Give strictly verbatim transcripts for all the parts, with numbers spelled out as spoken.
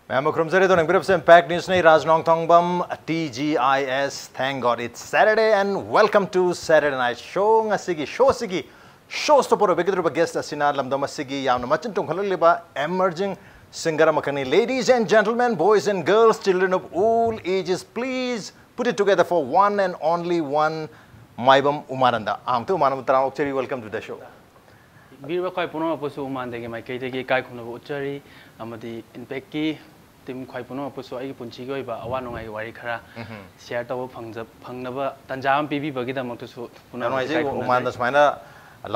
ꯃꯌꯥꯝ ꯑꯃ ꯈꯨꯔꯨꯝꯖꯔꯤ꯫ ꯑꯗꯣ ꯅꯪꯕꯤꯔꯕꯁꯦ Impact Newsꯅꯤ, Raj Nongthongbam, T G I S. Thank God it's Saturday and welcome to Saturday Night Show. ꯉꯁꯤꯒꯤ ꯁꯣꯁꯤꯒꯤ sauce ꯄꯨꯔꯛꯄꯤꯒꯗꯧꯔꯤꯕ gas ꯑꯁꯤꯅ ꯂꯝꯗꯝ ꯑꯁꯤꯒꯤ ꯌꯥꯝꯅ ꯃꯆꯤꯟ ꯇꯨꯝꯈꯠꯂꯛꯂꯤꯕ emerging singer ꯑꯃꯈꯛꯅꯤ꯫ Ladies and gentlemen, boys and girls, children of all ages, please put it together for one and only one, ꯃꯥꯏꯕꯝ ꯎꯃꯥꯅꯟꯗ꯫ ꯑꯍꯥꯟꯕꯗ ꯎꯃꯥꯅꯟꯗ ꯇꯔꯥꯝꯅ ꯑꯣꯛꯆꯔꯤ, welcome to the show. ꯌꯦꯡꯕꯤꯔꯤꯕ ꯈ꯭ꯋꯥꯏ ꯄꯨꯝꯅꯃꯛꯄꯨꯁꯨ ꯎꯃꯥꯟꯗꯒꯤ ꯃꯥꯏꯀꯩꯗꯒꯤ ꯏꯀꯥꯏ ꯈꯨꯝꯅꯕ ꯎꯠꯆꯔꯤ꯫ ꯑꯃꯗꯤ ꯏꯝꯄꯦꯛꯀꯤ ꯇꯤꯝ ꯈ꯭ꯋꯥꯏ ꯄꯨꯝꯅꯃꯛꯄꯨꯁꯨ ꯑꯩꯒꯤ ꯄꯨꯟꯁꯤꯒꯤ ꯑꯣꯏꯕ ꯑꯋꯥ ꯅꯨꯡꯉꯥꯏꯒꯤ ꯋꯥꯔꯤ ꯈꯔ ꯁꯤꯌꯥꯔ ꯇꯧꯕ ꯐꯪꯖ ꯐꯪꯅꯕ ꯇꯥꯟꯖꯥ ꯑꯃ ꯄꯤꯕꯤꯕꯒꯤꯗꯃꯛꯇꯁꯨ ꯌꯥꯝ ꯄꯨꯝꯅꯃꯛ ꯅꯨꯡꯉꯥꯏꯖꯩ ꯏꯀꯥꯏ ꯈꯨꯝꯅꯖꯔꯤ꯫ ꯎꯃꯥꯟꯗ ꯁꯨꯃꯥꯏꯅ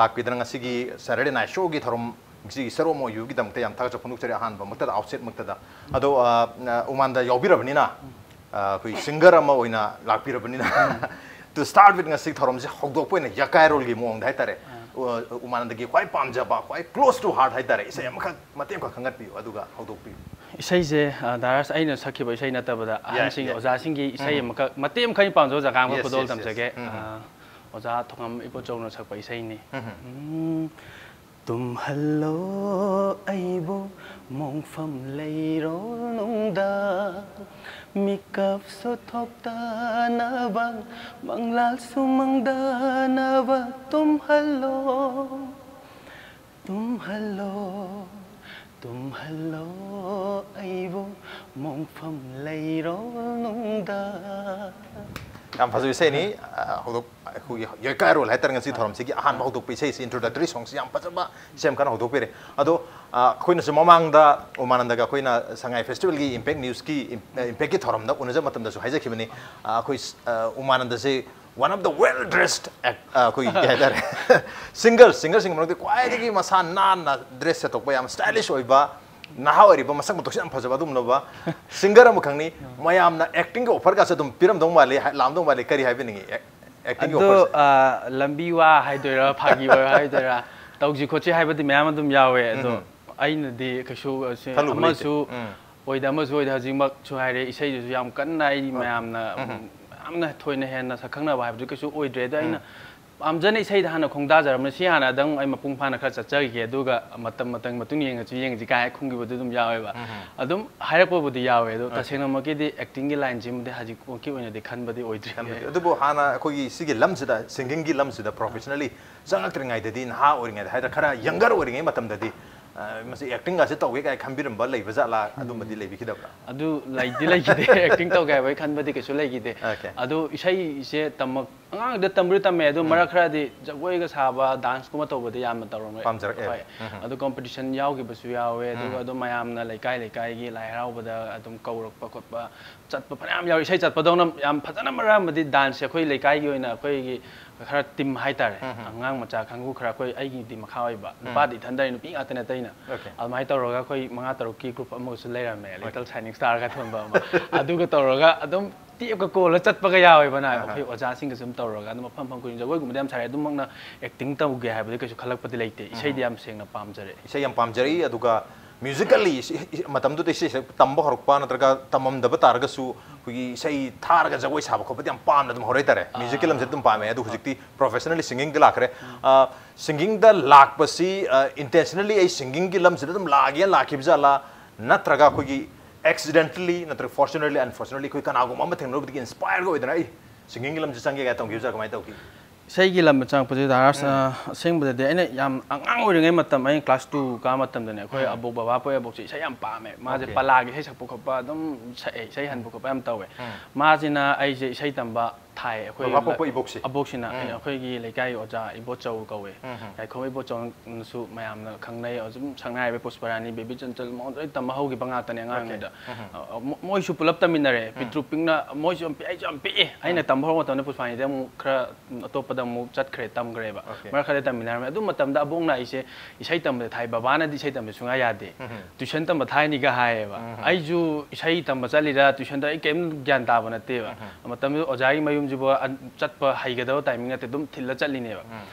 ꯂꯥꯛꯄꯤꯗꯅ ꯉꯁꯤꯒꯤ Saturday Night Showꯒꯤ ꯊꯧꯔꯝ ꯉꯁꯤꯒꯤ ꯁꯔꯨꯛ ꯑꯃ ꯑꯣꯏꯕꯤꯕꯒꯤꯗꯝꯛꯇ ꯌꯥꯝ ꯊꯥꯒꯠꯆꯕ ꯐꯣꯡꯗꯣꯛꯆꯔꯤ꯫ ꯑꯍꯥꯟꯕ ꯃꯛꯇꯗ, ꯑꯥꯎꯠꯁꯦꯠ ꯃꯛꯇꯗ꯫ ꯑꯗꯣ ꯑ, ꯑ, ꯎꯃꯥꯟꯗ ꯌꯥꯎꯕꯤꯔꯕꯅꯤꯅ, ꯑ, ꯑꯩꯈꯣꯏ ꯁꯤꯡꯒꯔ ꯑꯃ ꯑꯣꯏꯅ ꯂꯥꯛꯄꯤꯔꯕꯅꯤꯅ, to start with ꯉꯁꯤ ꯊꯧꯔꯝꯁꯦ ꯍꯧꯗꯣꯛꯄ ꯑꯣꯏꯅ ꯌꯥꯀꯥꯏꯔꯣꯜꯒꯤ ꯃꯑꯣꯡꯗ ꯍꯥꯏꯇꯥꯔꯦ꯫ ꯎ-, ꯎꯃꯥꯟꯗꯒꯤ ꯈ꯭ꯋꯥꯏ ꯄꯥꯝꯖꯕ, ꯈ꯭ꯋꯥꯏ close to heart ꯍꯥꯏꯇꯥꯔꯦ, ꯏꯁꯩ ꯑꯃꯈꯛ ꯃꯇꯦꯛ ꯑꯃꯈꯛ ꯈꯟꯒꯠꯄꯤꯌꯨ, ꯑꯗꯨꯒ ꯍꯧꯗꯣꯛꯄꯤꯌꯨ꯫ ꯏꯁꯩꯁꯦ ꯑ, ꯗꯥꯔꯥꯁ ꯑꯩꯅ ꯁꯛꯈꯤꯕ ꯏꯁꯩ ꯅꯠꯇꯕꯗ ꯑꯍꯟꯁꯤꯡ yeah. ꯑꯣꯖꯥꯁꯤꯡꯒꯤ ꯏꯁꯩ ꯑꯃꯈꯛ ꯃꯇꯦꯛ ꯑꯃꯈꯛ ꯑꯩꯅ ꯄꯥꯝꯖꯕ, ꯖꯒꯥ ꯑꯃꯈꯛ Yes, ꯈꯨꯗꯣꯜ yes, yes. ꯇꯝꯖꯒꯦ꯫ ꯑ, ꯑꯣꯖꯥ ꯊꯣꯉꯝ ꯏꯕꯣꯆꯧꯅ ꯁꯛꯄ ꯏꯁꯩꯅꯤ꯫ ꯎꯝ꯫ ꯇꯨꯝꯍꯜꯂꯣ ꯑꯩꯕꯨ ꯃꯣꯡꯐꯝ ꯂꯩꯔꯣꯜꯅꯨꯡꯗ, ꯃꯤꯀꯞꯁꯨ ꯊꯣꯛꯇꯅꯕ, ꯃꯪꯂꯥꯜꯁꯨ ꯃꯪꯗꯅꯕ ꯇꯨꯝꯍꯜꯂꯣ, ꯇꯨꯝꯍꯜꯂꯣ, ꯇꯨꯝꯍꯜꯂꯣ ꯑꯩꯕꯨ ꯃꯣꯡꯐꯝ ꯂꯩꯔꯣꯜꯅꯨꯡꯗ꯫ ꯌꯥꯝ ꯐꯖꯕ ꯏꯁꯩꯅꯤ꯫ ꯑ, ꯍꯧꯗꯣꯛ-, ꯑꯩꯈꯣꯏꯒꯤ ꯌꯥꯀꯥꯏꯔꯣꯜ ꯍꯥꯏꯇꯥꯔꯦ, ꯉꯁꯤ ꯊꯧꯔꯝꯁꯤꯒꯤ ꯑꯍꯥꯟꯕ ꯍꯧꯗꯣꯛꯄ ꯏꯁꯩꯁꯤ, introductory songꯁꯤ ꯌꯥꯝ ꯐꯖꯕ ꯏꯁꯩ ꯑꯃ ꯀꯟꯅ ꯍꯧꯗꯣꯛꯄꯤꯔꯦ꯫ ꯑꯗꯣ, ꯑ, ꯑꯩꯈꯣꯏꯅꯁꯨ ꯃꯃꯥꯡꯗ ꯎꯃꯥꯅꯟꯗꯒ ꯑꯩꯈꯣꯏꯅ ꯁꯉꯥꯏ ꯐꯦꯁꯇꯤꯚꯦꯜꯒꯤ ꯏꯝꯄꯦꯛ ꯅ꯭ꯌꯨꯁꯀꯤ ꯏꯝ-, ꯑ, ꯏꯝꯄꯦꯛꯀꯤ ꯊꯧꯔꯝꯗ ꯎꯅꯖꯕ ꯃꯇꯝꯗꯁꯨ ꯍꯥꯏꯖꯈꯤꯕꯅꯤ꯫ ꯑ, ꯑꯩꯈꯣꯏ ꯁ-, ꯑ, ꯎꯃꯥꯅꯟꯗꯁꯦ one of the well dressed act-, ꯑ, ꯑꯩꯈꯣꯏꯒꯤ ꯀꯩ ꯍꯥꯏꯇꯥꯔꯦ, ꯁꯤꯡꯒꯔ, ꯁꯤꯡꯒꯔꯁꯤꯡꯒꯤ ꯃꯔꯛꯇ ꯈ꯭ꯋꯥꯏꯗꯒꯤ ꯃꯁꯥ ꯅꯥꯟꯅ ꯗ꯭ꯔꯦꯁ ꯁꯦꯠꯇꯣꯛꯄ, ꯌꯥꯝ stylish ꯑꯣꯏꯕ, ꯅꯍꯥ ꯑꯣꯏꯔꯤꯕ, ꯃꯁꯛ ꯃꯇꯧꯁꯨ ꯌꯥꯝ ꯐꯖꯕ ꯑꯗꯨꯒꯨꯝꯂꯕ ꯁꯤꯡꯒꯔ ꯑꯃꯈꯛꯅꯤ꯫ ꯃꯌꯥꯝꯅ ꯑꯦꯛꯇꯤꯡꯒꯤ ꯑꯣꯐꯔꯒꯁꯨ ꯑꯗꯨꯝ ꯄꯤꯔꯝꯗꯧ ꯃꯥꯜꯂꯤ, ꯍꯥꯏ-, ꯂꯥꯛꯑꯝꯗꯧ ꯃꯥꯜꯂꯤ꯫ ꯀꯔꯤ ꯍꯥꯏꯕꯤꯅꯤꯡꯉꯤ ꯑꯦꯛ-, ꯑꯦꯛꯇꯤꯡꯒꯤ ꯑꯗꯣ ꯑꯣꯐꯔꯁꯦ? ꯑ, ꯂꯝꯕꯤ ꯋꯥ ꯍꯥꯏꯗꯣꯏꯔꯥ, ꯐꯥꯒꯤ ꯑꯣꯏ ꯍꯥꯏꯗꯣꯏꯔꯥ, ꯇꯧꯁꯤ ꯈꯣꯠꯁꯤ ꯍꯥꯏꯕꯗꯤ ꯃꯌꯥꯝ ꯑꯗꯨꯝ ꯌꯥꯎꯋꯦ꯫ ꯑꯗꯣ ꯑꯩꯅꯗꯤ ꯀꯩꯁꯨ ꯑ, ꯁꯤ ꯈꯜꯂꯨꯕ ꯂꯩꯇꯦ꯫ ꯑꯃꯁꯨ ꯎꯝ꯫ ꯑꯣꯏꯗ, ꯑꯃꯁꯨ ꯑꯣꯏꯗ, ꯍꯧꯖꯤꯛꯃꯛꯁꯨ ꯍꯥꯏꯔꯦ, ꯏꯁꯩꯗꯨꯁꯨ ꯌꯥꯝ ꯀꯟꯅ ꯑꯩ ꯃꯌꯥꯝꯅ ꯌꯥꯝꯅ ꯊꯣꯏꯅ ꯍꯦꯟꯅ ꯁꯛꯈꯪꯅꯕ ꯍꯥꯏꯕꯗꯨ ꯀꯩꯁꯨ ꯑꯣꯏꯗ꯭ꯔꯦ꯫ ꯑꯗꯣ ꯑꯩꯅ ꯄꯥꯝꯖꯅ ꯏꯁꯩꯗ ꯍꯥꯟꯅ ꯈꯣꯡꯗꯥꯖꯔꯝꯕꯅꯤ꯫ ꯁꯤ ꯍꯥꯟꯅ ꯑꯗꯨꯝ ꯑꯩ ꯃꯄꯨꯡ ꯐꯥꯅ ꯈꯔ ꯆꯠꯆꯈꯤꯒꯦ, ꯑꯗꯨꯒ ꯃꯇꯝ ꯃꯇꯝꯒꯤ ꯃꯇꯨꯡ ꯌꯦꯡꯉꯁꯨ ꯌꯦꯡꯉꯁꯤ ꯀꯥꯏ ꯍꯥꯏ ꯈꯨꯝꯈꯤꯕꯗꯨ ꯑꯗꯨꯝ ꯌꯥꯎꯋꯦꯕ꯫ ꯑꯗꯨꯝ ꯍꯥꯏꯔꯛꯄꯕꯨꯗꯤ ꯌꯥꯎꯋꯦ, ꯑꯗꯣ ꯇꯁꯦꯡꯅꯃꯛꯀꯤꯗꯤ acting ꯒꯤ line ꯁꯤꯃꯗꯤ ꯍꯧꯖꯤꯛꯃꯛꯀꯤ ꯑꯣꯏꯅꯗꯤ ꯈꯟꯕꯗꯤ ꯑꯣꯏꯗ꯭ꯔꯤ꯫ ꯑꯗꯨꯕꯨ ꯍꯥꯟꯅ ꯑꯩꯈꯣꯏꯒꯤ ꯁꯤꯒꯤ ꯂꯝꯁꯤꯗ, singing ꯒꯤ ꯂꯝꯁꯤꯗ professionally ꯆꯪꯉꯛꯇ꯭ꯔꯤꯉꯩꯗꯗꯤ, ꯅꯍꯥ ꯑꯣꯏꯔꯤꯉꯩꯗ ꯍꯥꯏꯗ꯭ꯔꯥ, ꯈꯔ younger ꯑꯣꯏꯔꯤꯉꯩ ꯃꯇꯝꯗꯗꯤ, ꯑ, ꯃꯁꯤ acting ꯒꯁꯦ ꯇꯧꯒꯦ ꯀꯥꯏ ꯈꯟꯕꯤꯔꯝꯕ ꯂꯩꯕ ꯖꯥꯠꯂꯥ? ꯑꯗꯨꯝꯕꯗꯤ ꯂꯩꯕꯤꯈꯤꯗꯕ꯭ꯔꯥ? ꯑꯗꯨ ꯂꯩꯗꯤ ꯂꯩꯈꯤꯗꯦ꯫ Acting ꯇꯧꯒꯦ ꯍꯥꯏꯕꯒꯤ ꯈꯟꯕꯗꯤ ꯀꯩꯁꯨ ꯂꯩꯈꯤꯗꯦ꯫ ꯑꯗꯨ ꯏꯁꯩꯁꯦ ꯇꯝꯃꯛ-, ꯑꯉꯥꯡꯗ ꯇꯝꯕꯨꯗꯤ ꯇꯝꯃꯦ, ꯑꯗꯨ ꯃꯔꯛ ꯈꯔꯗꯤ ꯖꯒꯣꯏꯒ ꯁꯥꯕ, dance ꯀꯨꯝꯕ ꯇꯧꯕꯗꯤ ꯌꯥꯝꯅ ꯇꯧꯔꯝꯃꯦ꯫ ꯄꯥꯝꯖꯔꯛꯑꯦ꯫ ꯍꯣꯏ꯫ ꯑꯗꯨ competition ꯌꯥꯎꯈꯤꯕꯁꯨ ꯌꯥꯎꯋꯦ, ꯑꯗꯨꯒ ꯑꯗꯨꯝ ꯃꯌꯥꯝꯅ ꯂꯩꯀꯥꯏ ꯂꯩꯀꯥꯏꯒꯤ ꯂꯥꯏ ꯍꯔꯥꯎꯕꯗ ꯑꯗꯨꯝ ꯀꯧꯔꯛꯄ ꯈꯣꯠꯄ, ꯆꯠꯄ ꯐꯅꯌꯥꯝ ꯌꯥꯎꯋꯤ꯫ ꯏꯁꯩ ꯆꯠꯄꯗꯧꯅ ꯌꯥꯝ ꯐꯖꯅ, ꯃꯔꯛ ꯑꯃꯗꯤ dance ꯁꯦ ꯑꯩꯈꯣꯏ ꯂꯩꯀꯥꯏꯒꯤ ꯑꯣꯏꯅ ꯑꯩꯈꯣꯏꯒꯤ ꯈꯔ team ꯍꯥꯏꯇꯥꯔꯦ, ꯑꯉꯥꯡ ꯃꯆꯥ ꯀꯥꯡꯕꯨ ꯈꯔ, ꯑꯩꯈꯣꯏ, ꯑꯩꯒꯤꯗꯤ ꯃꯈꯥ ꯑꯣꯏꯕ, ꯅꯨꯄꯥꯗꯤ ꯏꯊꯟꯗꯅꯤ, ꯅꯨꯄꯤ ꯉꯥꯛꯇ ꯅꯠꯇꯦ ꯑꯩꯅ꯫ ꯑꯗꯨꯃꯥꯏꯅ ꯇꯧꯔꯒ ꯑꯩꯈꯣꯏ ꯃꯉꯥ ꯇꯔꯨꯛꯀꯤ group ꯑꯃꯒꯁꯨ ꯂꯩꯔꯝꯃꯦ, Little Shining Star ꯀ ꯊꯣꯟꯕ ꯑꯃ꯫ ꯑꯗꯨꯒ ꯇꯧꯔꯒ ꯑꯗꯨꯝ ꯇꯦꯞꯀ ꯀꯣꯜꯂ ꯆꯠꯄꯒ ꯌꯥꯎꯋꯦꯕ ꯅꯥꯏ꯫ ꯑꯩꯈꯣꯏ ꯑꯣꯖꯥꯁꯤꯡꯒꯁꯨ ꯑꯗꯨꯝ ꯇꯧꯔꯒ ꯑꯗꯨꯝ ꯃꯐꯝ ꯃꯐꯝ ꯈꯨꯗꯤꯡ ꯖꯒꯣꯏꯒꯨꯝꯕꯗꯤ ꯌꯥꯝ ꯁꯥꯔꯛꯑꯦ, ꯑꯗꯨꯃꯛꯅ acting ꯇꯧꯒꯦ ꯍꯥꯏꯕꯗꯤ ꯀꯩꯁꯨ ꯈꯜꯂꯛꯄꯗꯤ ꯂꯩꯇꯦ꯫ ꯏꯁꯩꯗꯤ ꯌꯥꯝ ꯁꯦꯡꯅ ꯄꯥꯝꯖꯔꯛꯑꯦ꯫ ꯏꯁꯩ ꯌꯥꯝ ꯄꯥꯝꯖꯔꯛꯏ꯫ ꯑꯗꯨꯒ musically ꯏꯁꯩ, ꯏꯁꯩ, ꯃꯇꯝꯗꯨꯗ ꯏꯁꯩ ꯁꯛ-, ꯇꯝꯕ ꯍꯧꯔꯛꯄ ꯅꯠꯇ꯭ꯔꯒ ꯇꯝꯃꯝꯗꯕ ꯇꯥꯔꯒꯁꯨ, ꯑꯩꯈꯣꯏꯒꯤ ꯏꯁꯩ ꯊꯥꯔꯒ ꯖꯒꯣꯏ ꯁꯥꯕ ꯈꯣꯠꯄꯗꯤ ꯌꯥꯝ ꯄꯥꯝꯅ ꯑꯗꯨꯝ ꯍꯧꯔꯛꯏ ꯇꯥꯔꯦ꯫ Musicꯀꯤ ꯂꯝꯁꯤꯗ ꯑꯗꯨꯝ ꯄꯥꯝꯃꯦ꯫ ꯑꯗꯨ ꯍꯧꯖꯤꯛꯇꯤ professionally singingꯗ ꯂꯥꯛꯈ꯭ꯔꯦ꯫ ꯑ, singingꯗ ꯂꯥꯛꯄꯁꯤ, ꯑ, intentionally ꯑꯩ singingꯒꯤ ꯂꯝꯁꯤꯗ ꯑꯗꯨꯝ ꯂꯥꯛꯑꯒꯦꯅ ꯂꯥꯛꯈꯤꯕ ꯖꯥꯠꯂꯥ? ꯅꯠꯇ꯭ꯔꯒ ꯑꯩꯈꯣꯏꯒꯤ accidentally ꯅꯠꯇ꯭ꯔꯒ fortunately, unfortunately ꯑꯩꯈꯣꯏ ꯀꯅꯥꯒꯨꯝꯕ ꯑꯃ ꯊꯦꯡꯅꯔꯨꯕꯗꯒꯤ inspireꯒ ꯑꯣꯏꯗꯅ ꯑꯩ singingꯒꯤ ꯂꯝꯁꯤ ꯆꯪꯒꯦ ꯀꯥꯏꯅ ꯇꯧꯈꯤꯕ ꯖꯥꯠꯂꯥ? ꯀꯃꯥꯏꯅ ꯇꯧꯈꯤ? ꯏꯁꯩꯒꯤ ꯂꯝꯗ ꯆꯪꯉꯛꯄꯁꯦ ꯗꯥ ꯔꯥꯖ, ꯑ, ꯑꯁꯦꯡꯕꯗꯗꯤ ꯑꯩꯅ ꯌꯥꯝ ꯑꯉꯥꯡ ꯑꯣꯏꯔꯤꯉꯩ ꯃꯇꯝ, ꯑꯩꯅ class two ꯀꯥ ꯃꯇꯝꯗꯗꯅꯦ, ꯑꯩꯈꯣꯏ ꯑꯕꯣꯛ, ꯕꯕꯥ, ꯑꯩꯈꯣꯏ ꯑꯕꯣꯛꯁꯦ ꯏꯁꯩ ꯌꯥꯝ ꯄꯥꯝꯃꯦ꯫ ꯃꯥꯁꯦ ꯄꯂꯥꯒꯤ ꯏꯁꯩ ꯁꯛꯄ ꯈꯣꯠꯄ ꯑꯗꯨꯝ ꯁꯛꯑꯦ, ꯏꯁꯩ ꯍꯟꯕ ꯈꯣꯠꯄ ꯌꯥꯝ ꯇꯧꯋꯦ꯫ ꯃꯥꯁꯤꯅ ꯑꯩꯁꯦ ꯏꯁꯩ ꯇꯝꯕ ꯊꯥꯏ꯫ ꯑꯩꯈꯣꯏ ꯕꯕꯥ ꯄꯣꯛꯄ ꯏꯕꯣꯛꯁꯦ? ꯑꯕꯣꯛꯁꯤꯅ, ꯑꯩꯈꯣꯏꯒꯤ ꯂꯩꯀꯥꯏꯒꯤ ꯑꯣꯖꯥ ꯏꯕꯣꯆꯧ ꯀꯧꯋꯦ꯫ ꯌꯥꯏꯈꯣꯝ ꯏꯕꯣꯆꯧꯅꯁꯨ ꯃꯌꯥꯝꯅ ꯈꯪꯅꯩ, ꯑꯗꯨꯝ ꯁꯛꯅꯥꯏꯔꯕ ꯄꯨꯁꯄꯔꯥꯅꯤ, ꯕꯦꯕꯤ ꯆꯟꯆꯜ, ꯃꯉꯣꯟꯗ ꯂꯣꯏ ꯇꯝꯕ ꯍꯧꯈꯤꯕ ꯉꯥꯛꯇꯅꯦ ꯑꯉꯥꯡꯉꯩꯗ꯫ ꯑ, ꯃꯣ-, ꯃꯣꯏꯁꯨ ꯄꯨꯂꯞ ꯇꯝꯃꯤꯟꯅꯔꯦ꯫ ꯄꯤꯇ꯭ꯔꯨ ꯄꯤꯛꯅ ꯃꯣꯏꯁꯨ ꯌꯥꯝ ꯄꯤꯛꯑꯦ, ꯑꯩꯁꯨ ꯌꯥꯝ ꯄꯤꯛꯑꯦ꯫ ꯑꯩꯅ ꯇꯝꯕ ꯍꯧꯔꯛꯄ ꯃꯇꯝꯗ ꯄꯨꯁꯄꯥꯅꯤꯗꯤ ꯑꯃꯨꯛ ꯈꯔ, ꯎꯝ, ꯑꯇꯣꯞꯄꯗ ꯑꯃꯨꯛ ꯆꯠꯈ꯭ꯔꯦ, ꯇꯝꯈ꯭ꯔꯦꯕ꯫ ꯃꯔꯛ ꯈꯔꯗꯤ ꯇꯝꯃꯤꯟꯅꯔꯝꯃꯦ꯫ ꯑꯗꯨ ꯃꯇꯝꯗ ꯑꯕꯣꯛꯅ ꯑꯩꯁꯦ ꯏꯁꯩ ꯇꯝꯕꯗ ꯊꯥꯏ, ꯕꯕꯥꯅꯗꯤ ꯏꯁꯩ ꯇꯝꯕꯗ ꯁꯨꯡꯌꯥ ꯌꯥꯗꯦ꯫ Tuition ꯇꯝꯕ ꯊꯥꯏꯅꯤꯒ ꯍꯥꯏꯌꯦꯕ꯫ ꯑꯩꯁꯨ ꯏꯁꯩ ꯇꯝꯕ ꯆꯠꯂꯤꯔꯥ, tuition ꯇ-, ꯑꯩ ꯀꯩꯝ ꯒ꯭ꯌꯥꯟ ꯇꯥꯕ ꯅꯠꯇꯦꯕ꯫ ꯃꯇꯝꯗꯨꯗ ꯑꯣꯖꯥꯒꯤ ꯃꯌꯨꯝꯁꯤꯕꯨ ꯑꯟ-, ꯆꯠꯄ ꯍꯩꯒꯗꯕ timing ꯅꯠꯇꯦ, ꯑꯗꯨꯝ ꯊꯤꯜꯂ ꯆꯠꯂꯤꯅꯦꯕ꯫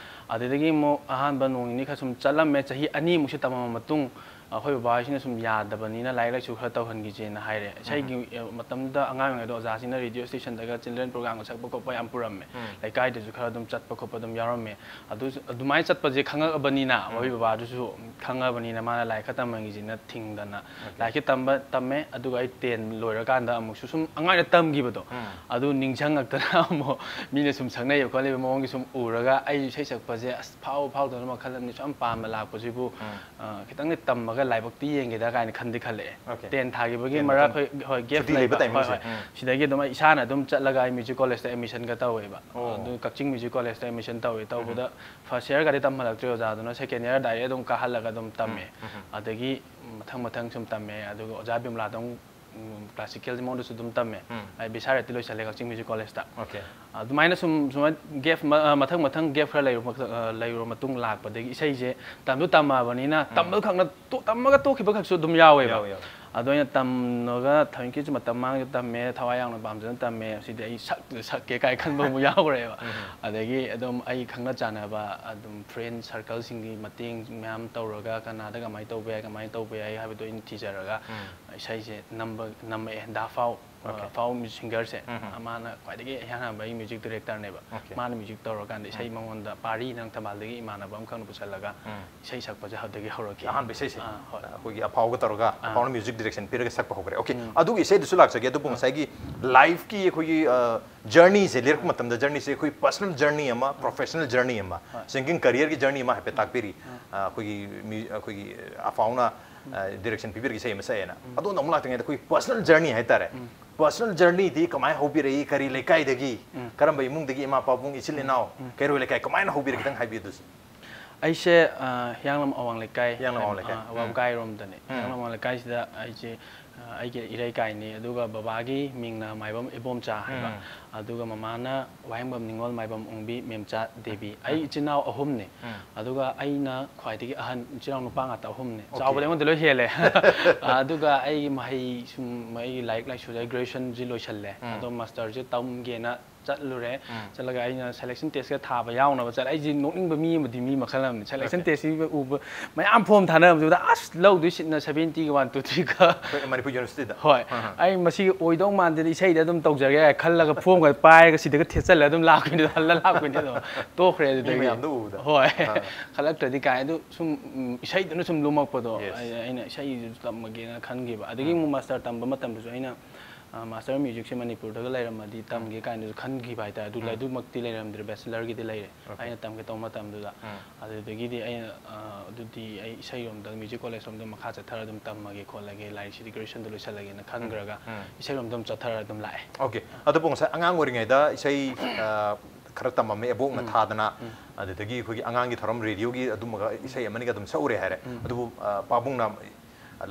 ꯑꯗꯨꯗꯒꯤ ꯑꯃꯨꯛ ꯑꯍꯥꯟꯕ ꯅꯣꯡ ꯅꯤꯅꯤ ꯈꯔ ꯁꯨꯝ ꯆꯠꯂꯝꯃꯦ, ꯆꯍꯤ ꯑꯅꯤꯃꯨꯛꯁꯦ ꯇꯝꯃꯝꯃ ꯃꯇꯨꯡ, ꯑꯩꯈꯣꯏ ꯕꯕꯥꯁꯤꯅ ꯁꯨꯝ ꯌꯥꯗꯕꯅꯤꯅ ꯂꯥꯏꯔꯤꯛ ꯂꯥꯏꯁꯨ ꯈꯔ ꯇꯧꯍꯟꯈꯤꯁꯦꯅ ꯍꯥꯏꯔꯦ꯫ ꯏꯁꯩꯒꯤ ꯃꯇꯝꯗ ꯑꯉꯥꯡ ꯑꯣꯏꯔꯤꯉꯩꯗ ꯑꯣꯖꯥꯁꯤꯡꯅ ꯔꯦꯗꯤꯑꯣ ꯁ꯭ꯇꯦꯁꯟꯗꯒ ꯆꯤꯜꯗ꯭ꯔꯦꯟ ꯄ꯭ꯔꯣꯒ꯭ꯔꯥꯝꯒ ꯁꯛꯄ ꯈꯣꯠꯄ ꯌꯥꯝ ꯄꯨꯔꯝꯃꯦ꯫ ꯂꯩꯀꯥꯏꯗꯁꯨ ꯈꯔ ꯑꯗꯨꯝ ꯆꯠꯄ ꯈꯣꯠꯄ ꯑꯗꯨꯝ ꯌꯥꯎꯔꯝꯃꯦ꯫ ꯑꯗꯨ ꯑꯗꯨꯃꯥꯏꯅ ꯆꯠꯄꯁꯦ ꯈꯪꯉꯛꯑꯕꯅꯤꯅ ꯑꯩꯈꯣꯏ ꯕꯕꯥꯗꯨꯁꯨ ꯈꯪꯉꯕꯅꯤꯅ ꯃꯥꯅ ꯂꯥꯏꯔꯤꯛ ꯈꯔ ꯇꯝꯍꯟꯈꯤꯁꯤꯅ ꯊꯤꯡꯗꯅ ꯂꯥꯏꯔꯤꯛꯁꯦ ꯇꯝꯕ ꯇꯝꯃꯦ꯫ ꯑꯗꯨꯒ ꯑꯩ ꯇꯦꯟ ꯂꯣꯏꯔꯀꯥꯟꯗ ꯑꯃꯨꯛꯁꯨ ꯁꯨꯝ ꯑꯉꯥꯡꯅ ꯇꯝꯈꯤꯕꯗꯣ ꯑꯗꯨ ꯅꯤꯡꯁꯤꯡꯉꯛꯇꯅ ꯑꯃꯨꯛ ꯃꯤꯅ ꯁꯨꯝ ꯁꯛꯅꯩꯕ ꯈꯣꯠꯂꯤꯕ ꯃꯑꯣꯡꯒꯤ ꯁꯨꯝ ꯎꯔꯒ ꯑꯩꯁꯨ ꯏꯁꯩ ꯁꯛꯄꯁꯦ ꯑꯁ ꯐꯥꯎ ꯐꯥꯎꯗꯅ ꯃꯈꯜ ꯑꯃꯅꯤ ꯁꯨꯝ ꯄꯥꯝꯅ ꯂꯥꯛꯄꯁꯤꯕꯨ ꯈꯤꯇꯪꯗꯤ ꯇꯝꯃꯒ ꯂꯥꯏꯕꯛꯇꯤ ꯌꯦꯡꯒꯦꯗ ꯀꯥꯏꯅ ꯈꯟꯗꯤ ꯈꯜꯂꯛꯑꯦ꯫ ꯇꯦꯟ ꯊꯥꯈꯤꯕꯒꯤ ꯃꯔꯛ ꯍꯣꯏ ꯒꯦꯞ ꯂꯩꯕ꯫ ꯍꯣꯏ ꯍꯣꯏ꯫ ꯁꯤꯗꯒꯤ ꯑꯗꯨꯝ ꯑꯩ ꯏꯁꯥꯅ ꯑꯗꯨꯝ ꯆꯠꯂꯒ ꯑꯩ ꯃ꯭ꯌꯨꯖꯤꯛ ꯀꯣꯂꯦꯖꯇ ꯑꯦꯗꯃꯤꯁꯟꯒ ꯇꯧꯋꯦꯕ꯫ ꯑꯗꯨ ꯀꯛꯆꯤꯡ ꯃ꯭ꯌꯨꯖꯤꯛ ꯀꯣꯂꯦꯖꯇ ꯑꯦꯗꯃꯤꯁꯟ ꯇꯧꯋꯦ꯫ ꯇꯧꯕꯗ ꯐꯥꯔꯁ ꯏꯌꯥꯔꯒꯗꯤ ꯇꯝꯍꯜꯂꯛꯇ꯭ꯔꯦ ꯑꯣꯖꯥꯗꯨꯅ, ꯁꯦꯀꯦꯟ ꯏꯌꯥꯔ ꯗꯥꯏꯔꯦꯛ ꯑꯗꯨꯝ ꯀꯥꯍꯜꯂꯒ ꯑꯗꯨꯝ ꯇꯝꯃꯦ꯫ ꯑꯗꯒꯤ ꯃꯊꯪ ꯃꯊꯪ ꯁꯨꯝ ꯇꯝꯃꯦ꯫ ꯑꯗꯨꯒ ꯑꯣꯖꯥ ꯕꯤꯃꯂꯥꯗ ꯑꯃꯨꯛ ꯀ꯭ꯂꯥꯁꯤꯀꯦꯜꯒꯤ ꯃꯑꯣꯡꯗꯁꯨ ꯑꯗꯨꯝ ꯇꯝꯃꯦ꯫ ꯑꯩ ꯕꯤꯁꯥꯔꯦꯠꯇꯤ ꯂꯣꯏꯁꯜꯂꯦ ꯀꯛꯆꯤꯡ ꯃ꯭ꯌꯨꯖꯤꯛ ꯀꯣꯂꯦꯖꯇ꯫ ꯑꯗꯨꯃꯥꯏꯅ ꯁꯨꯝ ꯁꯨꯃꯥꯏꯅ ꯒꯦꯞ ꯃꯊꯪ ꯃꯊꯪ ꯒꯦꯞ ꯈꯔ ꯂꯩꯔꯨꯕ ꯂꯩꯔꯨꯔ ꯃꯇꯨꯡ ꯂꯥꯛꯄꯗꯒꯤ ꯏꯁꯩꯁꯦ ꯇꯝꯁꯨ ꯇꯝꯃꯛꯑꯕꯅꯤꯅ ꯇꯝꯕ ꯈꯛꯅ ꯇꯝꯃꯒ ꯇꯣꯛꯈꯤꯕ ꯈꯛꯁꯨ ꯑꯗꯨꯝ ꯌꯥꯎꯋꯦꯕ꯫ ꯑꯗꯣ ꯑꯩꯅ ꯇꯝꯃꯒ ꯊꯑꯣꯏꯀꯤꯁꯨ ꯃꯇꯝ ꯃꯥꯡꯗ ꯇꯝꯃꯦ, ꯊꯋꯥꯏ ꯌꯥꯎꯅ ꯄꯥꯝꯖꯅ ꯇꯝꯃꯦ꯫ ꯁꯤꯗꯤ ꯑꯩ ꯁꯛ ꯁꯛꯀꯦ ꯀꯥꯏ ꯈꯟꯕ ꯑꯃꯨꯛ ꯌꯥꯎꯈ꯭ꯔꯦꯕ꯫ ꯑꯗꯒꯤ ꯑꯗꯨꯝ ꯑꯩ ꯈꯪꯅ ꯆꯥꯟꯅꯕ ꯑꯗꯨꯝ ꯐ꯭ꯔꯦꯟ ꯁꯔꯀꯜꯁꯤꯡꯒꯤ ꯃꯇꯦꯡ ꯃꯌꯥꯝ ꯇꯧꯔꯒ ꯀꯅꯥꯗ ꯀꯃꯥꯏꯅ ꯇꯧꯕ ꯌꯥꯏ, ꯀꯃꯥꯏꯅ ꯇꯧꯕ ꯌꯥꯏ ꯍꯥꯏꯕꯗꯣ ꯑꯩꯅ ꯊꯤꯖꯔꯒ ꯏꯁꯩꯁꯦ ꯅꯝꯕ ꯅꯝꯃꯛꯑꯦ꯫ ꯗꯥ ꯐꯥꯎ ꯐꯥꯎ ꯁꯤꯡꯒꯔꯁꯦ ꯃꯥꯅ ꯈ꯭ꯋꯥꯏꯗꯒꯤ ꯏꯍꯥꯟ ꯍꯥꯟꯕ ꯑꯩ ꯃ꯭ꯌꯨꯖꯤꯛ ꯗꯤꯔꯦꯛꯇꯔꯅꯦꯕ꯫ ꯃꯥꯅ ꯃ꯭ꯌꯨꯖꯤꯛ ꯇꯧꯔꯀꯥꯟꯗ ꯏꯁꯩ ꯃꯉꯣꯟꯗ ꯄꯥꯔꯤꯅ ꯊꯝꯕꯥꯜꯗꯒꯤ ꯏꯃꯥꯟꯅꯕ ꯑꯃꯈꯛꯅ ꯄꯨꯁꯜꯂꯒ ꯏꯁꯩ ꯁꯛꯄꯁꯦ ꯑꯗꯨꯗꯒꯤ ꯍꯧꯔꯛꯈꯤ꯫ ꯑꯍꯥꯟꯕ ꯏꯁꯩꯁꯦ ꯑꯥ, ꯍꯣꯏ꯫ ꯑꯩꯈꯣꯏꯒꯤ ꯑꯐꯥꯎꯒ ꯇꯧꯔꯒ ꯑꯐꯥꯎꯅ ꯃ꯭ꯌꯨꯖꯤꯛ ꯗꯤꯔꯦꯛꯁꯟ ꯄꯤꯔꯒ ꯁꯛꯄ ꯍꯧꯈ꯭ꯔꯦ꯫ ꯑꯣꯀꯦ, ꯑꯗꯨꯒꯤ ꯏꯁꯩꯗꯨꯁꯨ ꯂꯥꯛꯆꯒꯦ꯫ ꯑꯗꯨꯕꯨ ꯉꯁꯥꯏꯒꯤ ꯂꯥꯏꯐꯀꯤ ꯑꯩꯈꯣꯏꯒꯤ ꯖꯔꯅꯤꯁꯦ ꯂꯤꯔꯛꯄ ꯃꯇꯝꯗ ꯖꯔꯅꯤꯁꯦ ꯑꯩꯈꯣꯏ ꯄꯔꯁꯅꯦꯜ ꯖꯔꯅꯤ ꯑꯃ, ꯄ꯭ꯔꯣꯐꯦꯁꯅꯦꯜ ꯖꯔꯅꯤ ꯑꯃ, ꯁꯤꯡꯒꯤꯡ ꯀꯔꯤꯌꯔꯒꯤ ꯖꯔꯅꯤ ꯑꯃ ꯍꯥꯏꯐꯦꯠ ꯇꯥꯛꯄꯤꯔꯤ꯫ ꯑ, ꯑꯩꯈꯣꯏꯒꯤ ꯃ꯭ꯌꯨ-, ꯑꯩꯈꯣꯏꯒꯤ ꯑꯐꯥꯎꯅ ꯗꯤꯔꯦꯛꯁꯟ ꯄꯤꯕꯤꯔꯒ ꯏꯁꯩ ꯑꯃ ꯁꯛꯑꯦꯅ꯫ ꯑꯗꯣꯝꯗ ꯑꯃꯨꯛ ꯂꯥꯛꯇ꯭ꯔꯤꯉꯩꯗ ꯑꯩꯈꯣꯏ ꯄꯔꯁꯅꯦꯜ ꯖꯔꯅꯤ ꯍꯥꯏꯇꯥꯔꯦ꯫ ꯄꯔꯁꯅꯦꯜ ꯖꯔꯅꯤꯗꯤ ꯀꯃꯥꯏꯅ ꯍꯧꯕꯤꯔꯛꯏ? ꯀꯔꯤ ꯂꯩꯀꯥꯏꯗꯒꯤ? ꯀꯔꯝꯕ ꯏꯃꯨꯡꯗꯒꯤ? ꯏꯃꯥ ꯄꯥꯕꯨꯡ, ꯏꯆꯤꯜ ꯏꯅꯥꯎ, ꯀꯩꯔꯣꯏ ꯂꯩꯀꯥꯏ ꯀꯃꯥꯏꯅ ꯍꯧꯕꯤꯔꯛꯏ? ꯈꯤꯇꯪ ꯍꯥꯏꯕꯤꯌꯨ ꯑꯗꯨꯁꯨ꯫ ꯑꯩꯁꯦ ꯑ, ꯍꯤꯌꯥꯡꯂꯝ ꯑꯋꯥꯡ ꯂꯩꯀꯥꯏ, ꯍꯤꯌꯥꯡꯂꯝ ꯑꯋꯥꯡ ꯂꯩꯀꯥꯏ꯫ ꯑ, ꯋꯥꯕꯒꯥꯏꯔꯣꯝꯗꯅꯦ꯫ ꯍꯤꯌꯥꯡꯂꯝ ꯑꯋꯥꯡ ꯂꯩꯀꯥꯏꯁꯤꯗ ꯑꯩꯁꯦ ꯑ, ꯑꯩꯒꯤ ꯏꯔꯩꯀꯥꯏꯅꯤ꯫ ꯑꯗꯨꯒ ꯕꯕꯥꯒꯤ ꯃꯤꯡꯅ ꯃꯥꯏꯕꯝ ꯏꯕꯣꯝꯆꯥ ꯍꯥꯏꯕ꯫ ꯑꯗꯨꯒ ꯃꯃꯥꯅ ꯋꯥꯍꯦꯡꯕꯝ ꯅꯤꯉꯣꯜ ꯃꯥꯏꯕꯝ ꯑꯣꯡꯕꯤ ꯃꯦꯝꯆꯥ ꯗꯦꯕꯤ꯫ ꯑꯩ ꯏꯆꯤꯟ ꯏꯅꯥꯎ ꯑꯍꯨꯝꯅꯦ꯫ ꯑꯗꯨꯒ ꯑꯩꯅ ꯈ꯭ꯋꯥꯏꯗꯒꯤ ꯑꯍꯟ, ꯏꯆꯤꯟ ꯏꯅꯥꯎ ꯅꯨꯄꯥ ꯉꯥꯛꯇ ꯑꯍꯨꯝꯅꯦ꯫ ꯆꯥꯎꯕꯗꯤ ꯑꯩꯉꯣꯟꯗ ꯂꯣꯏ ꯍꯦꯜꯂꯦ꯫ ꯑꯗꯨꯒ ꯑꯩꯒꯤ ꯃꯍꯩ ꯁꯨꯝ, ꯑꯩꯒꯤ ꯂꯥꯏꯔꯤꯛ ꯂꯥꯏꯁꯨꯗ ꯑꯩ ꯒ꯭ꯔꯦꯖꯨꯑꯦꯁꯟꯁꯤ ꯂꯣꯏꯁꯜꯂꯦ꯫ ꯑꯗꯣ ꯃꯥꯁꯇꯔꯁꯦ ꯇꯝꯒꯦꯅ ꯆꯠꯂꯨꯔꯦ꯫ ꯆꯠꯂꯒ ꯑꯩꯅ selection test ꯀ ꯊꯥꯕ ꯌꯥꯎꯅꯕ ꯆꯠꯂꯦ꯫ ꯑꯩꯁꯦ ꯅꯣꯛꯅꯤꯡꯕ ꯃꯤ ꯑꯃꯗꯤ, ꯃꯤ ꯃꯈꯜ ꯑꯃꯅꯤ꯫ Selection test ꯁꯤ ꯎꯕ, ꯃꯌꯥꯝ form ꯊꯥꯅꯔꯝꯕꯗꯨꯗ, "ꯑꯁ, ꯂꯧꯗꯣꯏ seat ꯅ seventy ꯒ one two three ꯒ"꯫ ꯑꯩꯈꯣꯏ ꯃꯅꯤꯄꯨꯔ ꯌꯨꯅꯤꯚꯔꯁꯤꯇꯤꯗ꯫ ꯍꯣꯏ꯫ ꯑꯩ ꯃꯁꯤꯒꯤ ꯑꯣꯏꯗꯧ ꯃꯥꯟꯗꯦꯗ, ꯏꯁꯩꯗ ꯑꯗꯨꯝ ꯇꯧꯖꯔꯒꯦ ꯈꯜꯂꯒ form ꯒ ꯄꯥꯏꯔꯒ ꯁꯤꯗꯒ ꯊꯦꯠꯆꯜꯂ ꯑꯗꯨꯝ ꯂꯥꯛꯄꯅꯤꯗ, ꯍꯜꯂ ꯂꯥꯛꯄꯅꯤꯗ ꯑꯗꯨꯝ꯫ ꯇꯣꯛꯈ꯭ꯔꯦ ꯑꯗꯨꯗꯒꯤ꯫ ꯃꯌꯥꯝꯗꯣ ꯎꯕꯗ꯫ ꯍꯣꯏ꯫ ꯈꯜꯂꯛꯇ꯭ꯔꯗꯤ ꯀꯥꯏ꯫ ꯑꯗꯨ ꯁꯨꯝ, ꯎꯝ, ꯏꯁꯩꯗꯨꯅ ꯁꯨꯝ ꯂꯨꯝꯃꯛꯄꯗꯣ, ꯑꯩ, ꯑꯩꯅ ꯏꯁꯩꯁꯨ ꯇꯝꯃꯒꯦꯅ ꯈꯟꯈꯤꯕ꯫ ꯑꯗꯒꯤ ꯑꯃꯨꯛ master ꯇꯝꯕ ꯃꯇꯝꯗꯁꯨ ꯑꯩꯅ ꯑ, master music ꯁꯦ ꯃꯅꯤꯄꯨꯔꯗꯒ ꯂꯩꯔꯝꯃꯗꯤ ꯇꯝꯒꯦ ꯀꯥꯏꯅꯁꯨ ꯈꯟꯈꯤꯕ ꯍꯥꯏꯇꯥꯔꯦ꯫ ꯑꯗꯨ, ꯑꯗꯨꯃꯛꯇꯤ ꯂꯩꯔꯝꯗ꯭ꯔꯦ, bachelor ꯒꯤꯗꯤ ꯂꯩꯔꯦ꯫ ꯑꯩꯅ ꯇꯝꯒꯦ ꯇꯧꯕ ꯃꯇꯝꯗꯨꯗ꯫ ꯑꯗꯨꯗꯒꯤꯗꯤ ꯑꯩꯅ, ꯑ, ꯑꯗꯨꯗꯤ ꯑꯩ ꯏꯁꯩꯔꯣꯝꯗ, music college ꯔꯣꯝꯗ ꯃꯈꯥ ꯆꯠꯊꯔ ꯑꯗꯨꯝ ꯇꯝꯃꯒꯦ ꯈꯣꯠꯂꯒꯦ, ꯂꯥꯏꯔꯤꯛꯁꯤꯗꯤ graduation ꯗ ꯂꯣꯏꯁꯤꯜꯂꯒꯦꯅ ꯈꯟꯈ꯭ꯔꯒ ꯏꯁꯩꯔꯣꯝꯗ ꯑꯗꯨꯝ ꯆꯠꯊꯔ ꯑꯗꯨꯝ ꯂꯥꯛꯑꯦ꯫ OK꯫ ꯑꯗꯨꯕꯨ ꯉꯁꯥꯏ ꯑꯉꯥꯡ ꯑꯣꯏꯔꯤꯉꯩꯗ ꯏꯁꯩ, ꯑ, ꯈꯔ ꯇꯝꯃꯝꯃꯦ, ꯑꯕꯣꯛꯅ ꯊꯥꯗꯅ, ꯑꯗꯨꯗꯒꯤ ꯑꯩꯈꯣꯏꯒꯤ ꯑꯉꯥꯡꯒꯤ ꯊꯧꯔꯝ radio ꯒꯤ ꯑꯗꯨꯝꯕꯒ ꯏꯁꯩ ꯑꯃꯅꯤꯒ ꯑꯗꯨꯝ ꯁꯛꯎꯔꯦ ꯍꯥꯏꯔꯦ꯫ ꯑꯗꯨꯕꯨ, ꯑ, ꯄꯥꯕꯨꯡꯅ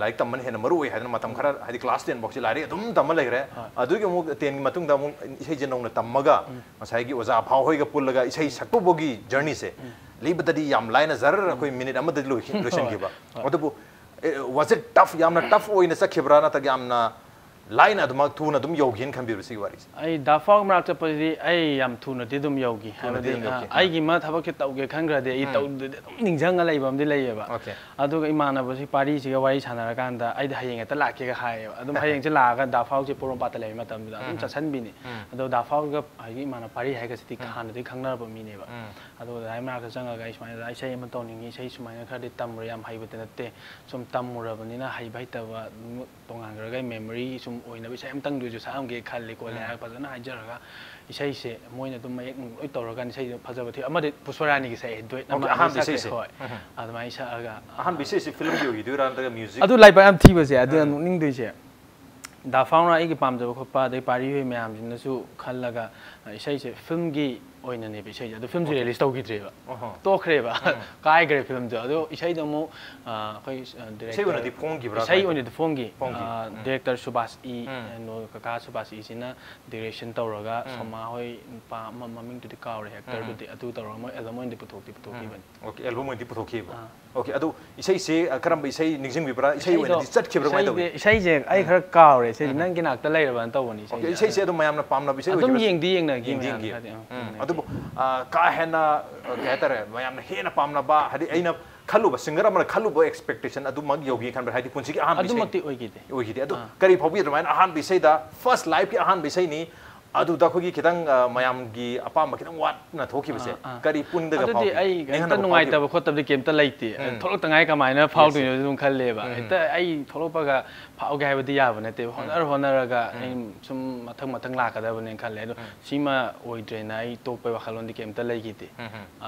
ꯂꯥꯏꯔꯤꯛ ꯇꯝꯕꯅ ꯍꯦꯟꯅ ꯃꯔꯨ ꯑꯣꯏ ꯍꯥꯏꯗꯅ ꯃꯇꯝ ꯈꯔ, ꯍꯥꯏꯗꯤ class ten ꯐꯥꯎꯁꯤ ꯂꯥꯏꯔꯤꯛ ꯑꯗꯨꯝ ꯇꯝꯃ ꯂꯩꯈ꯭ꯔꯦ꯫ ꯑꯗꯨꯒꯤ ꯑꯃꯨꯛ ten ꯒꯤ ꯃꯇꯨꯡꯗ ꯑꯃꯨꯛ ꯏꯁꯩꯁꯦ ꯅꯧꯅ ꯇꯝꯃꯒ ꯉꯁꯥꯏꯒꯤ ꯑꯣꯖꯥ ꯑꯐꯥꯎ ꯍꯣꯏꯒ ꯄꯨꯜꯂꯒ ꯏꯁꯩ ꯁꯛꯄ ꯐꯥꯎꯒꯤ journey ꯁꯦ ꯂꯤꯕꯗꯗꯤ ꯌꯥꯝ ꯂꯥꯏꯅ ꯖꯔ ꯑꯩꯈꯣꯏ minute ꯑꯃꯗꯗꯤ ꯂꯣꯏꯁꯤꯟ-, ꯂꯣꯏꯁꯤꯟꯈꯤꯕ꯫ ꯑꯗꯨꯕꯨ, ꯑꯦ, was it tough? ꯌꯥꯝꯅ tough ꯑꯣꯏꯅ ꯆꯠꯈꯤꯕ꯭ꯔꯥ, ꯅꯠꯇ꯭ꯔꯒ ꯌꯥꯝꯅ ꯂꯥꯏꯅ ꯑꯗꯨꯃꯛ ꯊꯨꯅ ꯑꯗꯨꯝ ꯌꯧꯈꯤꯅ ꯈꯟꯕꯤꯕ꯭ꯔꯥ ꯁꯤꯒꯤ ꯋꯥꯔꯤꯁꯦ? ꯑꯩ ꯗꯥ ꯐꯥꯎ ꯃꯅꯥꯛ ꯆꯠꯄꯁꯤꯗꯤ ꯑꯩ ꯌꯥꯝ ꯊꯨꯅꯗꯤ ꯑꯗꯨꯝ ꯌꯧꯈꯤ꯫ ꯊꯨꯅꯗꯤ ꯍꯥꯏꯕꯗꯤ, ꯑꯗꯨꯝ ꯌꯧꯈꯤ꯫ ꯑ, ꯑꯩꯒꯤ ꯑꯃ ꯊꯕꯛꯁꯦ ꯇꯧꯒꯦ ꯈꯟꯈ꯭ꯔꯗꯤ ꯑꯩ ꯇꯧꯗ꯭ꯔꯗꯤ ꯑꯗꯨꯝ ꯅꯤꯡꯁꯤꯡꯉ ꯂꯩꯕ ꯑꯃꯗꯤ ꯂꯩꯌꯦꯕ꯫ OK꯫ ꯑꯗꯨꯒ ꯏꯃꯥꯟꯅꯕꯁꯤ ꯄꯥꯔꯤꯁꯤꯒ ꯋꯥꯔꯤ ꯁꯥꯟꯅꯔꯀꯥꯟꯗ ꯑꯩꯗꯤ ꯍꯌꯦꯡ ꯍꯦꯛꯇ ꯂꯥꯛꯀꯦꯒ ꯍꯥꯏꯌꯦꯕ꯫ ꯑꯗꯨꯝ ꯍꯌꯦꯡꯁꯦ ꯂꯥꯛꯑꯒ ꯗꯥ ꯐꯥꯎꯁꯦ ꯄꯣꯔꯣꯝꯄꯥꯠꯇ ꯂꯩꯕ ꯃꯇꯝꯗꯨꯗ ꯑꯗꯨꯝ ꯆꯠꯁꯟꯕꯤꯅꯤ꯫ ꯑꯗꯣ ꯗꯥ ꯐꯥꯎꯒ ꯍꯥꯏꯗꯤ ꯏꯃꯥꯟꯅꯕ ꯄꯥꯔꯤ ꯍꯥꯏꯒꯁꯤꯗꯤ ꯍꯥꯟꯅꯗꯒꯤ ꯈꯪꯅꯔꯕ ꯃꯤꯅꯦꯕ꯫ ꯑꯗꯣ ꯑꯗꯥꯏ ꯃꯅꯥꯛꯇ ꯆꯪꯉꯒ ꯑꯩ ꯁꯨꯃꯥꯏꯅ ꯏꯁꯩ ꯑꯃ ꯇꯧꯅꯤꯡꯉꯤ, ꯏꯁꯩ ꯁꯨꯃꯥꯏꯅ ꯈꯔꯗꯤ ꯇꯝꯃꯨꯔꯦ, ꯌꯥꯝ ꯍꯩꯕꯗꯤ ꯅꯠꯇꯦ, ꯁꯨꯝ ꯇꯝꯃꯨꯔꯕꯅꯤꯅ ꯍꯩꯕ ꯍꯩꯇꯕ ꯑꯗꯨꯝ ꯇꯣꯉꯥꯟꯈ꯭ꯔꯒ memory ꯁꯨꯝ ꯑꯣꯏꯅꯕ ꯏꯁꯩ ꯑꯃꯇꯪꯗꯤ ꯑꯣꯏꯁꯨ ꯁꯛꯑꯝꯒꯦ ꯈꯜꯂꯤ ꯈꯣꯠꯂꯤ ꯍꯥꯏꯔꯒ ꯐꯖꯅ ꯍꯥꯏꯖꯔꯒ ꯏꯁꯩꯁꯦ ꯃꯣꯏꯅ ꯑꯗꯨꯝ ꯃꯌꯦꯛ ꯅꯨꯡ ꯂꯣꯏ ꯇꯧꯔꯀꯥꯟꯗ ꯏꯁꯩꯗꯣ ꯐꯖꯕ ꯊꯤ-, ꯑꯃꯗꯤ ꯄꯨꯁꯄꯔꯥꯅꯤꯒꯤ ꯁꯛꯑꯦ, duet ꯑꯃ OK, ꯑꯅꯤ ꯑꯍꯥꯟꯕ ꯁꯛꯈ꯭ꯔꯦ꯫ ꯏꯁꯩꯁꯦ꯫ ꯍꯣꯏ꯫ ꯑꯗꯨꯃꯥꯏꯅ ꯁꯛꯑꯒ ꯑꯍꯥꯟꯕ ꯏꯁꯩꯁꯦ film ꯒꯤ ꯑꯣꯏꯈꯤꯗꯣꯏꯔꯥ ꯅꯠꯇ꯭ꯔꯒ music? ꯑꯗꯨ ꯂꯥꯏꯕꯛ ꯌꯥꯝ ꯊꯤꯕꯁꯦ, ꯑꯗꯨꯅ ꯅꯣꯛꯅꯤꯡꯗꯣꯏꯁꯦ꯫ ꯗꯥ ꯐꯥꯎꯅ ꯑꯩꯒꯤ ꯄꯥꯝꯖꯕ ꯈꯣꯠꯄ ꯑꯗꯩ ꯄꯥꯔꯤ ꯍꯣꯏ ꯃꯌꯥꯝꯁꯤꯅꯁꯨ ꯈꯜꯂꯒ, ꯑ, ꯏꯁꯩꯁꯦ film ꯒꯤ ꯑꯣꯏꯅꯅꯦꯕ ꯏꯁꯩꯁꯦ꯫ ꯑꯗꯣ film ꯁꯦ OK꯫ Release ꯇꯧꯈꯤꯗ꯭ꯔꯦꯕ꯫ ꯑꯣꯍꯣ꯫ ꯇꯣꯛꯈ꯭ꯔꯦꯕ꯫ ꯀꯥꯏꯈ꯭ꯔꯦ film ꯗꯣ꯫ ꯑꯗꯣ ꯏꯁꯩꯗꯣ ꯑꯃꯨꯛ, ꯑ, ꯑꯩꯈꯣꯏ, ꯑ, ꯏꯁꯩ director ꯑꯣꯏꯅꯗꯤ ꯐꯣꯡꯈꯤꯕ꯭ꯔꯥ ꯏꯁꯩ ꯀꯥꯏꯗ? ꯑꯣꯏꯅꯗꯤ ꯐꯣꯡꯈꯤ꯫ ꯐꯣꯡꯈꯤ꯫ ꯑ, director ꯁꯨꯕꯥꯁ ꯏ, ꯎꯝ꯫ ꯑ, ꯅꯣ-, ꯀꯀꯥ ꯁꯨꯕꯥꯁ ꯏꯁꯤꯅ direction ꯇꯧꯔꯒ ꯎꯝ꯫ ꯁꯣꯃꯥ ꯍꯣꯏ ꯅꯨꯄꯥ ꯑꯃ ꯃꯃꯤꯡꯗꯨꯗꯤ ꯀꯥꯎꯔꯦ, actor ꯗꯨꯗꯤ꯫ ꯑꯗꯨ ꯇꯧꯔꯒ ꯃꯣꯏ album ꯑꯣꯏꯅꯗꯤ ꯄꯨꯊꯣꯛꯇꯤ ꯄꯨꯊꯣꯛꯈꯤꯕꯅꯤ꯫ OK, album ꯑꯣꯏꯅꯗꯤ ꯄꯨꯊꯣꯛꯈꯤꯕ꯫ ꯑꯥ꯫ ꯑꯣꯀꯦ, ꯑꯗꯨ ꯏꯁꯩꯁꯦ, ꯑ, ꯀꯔꯝꯕ ꯏꯁꯩ ꯅꯤꯡꯁꯤꯡꯕꯤꯕ꯭ꯔꯥ? ꯏꯁꯩ ꯏꯁꯩꯗꯣ- ꯑꯣꯏꯅꯗꯤ ꯆꯠꯈꯤꯕ꯭ꯔꯥ? ꯀꯃꯥꯏꯅ ꯇꯧꯋꯤ? ꯏꯁꯩꯁꯦ ꯏꯁꯩꯁꯦ ꯑꯩ ꯈꯔ ꯀꯥꯎꯔꯦ ꯏꯁꯩꯁꯦ, ꯅꯪꯒꯤ ꯅꯥꯛꯇ ꯂꯩꯔꯕꯅ ꯇꯧꯕꯅꯤ ꯑꯣꯀꯦ, ꯏꯁꯩꯁꯦ꯫ ꯏꯁꯩꯁꯦ ꯑꯗꯨꯝ ꯃꯌꯥꯝꯅ ꯄꯥꯝꯅꯕ ꯏꯁꯩ ꯑꯗꯨꯝ ꯑꯣꯏꯈꯤꯕꯁꯦ? ꯌꯦꯡꯗꯤ ꯌꯦꯡꯅꯈꯤꯕꯅꯦ ꯌꯦꯡꯗꯤ ꯌꯦꯡꯈꯤ꯫ ꯈꯔꯗꯤ, ꯑꯥ, ꯎꯝ, ꯌꯦꯡꯅꯈꯤ꯫ ꯑꯗꯨꯕꯨ, ꯑ, ꯀꯥ ꯍꯦꯟꯅ, ꯑ, ꯀꯩ ꯍꯥꯏꯇꯥꯔꯦ, ꯃꯌꯥꯝꯅ ꯍꯦꯟꯅ ꯄꯥꯝꯅꯕ, ꯍꯥꯏꯗꯤ ꯑꯩꯅ ꯈꯜꯂꯨꯕ, ꯁꯤꯡꯒꯔ ꯑꯃꯅ ꯈꯜꯂꯨꯕ ꯑꯦꯛꯁꯄꯦꯛꯇꯦꯁꯟ ꯑꯗꯨꯃꯛ ꯌꯧꯈꯤ ꯈꯟꯕ꯭ꯔꯥ? ꯍꯥꯏꯗꯤ ꯄꯨꯟꯁꯤꯒꯤ ꯑꯍꯥꯟꯕ ꯏꯁꯩ ꯑꯗꯨꯃꯛꯇꯤ ꯑꯣꯏꯈꯤꯗꯦ꯫ ꯑꯣꯏꯈꯤꯗꯦ꯫ ꯑꯗꯨ ꯑꯥ꯫ ꯀꯔꯤ ꯐꯥꯎꯕꯤ ꯑꯗꯨꯃꯥꯏꯅ ꯑꯍꯥꯟꯕ ꯏꯁꯩꯗ, ꯐꯥꯔꯁ ꯂꯥꯏꯐꯀꯤ ꯑꯍꯥꯟꯕ ꯏꯁꯩꯅꯤ, ꯑꯗꯨꯗ ꯑꯩꯈꯣꯏꯒꯤ ꯈꯤꯇꯪ, ꯑ, ꯃꯌꯥꯝꯒꯤ ꯑꯄꯥꯝꯕ ꯈꯤꯇꯪ ꯋꯥꯠꯅ ꯊꯣꯛꯈꯤꯕꯁꯦ, ꯑꯥ, ꯑꯥ꯫ ꯀꯔꯤ ꯄꯨꯡꯗꯒ ꯑꯗꯨꯗꯤ ꯐꯥꯎꯈꯤ? ꯑꯩ ꯀꯩꯝꯇ ꯅꯤꯡꯍꯟꯅꯕ ꯅꯨꯡꯉꯥꯏꯇꯕ ꯐꯥꯎꯈꯤꯕ꯭ꯔꯥ? ꯈꯣꯠꯇꯕꯗꯤ ꯀꯩꯝꯇ ꯂꯩꯇꯦ꯫ ꯎꯝ꯫ ꯊꯣꯛꯂꯛꯇ ꯉꯥꯏ ꯀꯃꯥꯏꯅ ꯐꯥꯎꯗꯣꯏꯅꯣ ꯑꯗꯨꯝ ꯈꯜꯂꯦꯕ꯫ ꯍꯦꯛꯇ ꯑꯩ ꯊꯣꯛꯂꯛꯄꯒ ꯐꯥꯎꯒꯦ ꯍꯥꯏꯕꯗꯤ ꯌꯥꯕ ꯅꯠꯇꯦꯕ꯫ ꯍꯣꯠꯅꯔ ꯍꯣꯠꯅꯔꯒ ꯑꯩ ꯁꯨꯝ ꯃꯊꯪ ꯃꯊꯪ ꯂꯥꯛꯀꯗꯕꯅꯦꯅ ꯈꯜꯂꯦ꯫ ꯑꯗꯣ ꯁꯤꯃ ꯑꯣꯏꯗ꯭ꯔꯦꯅ ꯑꯩ ꯇꯣꯛꯄꯩ ꯋꯥꯈꯜꯂꯣꯟꯗꯤ ꯀꯩꯝꯇ ꯂꯩꯈꯤꯗꯦ꯫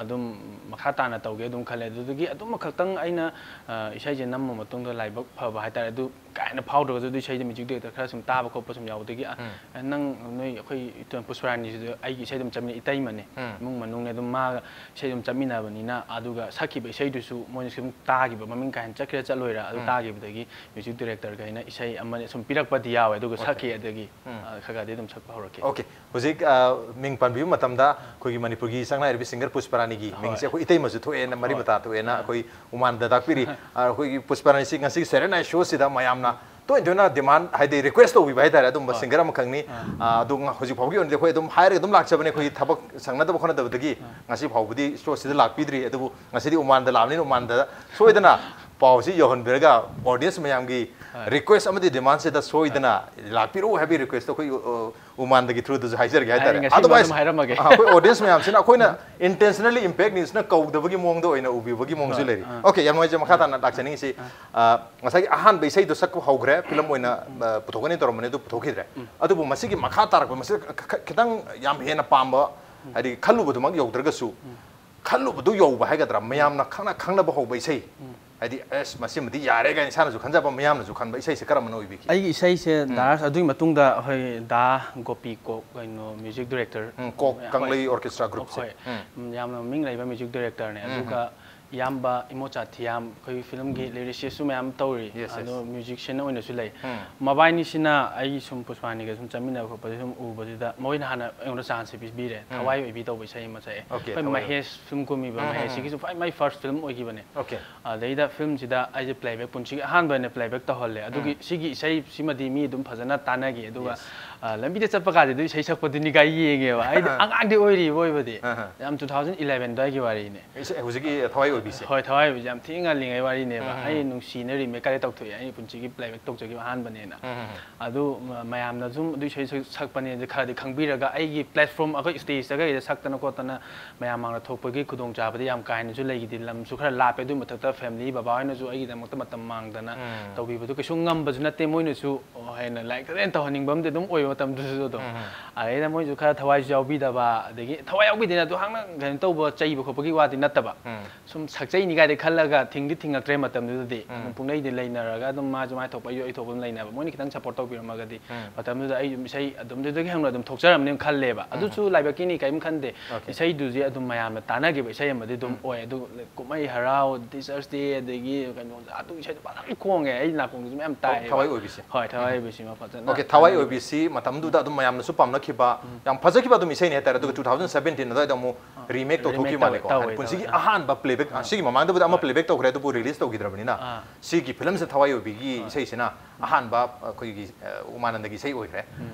ꯑꯗꯨꯝ ꯃꯈꯥ ꯇꯥꯅ ꯇꯧꯒꯦ ꯑꯗꯨꯝ ꯈꯜꯂꯦ꯫ ꯑꯗꯨꯗꯒꯤ ꯑꯗꯨꯃꯈꯛꯇꯪ ꯑꯩꯅ, ꯑ, ꯏꯁꯩꯁꯦ ꯅꯝꯃ ꯃꯇꯨꯡꯗ ꯂꯥꯏꯕꯛ ꯐꯕ ꯍꯥꯏꯇꯥꯔꯦ꯫ ꯑꯗꯨ ꯀꯥ ꯍꯦꯟꯅ ꯐꯥꯎꯗ꯭ꯔꯒꯁꯨ ꯑꯗꯨ ꯏꯁꯩꯗ ꯃ꯭ꯌꯨꯖꯤꯛ ꯗꯥꯏꯔꯦꯛꯇꯔ ꯈꯔ ꯁꯨꯝ ꯇꯥꯕ ꯈꯣꯠꯄ ꯁꯨꯝ ꯌꯥꯎꯕꯗꯒꯤ, "ꯑ, ꯅꯪ ꯅꯣꯏ ꯑꯩꯈꯣꯏ ꯏꯇꯣꯟ ꯄꯨꯁꯄꯔꯥꯅꯤꯁꯤꯗ ꯑꯩꯒꯤ ꯏꯁꯩ ꯑꯗꯨꯝ ꯆꯠꯃꯤꯟꯅꯩ, ꯏꯇꯩꯃꯅꯦ, ꯏꯃꯨꯡ ꯃꯅꯨꯡꯅꯦ, ꯑꯗꯨꯝ ꯃꯥꯒ ꯏꯁꯩ ꯑꯗꯨꯝ ꯆꯠꯃꯤꯟꯅꯕꯅꯤꯅ", ꯑꯗꯨꯒ ꯁꯛꯈꯤꯕ ꯏꯁꯩꯗꯨꯁꯨ ꯃꯣꯏꯅ ꯁꯨꯝ ꯇꯥꯈꯤꯕ, ꯃꯃꯤꯡ ꯀꯥ ꯍꯦꯟꯅ ꯆꯠꯈꯤꯔ ꯆꯠꯂꯣꯏꯔ ꯑꯗꯨ ꯇꯥꯈꯤꯕꯗꯒꯤ ꯃ꯭ꯌꯨꯖꯤꯛ ꯗꯥꯏꯔꯦꯛꯇꯔꯈꯩꯅ ꯏꯁꯩ ꯑꯃ ꯁꯨꯝ ꯄꯤꯔꯛꯄꯗꯤ ꯌꯥꯎꯋꯦ꯫ ꯑꯗꯨꯒ ꯁꯛꯈꯤ꯫ ꯑꯗꯒꯤ, ꯑ, ꯈꯔ ꯈꯔꯗꯤ ꯑꯗꯨꯝ ꯁꯛꯄ ꯍꯧꯔꯛꯈꯤ꯫ ꯑꯣꯀꯦ, ꯍꯧꯖꯤꯛ, ꯑ, ꯃꯤꯡ ꯄꯟꯕꯤꯕ ꯃꯇꯝꯗ ꯑꯩꯈꯣꯏꯒꯤ ꯃꯅꯤꯄꯨꯔꯒꯤ ꯁꯛꯅꯥꯏꯔꯕꯤ ꯁꯤꯡꯒꯔ ꯄꯨꯁꯄꯔꯥꯅꯤꯒꯤ ꯃꯤꯡꯁꯦ ꯑꯩꯈꯣꯏ ꯏꯇꯩꯃꯁꯨ ꯊꯣꯛꯑꯦꯅ, ꯃꯔꯤ ꯃꯇꯥ ꯊꯣꯛꯑꯦꯅ ꯑꯩꯈꯣꯏ ꯎꯃꯥꯟꯗ ꯇꯥꯛꯄꯤꯔꯤ꯫ ꯑ, ꯑꯩꯈꯣꯏꯒꯤ ꯄꯨꯁꯄꯔꯥꯅꯤꯁꯤ ꯉꯁꯤꯒꯤ ꯁꯦꯔꯦꯅꯥꯏ ꯁꯣꯁꯤꯗ ꯃꯌꯥꯝꯅ ꯇꯣꯏꯅ ꯇꯣꯏꯅ ꯗꯤꯃꯥꯟ, ꯍꯥꯏꯗꯤ ꯔꯤꯀ꯭ꯋꯦꯁ ꯇꯧꯕꯤꯕ ꯍꯥꯏꯇꯥꯔꯦ, ꯑꯗꯨꯝꯕ ꯁꯤꯡꯒꯔ ꯑꯃꯈꯛꯅꯤ꯫ ꯑ, ꯑꯗꯨ ꯉ-, ꯍꯧꯖꯤꯛ ꯐꯥꯎꯒꯤ ꯑꯣꯏꯅꯗꯤ ꯑꯩꯈꯣꯏ ꯑꯗꯨꯝ ꯍꯥꯏꯔꯒ ꯑꯗꯨꯝ ꯂꯥꯛꯆꯕꯅꯦ꯫ ꯑꯩꯈꯣꯏꯒꯤ ꯊꯕꯛ ꯁꯪꯅꯗꯕ ꯈꯣꯠꯅꯗꯕꯗꯒꯤ ꯉꯁꯤ ꯐꯥꯎꯕꯗꯤ ꯁꯣꯁꯤꯗ ꯂꯥꯛꯄꯤꯗ꯭ꯔꯤ꯫ ꯑꯗꯨꯕꯨ ꯉꯁꯤꯗꯤ ꯎꯃꯥꯟꯗ ꯂꯥꯛꯑꯕꯅꯤꯅ ꯎꯃꯥꯟꯗ ꯁꯣꯏꯗꯅ ꯄꯥꯎꯁꯤ ꯌꯧꯍꯟꯕꯤꯔꯒ ꯑꯣꯗꯤꯌꯦꯟꯁ ꯃꯌꯥꯝꯒꯤ ꯔꯤꯀ꯭ꯋꯦꯁ ꯑꯃꯗꯤ ꯗꯤꯃꯥꯟꯁꯤꯗ ꯁꯣꯏꯗꯅ ꯂꯥꯛꯄꯤꯔꯛꯎ ꯍꯥꯏꯕꯒꯤ ꯔꯤꯀ꯭ꯋꯦꯁꯇꯣ ꯑꯩꯈꯣꯏ, ꯑ, ꯎꯃꯥꯟꯗꯒꯤ ꯊ꯭ꯔꯨꯗꯁꯨ ꯍꯥꯏꯖꯔꯒꯦ ꯍꯥꯏꯇꯥꯔꯦ꯫ ꯉꯁꯤꯃꯛ ꯑꯗꯨꯝ Otherwise, ꯍꯥꯏꯔꯝꯃꯒꯦ꯫ ꯑ, ꯑꯩꯈꯣꯏ ꯑꯣꯗꯤꯌꯦꯟꯁ ꯃꯌꯥꯝꯁꯤꯅ ꯑꯩꯈꯣꯏꯅ ꯏꯟꯇꯦꯟꯁꯅꯦꯜꯂꯤ ꯏꯝꯄꯦꯛ ꯅ꯭ꯌꯨꯁꯅ ꯀꯧꯗꯕꯒꯤ ꯃꯑꯣꯡꯗ ꯑꯣꯏꯅ ꯎꯕꯤꯕꯒꯤ ꯃꯑꯣꯡꯁꯨ ꯂꯩꯔꯤ꯫ ꯑꯣꯀꯦ, ꯌꯥꯝ ꯅꯨꯡꯉꯥꯏꯖꯩ꯫ ꯃꯈꯥ ꯇꯥꯅ ꯂꯥꯛꯆꯅꯤꯡꯉꯤꯁꯤ, ꯑ, ꯉꯁꯥꯏꯒꯤ ꯑꯍꯥꯟꯕ ꯏꯁꯩꯗꯣ ꯁꯛꯄ ꯍꯧꯈ꯭ꯔꯦ, ꯐꯤꯂꯝ ꯑꯣꯏꯅ, ꯑ, ꯄꯨꯊꯣꯛꯀꯅꯤ ꯇꯧꯔꯝꯕꯅꯦ, ꯑꯗꯨ ꯄꯨꯊꯣꯛꯈꯤꯗ꯭ꯔꯦ꯫ ꯑꯗꯨꯕꯨ ꯃꯁꯤꯒꯤ ꯃꯈꯥ ꯇꯥꯔꯛꯄ, ꯃꯁꯤ ꯈ-, ꯈ-, ꯈꯤꯇꯪ ꯌꯥꯝ ꯍꯦꯟꯅ ꯄꯥꯝꯕ, ꯍꯥꯏꯗꯤ ꯈꯜꯂꯨꯕꯗꯨꯃꯛ ꯌꯧꯗ꯭ꯔꯒꯁꯨ, ꯈꯜꯂꯨꯕꯗꯨ ꯌꯧꯕ ꯍꯥꯏꯒꯗ꯭ꯔꯥ, ꯃꯌꯥꯝꯅ ꯈꯪꯅ ꯈꯪꯅꯕ ꯍꯧꯕ ꯏꯁꯩ, ꯍꯥꯏꯗꯤ, "ꯑꯁ, ꯃꯁꯤꯃꯗꯤ ꯌꯥꯔꯦ" ꯀꯥꯏꯅ ꯏꯁꯥꯅꯁꯨ ꯈꯟꯖꯕ, ꯃꯌꯥꯝꯅꯁꯨ ꯈꯟꯕ ꯏꯁꯩꯁꯦ ꯀꯔꯝꯕꯅ ꯑꯣꯏꯕꯤꯒꯦ? ꯑꯩꯒꯤ ꯏꯁꯩꯁꯦ ꯗꯥꯟꯁ, ꯑꯗꯨꯒꯤ ꯃꯇꯨꯡꯗ ꯑꯩꯈꯣꯏ ꯗꯥ ꯒꯣꯄꯤ ꯀꯣꯛ, ꯀꯩꯅꯣ, ꯃ꯭ꯌꯨꯖꯤꯛ ꯗꯥꯏꯔꯦꯛꯇꯔ, ꯎꯝ, ꯀꯣꯛ ꯍꯣꯏ, ꯀꯪꯂꯩ ꯑꯣꯔꯀꯦꯁꯇ꯭ꯔꯥ ꯒ꯭ꯔꯨꯞꯁꯦ꯫ ꯍꯣꯏ꯫ ꯎꯝ, ꯌꯥꯝꯅ ꯃꯃꯤꯡ ꯂꯩꯕ ꯃ꯭ꯌꯨꯖꯤꯛ ꯗꯥꯏꯔꯦꯛꯇꯔꯅꯦ꯫ ꯑꯗꯨꯒ ꯏꯌꯥꯝꯕ ꯏꯃꯣꯆꯥ ꯊꯤꯌꯥꯝ, ꯑꯩꯈꯣꯏꯒꯤ ꯐꯤꯂꯝꯒꯤ ꯂꯤꯔꯤꯁꯤꯁꯁꯨ ꯃꯌꯥꯝ ꯇꯧꯔꯤ꯫ Yes, yes. ꯑꯗꯣ ꯃ꯭ꯌꯨꯖꯤꯛꯁꯤꯌꯟ ꯑꯣꯏꯅꯁꯨ ꯂꯩ꯫ ꯎꯝ. ꯃꯕꯥꯏꯅꯤꯁꯤꯅ ꯑꯩꯒꯤ ꯁꯨꯝ ꯄꯨꯁꯄꯥꯅꯤꯒ ꯁꯨꯝ ꯆꯠꯃꯤꯟꯅꯕ ꯈꯣꯠꯄꯁꯦ ꯁꯨꯝ ꯎꯕꯁꯤꯗ ꯃꯣꯏꯅ ꯍꯥꯟꯅ ꯑꯩꯉꯣꯟꯗ ꯆꯥꯟꯁꯁꯦ ꯄꯤꯕꯤꯔꯦ꯫ ꯎꯝ. ꯊꯋꯥꯏ ꯑꯣꯏꯕꯤ ꯇꯧꯕ ꯏꯁꯩ ꯑꯃꯁꯦ꯫ Okay, ꯑꯩꯈꯣꯏ ꯊꯋꯥꯏ ꯑꯣꯏꯕꯤ꯫ ꯃꯍꯦꯁ ꯐꯤꯂꯝ ꯀꯨꯝꯃꯤꯕ ꯎꯝ, ꯎꯝ, ꯃꯍꯦꯁꯁꯤꯒꯤꯁꯨ ꯈ꯭ꯋꯥꯏ ꯃꯥꯏ ꯐꯥꯔꯁ ꯐꯤꯂꯝ ꯑꯣꯏꯈꯤꯕꯅꯦ꯫ Okay. ꯑꯗꯩꯗ ꯐꯤꯂꯝꯁꯤꯗ ꯑꯩꯁꯦ ꯄ꯭ꯂꯦꯕꯦꯛ ꯄꯨꯟꯁꯤꯒꯤ ꯑꯍꯥꯟꯕ ꯑꯣꯏꯅ ꯄ꯭ꯂꯦꯕꯦꯛ ꯇꯧꯍꯜꯂꯦ꯫ ꯑꯗꯨꯒꯤ ꯎꯝ. ꯁꯤꯒꯤ ꯏꯁꯩꯁꯤꯃꯗꯤ ꯃꯤ ꯑꯗꯨꯝ ꯐꯖꯅ ꯇꯥꯟꯅꯈꯤ꯫ ꯑꯗꯨꯒ Yes. ꯑ, ꯂꯝꯕꯤꯗ ꯆꯠꯄ ꯀꯥꯟꯗ ꯑꯗꯨ ꯏꯁꯩ ꯁꯛꯄꯗꯨꯅꯤꯒ ꯌꯦꯡꯉꯦꯕ꯫ ꯑꯩꯗꯤ ꯑꯍ. ꯑꯉꯥꯡꯗꯤ ꯑꯣꯏꯔꯤꯕ ꯑꯣꯏꯕꯗꯤ꯫ ꯑꯍ. ꯌꯥꯝ two thousand eleven ꯑꯗꯨꯋꯥꯏꯒꯤ ꯋꯥꯔꯤꯅꯦ꯫ ꯏꯁꯩ ꯍꯧꯖꯤꯛꯀꯤ ꯊꯋꯥꯏ ꯑꯣꯏꯕꯤꯁꯦ꯫ ꯍꯣꯏ, ꯊꯋꯥꯏ ꯑꯣꯏꯕꯤꯁꯦ ꯌꯥꯝ ꯊꯤ ꯉꯜꯂꯤꯉꯩ ꯋꯥꯔꯤꯅꯦꯕ꯫ ꯎꯝ. ꯑꯩ ꯅꯨꯡꯁꯤꯅ ꯔꯤꯃꯦꯛ ꯀꯥꯏꯗ ꯇꯧꯊꯣꯛꯑꯦ꯫ ꯑꯩ ꯄꯨꯟꯁꯤꯒꯤ ꯄ꯭ꯂꯦꯕꯦꯛ ꯇꯧꯖꯈꯤꯕ ꯑꯍꯥꯟꯕꯅꯦꯅ꯫ ꯎꯝ. ꯑꯗꯨ ꯃ-, ꯃꯌꯥꯝꯅ ꯁꯨꯝ ꯑꯗꯨ ꯏꯁꯩ ꯁꯛ-, ꯁꯛꯄꯅꯦ ꯑꯗꯨ ꯈꯔꯗꯤ ꯈꯪꯕꯤꯔꯒ ꯑꯩꯒꯤ ꯄ꯭ꯂꯦꯠꯐꯣꯝ ꯑꯩꯈꯣꯏ ꯁ꯭ꯇꯦꯖꯇ ꯀꯩꯗ ꯁꯛꯇꯅ ꯈꯣꯠꯇꯅ ꯃꯌꯥꯝ ꯃꯥꯡꯗ ꯊꯣꯛꯄꯒꯤ ꯈꯨꯗꯣꯡꯆꯥꯕꯗꯤ ꯌꯥꯝ ꯀꯥ ꯍꯦꯟꯅꯁꯨ ꯂꯩꯈꯤꯗꯦ꯫ ꯂꯝꯁꯨ ꯈꯔ ꯂꯥꯞꯄꯦ꯫ ꯑꯗꯨꯒꯤ ꯃꯊꯛꯇ ꯐꯦꯃꯤꯂꯤ ꯕꯕꯥ ꯍꯣꯏꯅꯁꯨ ꯑꯩꯒꯤꯗꯃꯛꯇ ꯃꯇꯝ ꯃꯥꯡꯗꯅ ꯎꯝ. ꯇꯧꯕꯤꯕꯗꯨ ꯀꯩꯁꯨ ꯉꯝꯕꯁꯨ ꯅꯠꯇꯦ꯫ ꯃꯣꯏꯅꯁꯨ ꯍꯦꯟꯅ ꯂꯥꯏꯔꯤꯛꯇ ꯍꯦꯟꯅ ꯇꯧꯍꯟꯅꯤꯡꯕ ꯑꯃꯗꯤ ꯑꯗꯨꯝ ꯑꯣꯏꯕ ꯃꯇꯝꯗꯨꯁꯨ ꯑꯗꯨꯝ꯫ ꯎꯝ. ꯑꯗꯩꯗ ꯃꯣꯏꯁꯨ ꯈꯔ ꯊꯋꯥꯏꯁꯨ ꯌꯥꯎꯕꯤꯗꯕ, ꯑꯗꯒꯤ ꯊꯋꯥꯏ ꯌꯥꯎꯕꯤꯗꯦꯅ ꯑꯗꯨ ꯍꯥꯡꯅ ꯀꯩꯅꯣ ꯇꯧꯕ ꯆꯩꯕ ꯈꯣꯠꯄꯒꯤ ꯋꯥꯗꯤ ꯅꯠꯇꯕ꯫ ꯎꯝ. ꯁꯨꯝ ꯁꯛꯆꯩꯅꯤ ꯀꯥꯏꯗꯤ ꯈꯜꯂꯒ ꯊꯤꯡꯗꯤ ꯊꯤꯡꯉꯛꯇ꯭ꯔꯦ ꯃꯇꯝꯗꯨꯗꯗꯤ꯫ ꯎꯝ. ꯑꯗꯨꯝ ꯄꯨꯡꯅꯩꯗꯤ ꯂꯩꯅꯔꯒ ꯑꯗꯨꯝ ꯃꯥꯁꯨ ꯃꯥꯏ ꯊꯣꯛꯄ ꯑꯩꯁꯨ ꯑꯩ ꯊꯣꯛꯄ ꯑꯗꯨꯝ ꯂꯩꯅꯕ꯫ ꯃꯣꯏꯅ ꯈꯤꯇꯪ ꯁꯞꯄꯣꯔꯠ ꯇꯧꯕꯤꯔꯝꯃꯒꯗꯤ ꯎꯝ. ꯃꯇꯝꯗꯨꯗ ꯑꯩ ꯑꯗꯨꯝ ꯏꯁꯩ ꯑꯗꯨꯝꯗꯨꯗꯒꯤ ꯍꯧꯅ ꯑꯗꯨꯝ ꯊꯣꯛꯆꯔꯝꯅꯤꯅ ꯈꯜꯂꯦꯕ꯫ ꯑꯗꯨꯁꯨ ꯂꯥꯏꯕꯛꯀꯤꯅꯤ ꯀꯔꯤꯝ ꯈꯟꯗꯦ꯫ Okay. ꯏꯁꯩꯗꯨꯗꯤ ꯑꯗꯨꯝ ꯃꯌꯥꯝꯅ ꯇꯥꯟꯅꯈꯤꯕ ꯏꯁꯩ ꯑꯃꯗꯤ ꯑꯗꯨꯝ ꯎꯝ. ꯑꯣꯏ꯫ ꯑꯗꯨ ꯀꯨꯝꯍꯩ ꯍꯔꯥꯎ, ꯇꯤꯆꯔꯁ ꯗꯦ, ꯑꯗꯒꯤ ꯀꯩꯅꯣ ꯑꯗꯨ ꯏꯁꯩꯗꯣ ꯐꯖꯅ ꯈꯣꯡꯉꯦ꯫ ꯑꯩ ꯅꯥꯀꯣꯡꯗꯁꯨ ꯃꯌꯥꯝ ꯇꯥꯏꯌꯦꯕ꯫ ꯊꯋꯥꯏ ꯑꯣꯏꯕꯤꯁꯦ꯫ ꯍꯣꯏ, ꯊꯋꯥꯏ ꯑꯣꯏꯕꯤꯁꯤꯃ ꯐꯖꯅ Okay, ꯊꯋꯥꯏ ꯇꯥꯟꯅꯈꯤꯕ꯫ ꯑꯣꯏꯕꯤꯁꯤ ꯃꯇꯝꯗꯨꯗ ꯑꯗꯨꯝ ꯃꯌꯥꯝꯅꯁꯨ ꯄꯥꯝꯅꯈꯤꯕ, ꯌꯥꯝ ꯐꯖꯈꯤꯕ ꯑꯗꯨꯝ ꯏꯁꯩꯅꯦ ꯍꯥꯏꯇꯥꯔꯦ꯫ ꯑꯗꯨꯒ two thousand seventeen ꯑꯗꯨꯋꯥꯏꯗ ꯑꯃꯨꯛ ꯔꯤꯃꯦꯛ Remake ꯇꯧꯊꯣꯛꯈꯤꯕ ꯇꯧꯋꯦ, ꯃꯥꯜꯂꯦꯀꯣ꯫ ꯇꯧꯋꯦ, ꯍꯥꯏꯗꯤ ꯄꯨꯟꯁꯤꯒꯤ ꯇꯧꯋꯦ꯫ ꯑꯍꯥꯟꯕ ꯄ꯭ꯂꯦꯕꯦꯛ, ꯁꯤꯒꯤ ꯃꯃꯥꯡꯗꯕꯨꯗꯤ ꯑꯃ ꯍꯣꯏ. ꯄ꯭ꯂꯦꯕꯦꯛ ꯇꯧꯈ꯭ꯔꯦ, ꯑꯗꯨꯕꯨ ꯔꯤꯂꯤꯁ ꯇꯧꯈꯤꯗ꯭ꯔꯕꯅꯤꯅ ꯑꯥ. ꯁꯤꯒꯤ ꯐꯤꯂꯝꯁꯤꯗ ꯊꯋꯥꯏ ꯑꯣꯏꯕꯤꯒꯤ ꯏꯁꯩꯁꯤꯅ ꯑꯍꯥꯟꯕ ꯑꯩꯈꯣꯏꯒꯤ, ꯑ, ꯎꯃꯥꯅꯟꯗꯒꯤ ꯏꯁꯩ ꯑꯣꯏꯈ꯭ꯔꯦ꯫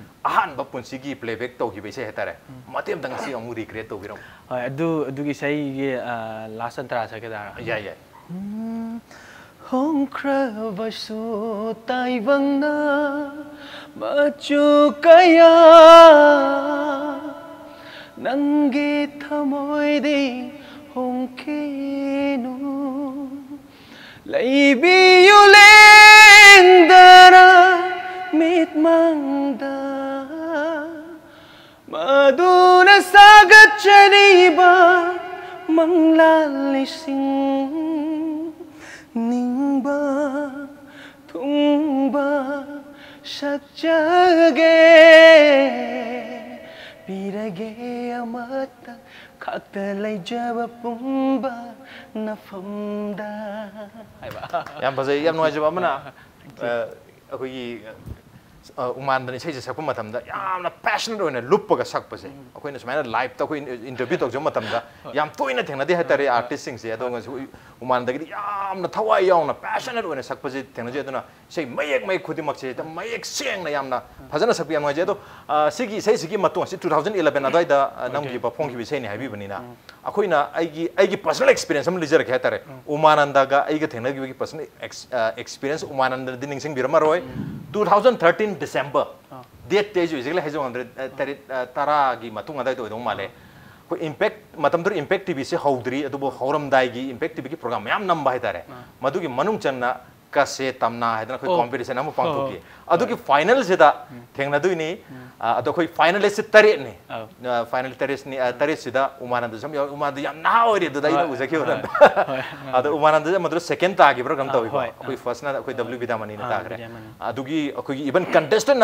ꯑꯍꯥꯟꯕ ꯄꯨꯟꯁꯤꯒꯤ ꯄ꯭ꯂꯦꯕꯦꯛ ꯇꯧꯈꯤꯕ ꯏꯁꯩ ꯍꯥꯏꯇꯥꯔꯦ꯫ ꯃꯇꯦꯛ ꯑꯝꯇ ꯉꯁꯤ ꯑꯃꯨꯛ ꯔꯤꯀ꯭ꯔꯤꯌꯦꯠ ꯇꯧꯕꯤꯔꯝꯃꯨ꯫ ꯍꯣꯏ, ꯑꯗꯨ, ꯑꯗꯨꯒꯤ ꯏꯁꯩꯒꯤ, ꯑ, ꯂꯥꯁ ꯑꯟꯇꯔꯥ ꯁꯛꯀꯦ ꯇꯥꯔꯥ? ꯌꯥꯏ, ꯌꯥꯏ꯫ ꯎꯝ, ꯍꯣꯡꯈ꯭ꯔꯕꯁꯨ ꯇꯥꯏꯕꯪꯅ ꯃꯆꯨ ꯀꯌꯥ ꯅꯪꯒꯤ ꯊꯃꯣꯏꯗꯤ ꯍꯣꯡꯈꯤꯅꯨ꯫ ꯂꯩꯕꯤꯌꯨ ꯂꯦꯡꯗꯅ ꯃꯤꯠꯃꯥꯡꯗ ꯃꯗꯨꯅ ꯁꯥꯒꯠꯆꯔꯤꯕ ꯃꯪꯂꯥꯟ ꯂꯤꯁꯤꯡ ꯅꯤꯡꯕ ꯊꯨꯡꯕ ꯁꯛꯆꯒꯦ꯫ ꯄꯤꯔꯒꯦ ꯑꯃꯇ ꯈꯛꯇ ꯂꯩꯖꯕ ꯄꯨꯝꯕ ꯅꯐꯝꯗ꯫ ꯍꯥꯏꯕ꯫ ꯌꯥꯝ ꯐꯖꯩ꯫ ꯌꯥꯝ ꯅꯨꯡꯉꯥꯏꯖꯕ ꯑꯃꯅ ꯑ, ꯑꯩꯈꯣꯏꯒꯤ ꯑ, ꯎꯃꯥꯟꯗꯅ ꯏꯁꯩꯁꯦ ꯁꯛꯄ ꯃꯇꯝꯗ ꯌꯥꯝꯅ ꯄꯦꯁꯅꯦꯠ ꯑꯣꯏꯅ ꯂꯨꯞꯄꯒ ꯁꯛꯄꯁꯦ ꯑꯩꯈꯣꯏꯅ ꯁꯨꯃꯥꯏꯅ ꯂꯥꯏꯞꯇ ꯑꯩꯈꯣꯏ ꯏꯟꯇꯔꯚ꯭ꯌꯨ ꯇꯧꯖꯕ ꯃꯇꯝꯗ ꯌꯥꯝ ꯇꯣꯏꯅ ꯊꯦꯡꯅꯗꯦ ꯍꯥꯏꯇꯥꯔꯦ ꯑꯥꯔꯇꯤꯁꯁꯤꯡꯁꯦ꯫ ꯑꯗꯣ ꯉꯁꯤ ꯎꯃꯥꯟꯗꯒꯤꯗꯤ ꯌꯥꯝꯅ ꯊꯋꯥꯏ ꯌꯥꯎꯅ ꯄꯦꯁꯅꯦꯠ ꯑꯣꯏꯅ ꯁꯛꯄꯁꯦ ꯊꯦꯡꯅꯖꯩ꯫ ꯑꯗꯨꯅ ꯏꯁꯩ ꯃꯌꯦꯛ ꯃꯌꯦꯛ ꯈꯨꯗꯤꯡꯃꯛꯁꯦ ꯍꯦꯛꯇ ꯃꯌꯦꯛ ꯁꯦꯡꯅ ꯌꯥꯝꯅ ꯐꯖꯅ ꯁꯛꯄꯤ꯫ ꯌꯥꯝ ꯅꯨꯡꯉꯥꯏꯖꯩ꯫ ꯑꯗꯣ ꯑ, ꯁꯤꯒꯤ ꯏꯁꯩꯁꯤꯒꯤ ꯃꯇꯨꯡ ꯑꯁꯤ two thousand eleven ꯑꯗꯨꯋꯥꯏꯗ ꯑ, ꯅꯝꯈꯤꯕ ꯐꯣꯡꯈꯤꯕ ꯏꯁꯩꯅꯤ ꯍꯥꯏꯕꯤꯕꯅꯤꯅ ꯑꯩꯈꯣꯏꯅ ꯑꯩꯒꯤ ꯑꯩꯒꯤ ꯄꯔꯁꯅꯦꯜ ꯑꯦꯛꯁꯄꯤꯔꯤꯌꯦꯟꯁ ꯑꯃ ꯂꯤꯖꯔꯛꯀꯦ ꯍꯥꯏꯇꯥꯔꯦ꯫ ꯎꯃꯥꯅꯟꯗꯒ ꯑꯩꯒ ꯊꯦꯡꯅꯈꯤꯕꯒꯤ ꯄꯔꯁꯅꯦꯜ ꯑꯦꯛꯁꯄꯤꯔꯤꯌꯦꯟꯁ ꯎꯃꯥꯅꯟꯗꯗꯤ ꯅꯤꯡꯁꯤꯡꯕꯤꯔꯝꯃꯔꯣꯏ꯫ Two thousand thirteen December, ꯗꯦꯠꯇꯤ ꯑꯩꯁꯨ ꯑꯦꯛꯖꯦꯛꯂꯤ ꯍꯥꯏꯖꯧ ꯉꯝꯗ꯭ꯔꯦ꯫ ꯑ, ꯇꯔꯦꯠ ꯑ, ꯇꯔꯥꯒꯤ ꯃꯇꯨꯡ ꯑꯗꯨꯋꯥꯏꯗ ꯑꯣꯏꯗꯧ ꯃꯥꯜꯂꯦ꯫ ꯑꯩꯈꯣꯏ ꯏꯝꯄꯦꯛ ꯃꯇꯝꯗꯨꯗ ꯏꯝꯄꯦꯛ ꯇꯤꯚꯤꯁꯦ ꯍꯧꯗ꯭ꯔꯤ, ꯑꯗꯨꯕꯨ ꯍꯧꯔꯝꯗꯥꯏꯒꯤ ꯏꯝꯄꯦꯛ ꯇꯤꯚꯤꯒꯤ ꯄ꯭ꯔꯣꯒ꯭ꯔꯥꯝ ꯃꯌꯥꯝ ꯅꯝꯕ ꯍꯥꯏꯇꯥꯔꯦ꯫ ꯃꯗꯨꯒꯤ ꯃꯅꯨꯡ ꯆꯟꯅ ꯀꯁꯦ ꯇꯝꯅꯥ ꯍꯥꯏꯗꯅ ꯑꯩꯈꯣꯏ ꯑꯣ꯫ ꯀꯣꯝꯄꯤꯇꯤꯁꯟ ꯑꯃ ꯍꯣꯏ, ꯄꯥꯡꯊꯣꯛꯈꯤ꯫ ꯍꯣꯏ꯫ ꯑꯗꯨꯒꯤ ꯐꯥꯏꯅꯦꯜꯁꯤꯗ ꯊꯦꯡꯅꯗꯣꯏꯅꯤ꯫ ꯑ, ꯑꯗꯣ ꯑꯩꯈꯣꯏ ꯐꯥꯏꯅꯦꯂꯤꯁ ꯇꯔꯦꯠꯅꯤ꯫ ꯑꯧ꯫ ꯐꯥꯏꯅꯦꯜ ꯇꯔꯦꯠꯁꯤꯗ ꯎꯃꯥꯅꯟꯗꯁꯨ ꯌꯥꯎ ꯎꯃꯥꯅꯟꯗ ꯌꯥꯝ ꯅꯍꯥ ꯑꯣꯏꯔꯤ ꯑꯗꯨꯗ ꯑꯩꯅ ꯍꯣꯏ, ꯎꯖꯈꯤꯕꯗ꯫ ꯍꯣꯏ, ꯍꯣꯏ, ꯍꯣꯏ꯫ ꯑꯗꯣ ꯎꯃꯥꯅꯟꯗꯁꯦ ꯃꯗꯨꯗ ꯁꯦꯀꯦꯟ ꯇꯥꯈꯤꯕ꯭ꯔꯥ ꯀꯩꯅꯣꯝ ꯑꯥ, ꯇꯧꯋꯤꯀꯣ꯫ ꯍꯣꯏ, ꯑꯩꯈꯣꯏ ꯑꯥ꯫ ꯐꯥꯔꯁꯅ ꯑꯩꯈꯣꯏ ꯑꯥ, ꯗꯕ꯭ꯂꯤꯎ ꯕꯤꯗꯥꯃꯅꯤꯅ ꯑꯥ, ꯇꯥꯈ꯭ꯔꯦ꯫ ꯕꯤꯗ꯭ꯌꯥꯃꯅꯤ꯫ ꯑꯗꯨꯒꯤ ꯑꯩꯈꯣꯏꯒꯤ ꯏꯚꯟ ꯀꯟꯇꯦꯁꯇꯦꯟ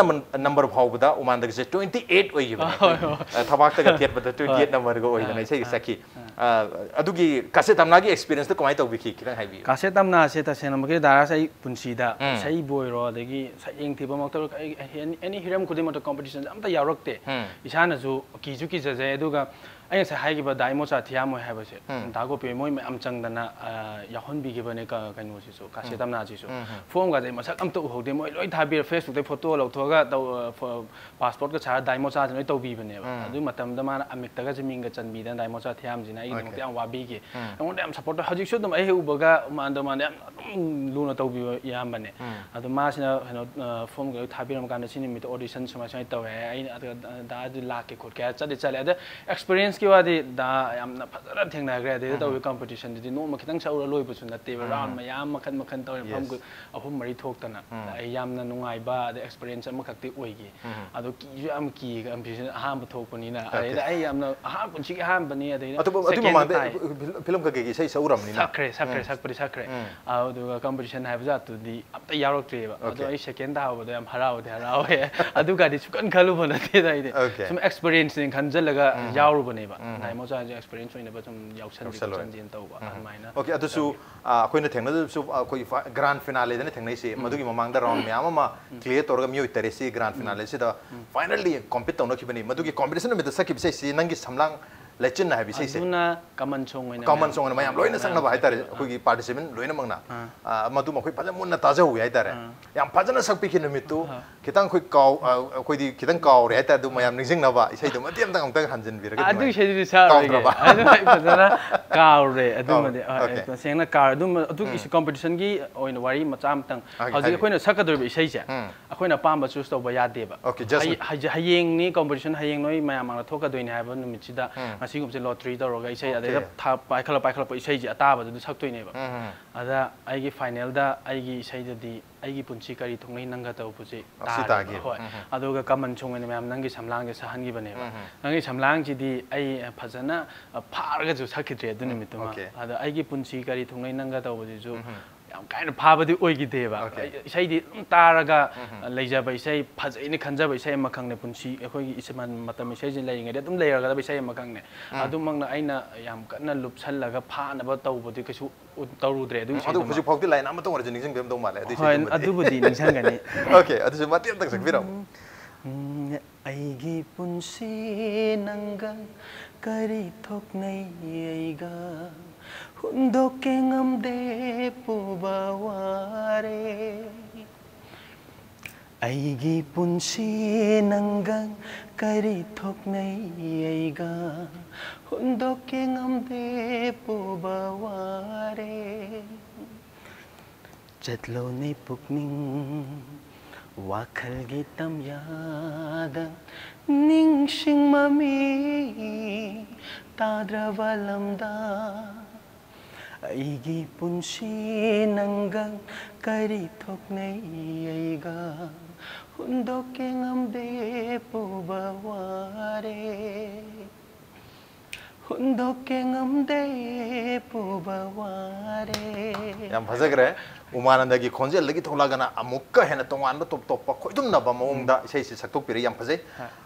ꯅꯝꯕꯔ ꯐꯥꯎꯕꯗ ꯎꯃꯥꯟꯗꯒꯤꯁꯦ twenty eight ꯑꯣꯏꯈꯤꯕꯅꯦ꯫ ꯑꯥ, ꯍꯣꯏ, ꯍꯣꯏ꯫ ꯑ, ꯊꯕꯥꯛꯇꯒ ꯊꯦꯠꯄꯗ twenty eight ꯍꯣꯏ꯫ ꯅꯝꯕꯔꯒ ꯑꯣꯏꯗꯅ ꯑꯥ, ꯏꯁꯩꯒ ꯑꯥ,ꯁꯛꯈꯤ꯫ ꯑꯥ꯫ ꯑ, ꯑꯗꯨꯒꯤ ꯀꯥꯁꯦꯠ ꯇꯝꯅꯥꯒꯤ ꯑꯦꯛꯁꯄꯤꯔꯤꯌꯦꯟꯁꯇꯣ ꯀꯃꯥꯏꯅ ꯇꯧꯕꯤꯈꯤ ꯈꯤꯇꯪ ꯍꯥꯏꯕꯤꯌꯨ꯫ ꯀꯥꯁꯦꯠ ꯇꯝꯅꯥꯁꯦ ꯇꯁꯦꯡꯅꯃꯛꯀꯤ ꯗꯥꯏꯔꯥꯁꯦ ꯑꯩ ꯄꯨꯟꯁꯤꯗ ꯎꯝ꯫ ꯏꯁꯩꯕꯨ ꯑꯣꯏꯔꯣ ꯑꯗꯒꯤ ꯁꯛꯌꯦꯡ ꯊꯤꯕꯃꯛꯇ ꯑꯣꯏꯔꯣ ꯑꯩ ꯑꯦꯅꯤ ꯍꯤꯔꯝ ꯈꯨꯗꯤꯡꯃꯛꯇ ꯀꯣꯝꯄꯤꯇꯤꯁꯟꯁꯦ ꯑꯝꯇ ꯌꯥꯎꯔꯛꯇꯦ꯫ ꯎꯝ꯫ ꯏꯁꯥꯅꯁꯨ ꯀꯤꯁꯨ ꯀꯤꯖꯖꯩ꯫ ꯑꯗꯨꯒ ꯑꯩ ꯉꯁꯥꯏ ꯍꯥꯏꯈꯤꯕ ꯗꯥꯏꯃꯣꯆꯥ ꯊꯤꯌꯥꯝꯃꯣꯏ ꯍꯥꯏꯕꯁꯦ, ꯎꯝ꯫ ꯗꯥ ꯒꯣꯄꯤ ꯃꯣꯏ ꯃꯌꯥꯝ ꯆꯪꯗꯅ, ꯑ, ꯌꯥꯎꯍꯟꯕꯤꯈꯤꯕꯅꯦ ꯀ-, ꯀꯩꯅꯣꯁꯤꯁꯨ, ꯀꯥꯁꯦꯠ ꯇꯝꯅꯥꯁꯤꯁꯨ꯫ ꯎꯝ, ꯎꯝ꯫ ꯐꯣꯝꯒꯁꯦ ꯃꯁꯛ ꯑꯝꯇ ꯎꯍꯧꯗꯦ꯫ ꯃꯣꯏ ꯂꯣꯏ ꯊꯥꯕꯤꯔ, Facebook-ꯇꯩ ꯐꯣꯇꯣ ꯂꯧꯊꯣꯛꯑꯒ ꯇꯧ-, ꯑ, ꯐꯣ-, ꯄꯥꯁꯄꯣꯔꯠꯀ ꯁꯥꯔ ꯗꯥꯏꯃꯣꯆꯥꯁꯦ ꯂꯣꯏ ꯇꯧꯕꯤꯕꯅꯦꯕ꯫ ꯎꯝ꯫ ꯑꯗꯨꯒꯤ ꯃꯇꯝꯗꯗ ꯃꯥꯅ ꯑꯃꯤꯛꯇꯒꯁꯦ ꯃꯤꯡꯒ ꯆꯟꯕꯤꯗꯅ ꯗꯥꯏꯃꯣꯆꯥ ꯊꯤꯌꯥꯝꯁꯤꯅ ꯑꯩꯒꯤꯗꯃꯛꯇ Okay. ꯌꯥꯝ ꯋꯥꯕꯤꯈꯤ꯫ ꯎꯝ꯫ ꯑꯩꯉꯣꯟꯗ ꯌꯥꯝ ꯁꯞꯄꯣꯔꯠ ꯇꯧ-, ꯍꯧꯖꯤꯛꯁꯨ ꯑꯗꯨꯝ ꯑꯩ ꯍꯦꯛ ꯎꯕꯒ ꯃꯥꯟꯗ ꯃꯥꯟꯗ ꯌꯥꯝ ꯑꯗꯨꯝ ꯂꯨꯅ ꯇꯧꯕꯤꯕ ꯏꯌꯥꯝꯕꯅꯦ꯫ ꯎꯝ꯫ ꯑꯗꯣ ꯃꯥꯁꯤꯅ ꯀꯩꯅꯣ, ꯑ, ꯐꯣꯝꯒ ꯂꯣꯏ ꯊꯥꯕꯤꯔꯝꯃꯀꯥꯟꯗ ꯁꯤ ꯅꯨꯃꯤꯠꯇ ꯑꯣꯗꯤꯁꯟ ꯁꯨꯃꯥꯏ ꯁꯨꯃꯥꯏꯅ ꯇꯧꯋꯦ ꯍꯥꯏ꯫ ꯑꯩꯅ ꯑꯗꯨꯒ ꯗꯥ ꯑꯗꯨ ꯂꯥꯛꯀꯦ ꯈꯣꯠꯀꯦ ꯍꯥꯏꯔ ꯆꯠꯂꯤ ꯆꯠꯂꯦ꯫ ꯑꯗ ꯑꯦꯛꯁꯄꯤꯔꯤꯌꯦꯟꯁꯀꯤ ꯋꯥꯗꯤ ꯗꯥ ꯌꯥꯝꯅ ꯐꯖꯅ ꯊꯦꯡꯅꯈ꯭ꯔꯦ꯫ ꯑꯗꯩꯗ ꯇꯧꯋꯤ ꯀꯝꯄꯤꯇꯤꯁꯟꯗꯨꯗꯤ ꯅꯣꯡꯃ ꯈꯤꯇꯪ ꯁꯛꯎꯔ ꯂꯣꯏꯕꯁꯨ ꯅꯠꯇꯦꯕ꯫ ꯔꯥꯎꯟ ꯃꯌꯥꯝ ꯃꯈꯟ ꯃꯈꯟ ꯇꯧꯔꯦ꯫ ꯃꯐꯝ Yes. ꯀꯨ-, ꯑꯍꯨꯝ ꯃꯔꯤ ꯊꯣꯛꯇꯅ꯫ ꯎꯝ꯫ ꯑꯩ ꯌꯥꯝꯅ ꯅꯨꯡꯉꯥꯏꯕ ꯑꯗꯩ ꯑꯦꯛꯁꯄꯤꯔꯤꯌꯦꯟꯁ ꯑꯃꯈꯛꯇꯤ ꯑꯣꯏꯈꯤ꯫ ꯎꯝ꯫ ꯑꯗꯣ ꯀꯤꯁꯨ ꯌꯥꯝ ꯀꯤ, ꯀꯝꯄꯤꯇꯤꯁꯟ ꯑꯍꯥꯟꯕ ꯊꯣꯛꯄꯅꯤꯅ꯫ Okay. ꯑꯗꯩꯗ ꯑꯩ ꯌꯥꯝꯅ ꯑꯍꯥꯟꯕ, ꯄꯨꯟꯁꯤꯒꯤ ꯑꯍꯥꯟꯕꯅꯤ꯫ ꯑꯗꯩꯗ ꯑꯗꯨꯕꯨ ꯑꯗꯨꯒꯤ second ꯃꯃꯥꯡꯗ ꯇꯥꯏ꯫ ꯐꯤꯂꯝ ꯀꯩꯀꯩꯒꯤ ꯏꯁꯩ ꯁꯛꯎꯔꯕꯅꯤꯅ꯫ ꯁꯛꯈ꯭ꯔꯦ, ꯁꯛꯈ꯭ꯔꯦ, ꯎꯝ꯫ ꯁꯛꯄꯗꯤ ꯁꯛꯈ꯭ꯔꯦ꯫ ꯎꯝ꯫ ꯑ, ꯑꯗꯨꯒ ꯀꯝꯄꯤꯇꯤꯁꯟ ꯍꯥꯏꯕ ꯖꯥꯠꯇꯨꯗꯤ ꯑꯝꯇ ꯌꯥꯎꯔꯛꯇ꯭ꯔꯤꯑꯕ꯫ ꯑꯗꯣ Okay. ꯑꯩ ꯁꯦꯀꯦꯟ ꯇꯥꯍꯧꯕꯗꯣ ꯌꯥꯝ ꯍꯔꯥꯎꯗꯤ ꯍꯔꯥꯎꯋꯦ꯫ ꯑꯗꯨꯒꯗꯤ ꯁꯨꯛꯈꯟ ꯈꯜꯂꯨꯕ ꯅꯠꯇꯦꯗ ꯑꯩꯗꯤ꯫ Okay. ꯁꯨꯝ ꯑꯦꯛꯁꯄꯤꯔꯤꯌꯦꯟꯁꯅꯦ ꯈꯟꯖꯜꯂꯒ ꯌꯥꯎꯔꯨꯕꯅꯦꯕ꯫ ꯅꯥꯏꯃꯣ ꯆꯥꯁꯨ ꯑꯦꯛꯁꯄꯤꯔꯤꯌꯦꯟꯁ ꯑꯣꯏꯅꯕ ꯁꯨꯝ ꯌꯥꯎꯁꯟꯁꯤ ꯌꯥꯎꯁꯜꯂꯣꯏ꯫ ꯈꯣꯠꯆꯟꯁꯤꯅ ꯇꯧꯕ ꯑꯗꯨꯃꯥꯏꯅ꯫ Okay, ꯑꯗꯨꯁꯨ ꯑ, ꯑꯩꯈꯣꯏꯅ ꯊꯦꯡꯅꯗꯕꯁꯨ ꯑ, ꯑꯩꯈꯣꯏ ꯒ꯭ꯔꯥꯟ ꯐꯤꯅꯥꯂꯦꯗꯅ ꯊꯦꯡꯅꯩꯁꯦ, ꯃꯗꯨꯒꯤ ꯃꯃꯥꯡꯗ ꯔꯥꯎꯟ ꯃꯌꯥꯝ ꯑꯃ ꯀ꯭ꯂꯤꯌꯥꯔ ꯇꯧꯔꯒ ꯃꯤꯑꯣꯏ ꯇꯔꯦꯠꯁꯤ ꯒ꯭ꯔꯥꯟ ꯐꯤꯅꯥꯂꯦꯁꯤꯗ ꯐꯥꯏꯅꯦꯜꯂꯤ ꯀꯣꯝꯄꯤꯠ ꯇꯧꯅꯈꯤꯕꯅꯤ꯫ ꯃꯗꯨꯒꯤ ꯀꯣꯝꯄꯤꯇꯤꯁꯟ ꯅꯨꯃꯤꯠꯇ ꯁꯛꯈꯤꯕ ꯏꯁꯩꯁꯤ ꯅꯪꯒꯤ ꯁꯝꯂꯥꯡ ꯂꯩꯆꯤꯟ ꯍꯥꯏꯕ ꯏꯁꯩꯁꯦ꯫ ꯑꯗꯨꯅ ꯀꯃꯟ ꯁꯣꯡ ꯑꯣꯏꯅ ꯀꯃꯟ ꯃꯌꯥꯝ ꯁꯣꯡ ꯑꯣꯏꯅ ꯃꯌꯥꯝ ꯂꯣꯏꯅ ꯃꯌꯥꯝ ꯁꯛꯅꯕ ꯍꯥꯏꯇꯥꯔꯦ, ꯁꯛꯈꯤꯕ꯫ ꯑꯩꯈꯣꯏꯒꯤ ꯄꯥꯔꯇꯤꯁꯤꯄꯦꯟ ꯂꯣꯏꯅꯃꯛꯅ꯫ ꯑꯥ꯫ ꯑ, ꯃꯗꯨ ꯃꯈꯣꯏ ꯐꯖꯅ ꯃꯨꯟꯅ ꯇꯥꯖꯍꯧꯋꯤ ꯍꯥꯏꯇꯥꯔꯦ꯫ ꯑꯥ꯫ ꯌꯥꯝ ꯐꯖꯅ ꯁꯛꯄꯤꯈꯤ ꯅꯨꯃꯤꯠꯇꯨ꯫ ꯑꯥ꯫ ꯈꯤꯇꯪ ꯑꯩꯈꯣꯏ ꯀꯥꯎ ꯑ, ꯑꯩꯈꯣꯏꯗꯤ ꯈꯤꯇꯪ ꯀꯥꯎꯔꯦ ꯍꯥꯏꯇꯥꯔꯦ꯫ ꯑꯗꯨ ꯃꯌꯥꯝ ꯅꯤꯡꯁꯤꯡꯅꯕ ꯏꯁꯩꯗꯣ ꯃꯇꯦꯛ ꯑꯃꯇꯪ ꯑꯃꯨꯛꯇꯪ ꯍꯟꯖꯤꯟꯕꯤꯔꯒꯗꯤ ꯑꯗꯨ ꯅꯨꯡꯉꯥꯏ-, ꯏꯁꯩꯗꯨꯗꯤ ꯁꯛꯑꯔꯣꯏꯒꯦ꯫ ꯀꯥꯎꯗ꯭ꯔꯕ? ꯑꯗꯨ ꯑꯩ ꯐꯖꯅ ꯀꯥꯎꯔꯦ ꯑꯗꯨꯃꯗꯤ꯫ ꯀꯥꯎꯔꯦ꯫ ꯑ, Okay. ꯇꯁꯦꯡꯅ ꯀꯥꯎꯔꯦ꯫ ꯑꯗꯨꯝ ꯑꯗꯨꯒꯤ ꯀꯝꯄꯤꯇꯤꯁꯟꯒꯤ ꯑꯣꯏꯅ ꯋꯥꯔꯤ ꯃꯆꯥ ꯑꯃꯇꯪ꯫ ꯍꯥꯏꯒꯦ, ꯍꯧꯖꯤꯛ ꯍꯥꯏꯒꯦ꯫ ꯑꯩꯈꯣꯏꯅ ꯁꯛꯀꯗꯧꯔꯤꯕ ꯏꯁꯩꯁꯦ ꯎꯝ꯫ ꯑꯩꯈꯣꯏꯅ ꯑꯄꯥꯝꯕ ꯆꯨꯁ ꯇꯧꯕ ꯌꯥꯗꯦꯕ꯫ Okay, just ꯍꯌꯦ-, ꯍꯌꯦ-, ꯍꯌꯦꯡꯅꯤ ꯀꯝꯄꯤꯇꯤꯁꯟ, ꯍꯌꯦꯡ ꯅꯣꯏ ꯃꯌꯥꯝ ꯃꯥꯡꯗ ꯊꯣꯛꯀꯗꯣꯏꯅꯦ ꯍꯥꯏꯕ ꯅꯨꯃꯤꯠꯁꯤꯗ ꯎꯝ꯫ ꯉꯁꯤꯒꯨꯝꯕꯁꯦ ꯂꯣꯇ꯭ꯔꯤ ꯇꯧꯔꯒ ꯏꯁꯩ Okay. ꯑꯗꯩꯗ ꯊꯥ-, ꯄꯥꯏꯈꯠꯂ ꯄꯥꯏꯈꯠꯂꯛꯄ ꯏꯁꯩꯁꯦ ꯑꯇꯥꯕꯗꯨꯗ ꯁꯛꯇꯣꯏꯅꯦꯕ꯫ ꯎꯝ, ꯎꯝ꯫ ꯑꯗ ꯑꯩꯒꯤ ꯐꯥꯏꯅꯦꯜꯗ ꯑꯩꯒꯤ ꯏꯁꯩꯗꯗꯤ ꯑꯩꯒꯤ ꯄꯨꯟꯁꯤ ꯀꯔꯤ ꯊꯣꯛꯅꯩ ꯅꯪꯒ ꯇꯧꯕꯁꯦ ꯑꯁꯤ ꯇꯥꯔꯦꯕ꯫ ꯇꯥꯒꯦ꯫ ꯍꯣꯏ꯫ ꯎꯝ, ꯎꯝ꯫ ꯑꯗꯨꯒ ꯀꯃꯟ ꯁꯣꯡ ꯑꯣꯏꯅ ꯃꯌꯥꯝ ꯅꯪꯒꯤ ꯁꯝꯂꯥꯡꯁꯦ ꯁꯛꯍꯟꯈꯤꯕꯅꯦꯕ꯫ ꯎꯝ, ꯎꯝ꯫ ꯅꯪꯒꯤ ꯁꯝꯂꯥꯡꯁꯤꯗꯤ ꯑꯩ ꯐꯖꯅ ꯐꯥꯔꯒꯁꯨ ꯁꯛꯈꯤꯗ꯭ꯔꯦ ꯑꯗꯨ ꯅꯨꯃꯤꯠꯇꯨꯃ꯫ Okay. ꯑꯗ ꯑꯩꯒꯤ ꯄꯨꯟꯁꯤ ꯀꯔꯤ ꯊꯣꯛꯅꯩ ꯅꯪꯒ ꯇꯧꯕꯁꯤꯁꯨ ꯎꯝ, ꯎꯝ꯫ ꯌꯥꯝ ꯀꯥ ꯍꯦꯟꯅ ꯐꯥꯕꯗꯤ ꯑꯣꯏꯈꯤꯗꯦꯕ꯫ Okay. ꯑꯩ ꯏꯁꯩꯗꯤ ꯑꯗꯨꯝ ꯇꯥꯔꯒ ꯎꯝ, ꯎꯝ꯫ ꯂꯩꯖꯕ ꯏꯁꯩ, ꯐꯖꯩꯅ ꯈꯟꯖꯕ ꯏꯁꯩ ꯑꯃꯈꯛꯅꯦ꯫ ꯄꯨꯟꯁꯤ ꯑꯩꯈꯣꯏꯒꯤ ꯏꯁ-, ꯃꯇꯝ ꯏꯁꯩꯁꯦ ꯂꯩꯔꯤꯉꯩꯗ ꯑꯗꯨꯝ ꯂꯩꯔꯒꯗꯕ ꯏꯁꯩ ꯑꯃꯈꯛꯅꯦ꯫ ꯎꯝ꯫ ꯑꯗꯨꯃꯛꯅ ꯑꯩꯅ ꯌꯥꯝ ꯀꯟꯅ ꯂꯨꯞꯁꯜꯂꯒ ꯐꯥꯅꯕ ꯇꯧꯕꯗꯤ ꯀꯩꯁꯨ ꯎ-, ꯇꯧꯔꯨꯗ꯭ꯔꯦ ꯑꯗꯨꯒꯤ ꯎꯝ, ꯑꯗꯨ ꯏꯁꯩꯗꯨꯃ꯫ ꯍꯧꯖꯤꯛ ꯐꯥꯎꯗꯤ ꯂꯥꯏꯟ ꯑꯃꯇꯪ ꯑꯣꯏꯔꯁꯨ ꯅꯤꯡꯁꯤꯡꯕꯤꯔꯝꯗꯧ ꯃꯥꯜꯂꯦ ꯑꯗꯨ ꯍꯣꯏ, ꯏꯁꯩꯗꯨꯃꯗꯤ꯫ ꯑꯗꯨꯕꯨꯗꯤ ꯅꯤꯡꯁꯤꯡꯒꯅꯤ꯫ Okay, ꯑꯗꯨꯁꯨ ꯃꯇꯦꯛ ꯑꯃꯇꯪ ꯁꯛꯄꯤꯔꯝꯃꯨ꯫ ꯎꯝ, ꯑꯩꯒꯤ ꯄꯨꯟꯁꯤ ꯅꯪꯒ ꯀꯔꯤ ꯊꯣꯛꯅꯩ ꯑꯩꯒ ꯍꯨꯟꯗꯣꯛꯀꯦ ꯉꯝꯗꯦ ꯄꯨꯕ ꯋꯥꯔꯦ꯫ ꯑꯩꯒꯤ ꯄꯨꯟꯁꯤ ꯅꯪꯒ ꯀꯔꯤ ꯊꯣꯛꯅꯩ ꯑꯩꯒ ꯍꯨꯟꯗꯣꯛꯀꯦ ꯉꯝꯗꯦ ꯄꯨꯕ ꯋꯥꯔꯦ꯫ ꯆꯠꯂꯣꯅꯦ ꯄꯨꯛꯅꯤꯡ ꯋꯥꯈꯜꯒꯤ ꯇꯝꯌꯥꯗ ꯅꯤꯡꯁꯤꯡ ꯃꯃꯤ ꯇꯥꯗ꯭ꯔꯕ ꯂꯝꯗ꯫ ꯑꯩꯒꯤ ꯄꯨꯟꯁꯤ ꯅꯪꯒ ꯀꯔꯤ ꯊꯣꯛꯅꯩ ꯑꯩꯒ ꯍꯨꯟꯗꯣꯛꯀꯦ ꯉꯝꯗꯦ ꯄꯨꯕ ꯋꯥꯔꯦ꯫ ꯍꯨꯟꯗꯣꯛꯀꯦ ꯉꯝꯗꯦ ꯄꯨꯕ ꯋꯥꯔꯦ꯫ ꯌꯥꯝ ꯐꯖꯈ꯭ꯔꯦ꯫ ꯎꯃꯥꯅꯟꯗꯒꯤ ꯈꯣꯟꯖꯦꯜꯗꯒꯤ ꯊꯣꯛꯂꯛꯑꯒꯅ ꯑꯃꯨꯛꯀ ꯍꯦꯟꯅ ꯇꯣꯉꯥꯟꯕ ꯇꯣꯞ ꯇꯣꯞꯄ ꯈꯣꯏꯗꯨꯝꯅꯕ ꯃꯑꯣꯡꯗ ꯏꯁꯩꯁꯦ ꯁꯛꯇꯣꯛꯄꯤꯔꯦ꯫ ꯌꯥꯝ ꯐꯖꯩ꯫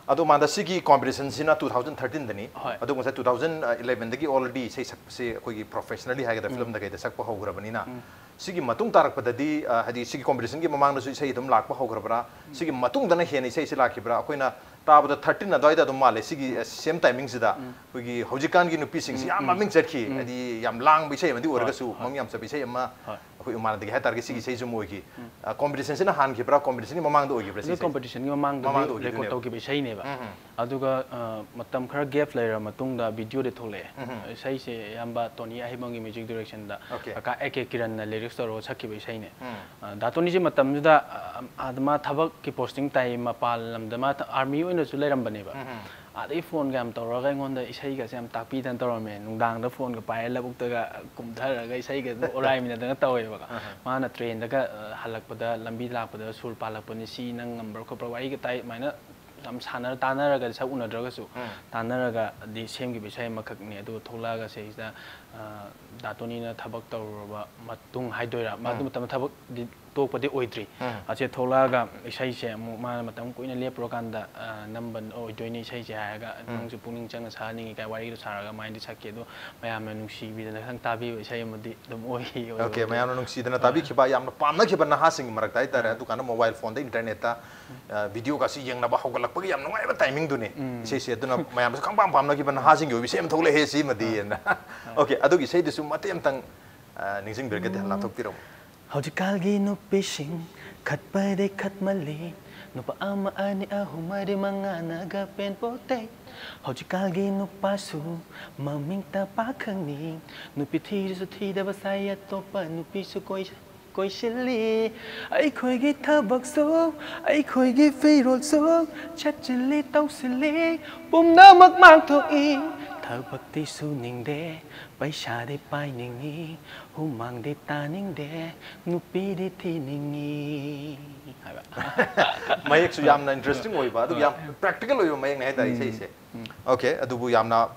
ꯑꯗꯣ ꯎꯃꯥꯟꯗ, ꯁꯤꯒꯤ ꯀꯣꯝꯄꯤꯇꯤꯁꯟꯁꯤꯅ two thousand thirteenꯗꯅꯤ꯫ ꯍꯣꯏ꯫ ꯑꯗꯣ ꯉꯁꯥꯏ two thousand elevenꯗꯒꯤ already ꯏꯁꯩ ꯁꯛꯄꯁꯤ ꯑꯩꯈꯣꯏꯒꯤ ꯄ꯭ꯔꯣꯐꯦꯁꯅꯦꯜꯂꯤ ꯍꯥꯏꯒꯗ꯭ꯔꯥ, ꯐꯤꯂꯝꯗ ꯀꯩꯗ ꯁꯛꯄ ꯍꯧꯈ꯭ꯔꯕꯅꯤꯅ, ꯁꯤꯒꯤ ꯃꯇꯨꯡ ꯇꯥꯔꯛꯄꯗꯗꯤ, ꯑ, ꯍꯥꯏꯗꯤ ꯁꯤꯒꯤ ꯀꯣꯝꯄꯤꯇꯤꯁꯟꯒꯤ ꯃꯃꯥꯡꯗꯁꯨ ꯏꯁꯩ ꯑꯗꯨꯝ ꯂꯥꯛꯄ ꯍꯧꯈ꯭ꯔꯕ꯭ꯔꯥ? ꯁꯤꯒꯤ ꯃꯇꯨꯡꯗꯅ ꯍꯦꯟꯅ ꯏꯁꯩꯁꯤ ꯂꯥꯛꯈꯤꯕ꯭ꯔꯥ? ꯑꯩꯈꯣꯏꯅ ꯇꯥꯕꯗ thirteen ꯑꯗꯨꯋꯥꯏꯗ ꯑꯗꯨꯝ ꯃꯥꯜꯂꯦ꯫ ꯁꯤꯒꯤ, ꯑ, ꯁꯦꯝ ꯇꯥꯏꯃꯤꯡꯁꯤꯗ ꯑꯩꯈꯣꯏꯒꯤ ꯍꯧꯖꯤꯛꯀꯥꯟꯒꯤ ꯅꯨꯄꯤꯁꯤꯡꯁꯤ ꯌꯥꯝ ꯃꯃꯤꯡ ꯆꯠꯈꯤ꯫ ꯍꯥꯏꯗꯤ ꯌꯥꯝ ꯂꯥꯡꯕ ꯏꯁꯩ ꯑꯃꯗꯤ ꯑꯣꯏꯔꯒꯁꯨ, ꯃꯃꯤꯡ ꯌꯥꯝ ꯆꯠꯄ ꯏꯁꯩ ꯑꯃ, ꯍꯣꯏ꯫ ꯑꯩꯈꯣꯏ ꯎꯃꯥꯟꯅꯗꯒꯤ ꯍꯥꯏꯇꯥꯔꯒꯗꯤ ꯁꯤꯒꯤ ꯏꯁꯩꯁꯨ ꯑꯃ ꯑꯣꯏꯈꯤ꯫ ꯑ, ꯀꯣꯝꯄꯤꯇꯤꯁꯟꯁꯤꯅ ꯍꯥꯟꯈꯤꯕ꯭ꯔꯥ, ꯀꯣꯝꯄꯤꯇꯤꯁꯟꯒꯤ ꯃꯃꯥꯡꯗ ꯑꯣꯏꯈꯤꯕ꯭ꯔꯥ ꯑꯗꯨ ꯁꯤꯒꯤ ꯏꯁꯩꯁꯦ? ꯀꯣꯝꯄꯤꯇꯤꯁꯟꯒꯤ ꯃꯃꯥꯡꯗꯗꯤ ꯃꯃꯥꯡꯗ ꯔꯦꯀꯣꯔꯗ ꯑꯣꯏꯈꯤꯗꯣꯏꯅꯦꯕ꯫ ꯇꯧꯈꯤꯕ ꯏꯁꯩꯅꯦꯕ꯫ ꯎꯝ, ꯎꯝ꯫ ꯑꯗꯨꯒ, ꯑ, ꯃꯇꯝ ꯈꯔ ꯒꯦꯞ ꯂꯩꯔ ꯃꯇꯨꯡꯗ ꯚꯤꯗꯤꯑꯣꯗꯤ ꯊꯣꯛꯂꯛꯑꯦ꯫ ꯎꯝ꯫ ꯏꯁꯩꯁꯦ ꯑꯌꯥꯝꯕ ꯇꯣꯅꯤ ꯑꯍꯩꯕꯝꯒꯤ ꯃ꯭ꯌꯨꯖꯤꯛ ꯗꯤꯔꯦꯛꯁꯟꯗ Okay. ꯀꯀꯥ ꯑꯦ ꯀꯦ ꯀꯤꯔꯟꯅ ꯂꯤꯔꯤꯛꯁ ꯇꯧꯔꯒ ꯁꯛꯈꯤꯕ ꯏꯁꯩꯅꯦ꯫ ꯎꯝ꯫ ꯑ, ꯗꯥ ꯇꯣꯅꯤꯁꯦ ꯃꯇꯝꯗꯨꯗ, ꯑ, ꯑꯥꯗ ꯃꯥ ꯊꯕꯛꯀꯤ ꯄꯣꯁꯇꯤꯡ ꯇꯥꯏ, ꯃꯄꯥꯟ ꯂꯝꯗ ꯃꯥ ꯊ-, ꯑꯥꯔꯃꯤ ꯑꯣꯏꯅꯁꯨ ꯂꯩꯔꯝꯕꯅꯦꯕ꯫ ꯎꯝ, ꯎꯝ꯫ ꯑꯥꯗꯒꯤ ꯐꯣꯟꯒ ꯌꯥꯝ ꯇꯧꯔꯒ ꯑꯩꯉꯣꯟꯗ ꯏꯁꯩꯒꯁꯦ ꯌꯥꯝ ꯇꯥꯛꯄꯤꯗꯅ ꯇꯧꯔꯝꯃꯦ꯫ ꯅꯨꯡꯗꯥꯡꯗ ꯐꯣꯟꯒ ꯄꯥꯏꯔ ꯂꯧꯕꯨꯛꯇꯒ ꯀꯨꯝꯊꯔꯒ ꯏꯁꯩꯒ ꯑꯗꯨꯝ ꯑꯣꯔꯥꯏꯃꯤꯟꯅꯗꯅ ꯇꯧꯋꯦꯕꯀꯣ꯫ ꯃꯥꯅ ꯇ꯭ꯔꯦꯟꯗꯒ, ꯑ, ꯍꯜꯂꯛꯄꯗ ꯂꯝꯕꯤ ꯂꯥꯛꯄꯗ ꯁꯨꯔ ꯄꯥꯜꯂꯛꯄꯅꯤ, "ꯁꯤ ꯅꯪ ꯉꯝꯕ꯭ꯔꯥ ꯈꯣꯠꯄ꯭ꯔꯥ?" ꯋꯥꯔꯤꯒ ꯇꯥꯏ, ꯑꯗꯨꯃꯥꯏꯅ ꯌꯥꯝ ꯁꯥꯟꯅꯔ ꯇꯥꯟꯅꯔꯒ, ꯁꯛ ꯎꯅꯗ꯭ꯔꯒꯁꯨ ꯎꯝ꯫ ꯇꯥꯟꯅꯔꯒꯗꯤ ꯁꯦꯝꯈꯤꯕ ꯏꯁꯩ ꯑꯃꯈꯛꯅꯤ꯫ ꯑꯗꯨꯒ ꯊꯣꯛꯂꯛꯑꯒ ꯁꯤꯁꯤꯗ, ꯑ, ꯗꯥ ꯇꯣꯅꯤꯅ ꯊꯕꯛ ꯇꯧꯔꯨꯔꯕ ꯃꯇꯨꯡ ꯍꯥꯏꯗꯣꯏꯔꯥ, ꯃꯗꯨ ꯃꯇꯝꯗ ꯊꯕꯛꯇꯤ ꯇꯣꯛꯄꯗꯤ ꯑꯣꯏꯗ꯭ꯔꯤ꯫ ꯎꯝ꯫ ꯑꯁꯤ ꯊꯣꯛꯂꯛꯑꯒ ꯏꯁꯩꯁꯦ ꯑꯃꯨꯛ ꯃꯥꯅ ꯃꯇꯝ ꯀꯨꯏꯅ ꯂꯦꯞꯄꯨꯔꯀꯥꯟꯗ, ꯑ, ꯅꯝꯕ ꯑꯣꯏꯗꯣꯏꯅꯤ ꯏꯁꯩꯁꯦ ꯍꯥꯏꯔꯒ, "ꯅꯪꯁꯨ ꯄꯨꯛꯅꯤꯡ ꯆꯪꯅ ꯁꯛꯍꯟꯅꯤꯡꯉꯤ" ꯀꯥꯏ ꯋꯥꯔꯤꯗꯣ ꯁꯥꯔꯒ ꯑꯗꯨꯃꯥꯏꯅꯗꯤ ꯁꯛꯈꯤ꯫ ꯑꯗꯣ ꯃꯌꯥꯝꯅ ꯅꯨꯡꯁꯤꯕꯤꯗꯅ ꯈꯤꯇꯪ ꯇꯥꯕꯤꯕ ꯏꯁꯩ ꯑꯃꯗꯤ ꯑꯗꯨꯝ ꯑꯣꯏꯈꯤ꯫ Okay, ꯃꯌꯥꯝꯅ ꯅꯨꯡꯁꯤꯗꯅ ꯇꯥꯕꯤꯈꯤꯕ, ꯌꯥꯝꯅ ꯄꯥꯝꯅꯈꯤꯕ ꯅꯍꯥꯁꯤꯡꯒꯤ ꯃꯔꯛꯇ ꯍꯥꯏꯇꯥꯔꯦ꯫ ꯑꯗꯨꯀꯥꯟꯗ ꯃꯣꯕꯥꯏꯜ ꯐꯣꯟꯗ, ꯏꯟꯇꯔꯅꯦꯠꯇ, ꯑ, ꯚꯤꯗꯤꯑꯣꯒꯁꯤ ꯌꯦꯡꯅꯕ ꯍꯧꯒꯠꯂꯛꯄꯒꯤ ꯌꯥꯝ ꯅꯨꯡꯉꯥꯏꯕ ꯇꯥꯏꯃꯤꯡꯗꯨꯅꯤ꯫ ꯏꯁꯩꯁꯦ ꯑꯗꯨꯅ ꯃꯌꯥꯝꯁꯨ ꯈꯪꯄꯥꯝ ꯄꯥꯝꯅꯈꯤꯕ ꯅꯍꯥꯁꯤꯡꯒꯤ ꯑꯣꯏꯕ ꯏꯁꯩ ꯑꯃ ꯊꯣꯛꯂꯛꯑꯦ ꯁꯤꯃꯗꯤ, ꯑꯅ꯫ Okay, ꯑꯗꯨꯒꯤ ꯏꯁꯩꯗꯨꯁꯨ ꯃꯇꯦꯛ ꯑꯃꯇꯪ, ꯑ, ꯅꯤꯡꯁꯤꯡꯕꯤꯔꯒꯗꯤ ꯂꯥꯞꯊꯣꯛꯄꯤꯔꯛꯎ꯫ ꯍꯧꯖꯤꯛꯀꯥꯜꯒꯤ ꯅꯨꯄꯤꯁꯤꯡ ꯈꯠꯄꯗꯤ ꯈꯠꯃꯜꯂꯤ, ꯅꯨꯄꯥ ꯑꯃ ꯑꯅꯤ ꯑꯍꯨꯝ ꯃꯔꯤ ꯃꯉꯥꯅꯒ ꯄꯦꯟꯄꯣꯠꯇꯦ꯫ ꯍꯧꯖꯤꯛꯀꯥꯜꯒꯤ ꯅꯨꯄꯥꯁꯨ ꯃꯃꯤꯡꯇ ꯄꯥꯈꯪꯅꯤ, ꯅꯨꯄꯤ ꯊꯤꯔꯁꯨ ꯊꯤꯗꯕ ꯁꯥꯏ, ꯑꯇꯣꯞꯄ ꯅꯨꯄꯤꯁꯨ ꯀꯣꯏ-, ꯀꯣꯏꯁꯤꯜꯂꯤ꯫ ꯑꯩꯈꯣꯏꯒꯤ ꯊꯕꯛꯁꯨ, ꯑꯩꯈꯣꯏꯒꯤ ꯐꯤꯔꯣꯜꯁꯨ ꯆꯠꯁꯤꯜꯂꯤ ꯇꯧꯁꯤꯜꯂꯤ, ꯄꯨꯝꯅꯃꯛ ꯃꯥꯡꯊꯣꯛꯏ꯫ ꯊꯕꯛꯇꯤ ꯁꯨꯅꯤꯡꯗꯦ, ꯄꯩꯁꯥꯗꯤ ꯄꯥꯏꯅꯤꯡꯉꯤ, ꯍꯨꯃꯥꯡꯗꯤ ꯇꯥꯅꯤꯡꯗꯦ, ꯅꯨꯄꯤꯗꯤ ꯊꯤꯅꯤꯡꯉꯤ ꯍꯥꯏꯕ꯫ ꯃꯌꯦꯛꯁꯨ ꯌꯥꯝꯅ ꯏꯟꯇꯔꯦꯁꯇꯤꯡ ꯑꯣꯏꯕ, ꯑꯗꯨꯒ ꯌꯥꯝ ꯄ꯭ꯔꯦꯛꯇꯤꯀꯦꯜ ꯑꯣꯏꯕ ꯃꯌꯦꯛꯅꯦ ꯍꯥꯏꯇꯥꯔꯦ ꯏꯁꯩꯁꯦ꯫ Okay, ꯑꯗꯨꯕꯨ ꯌꯥꯝꯅ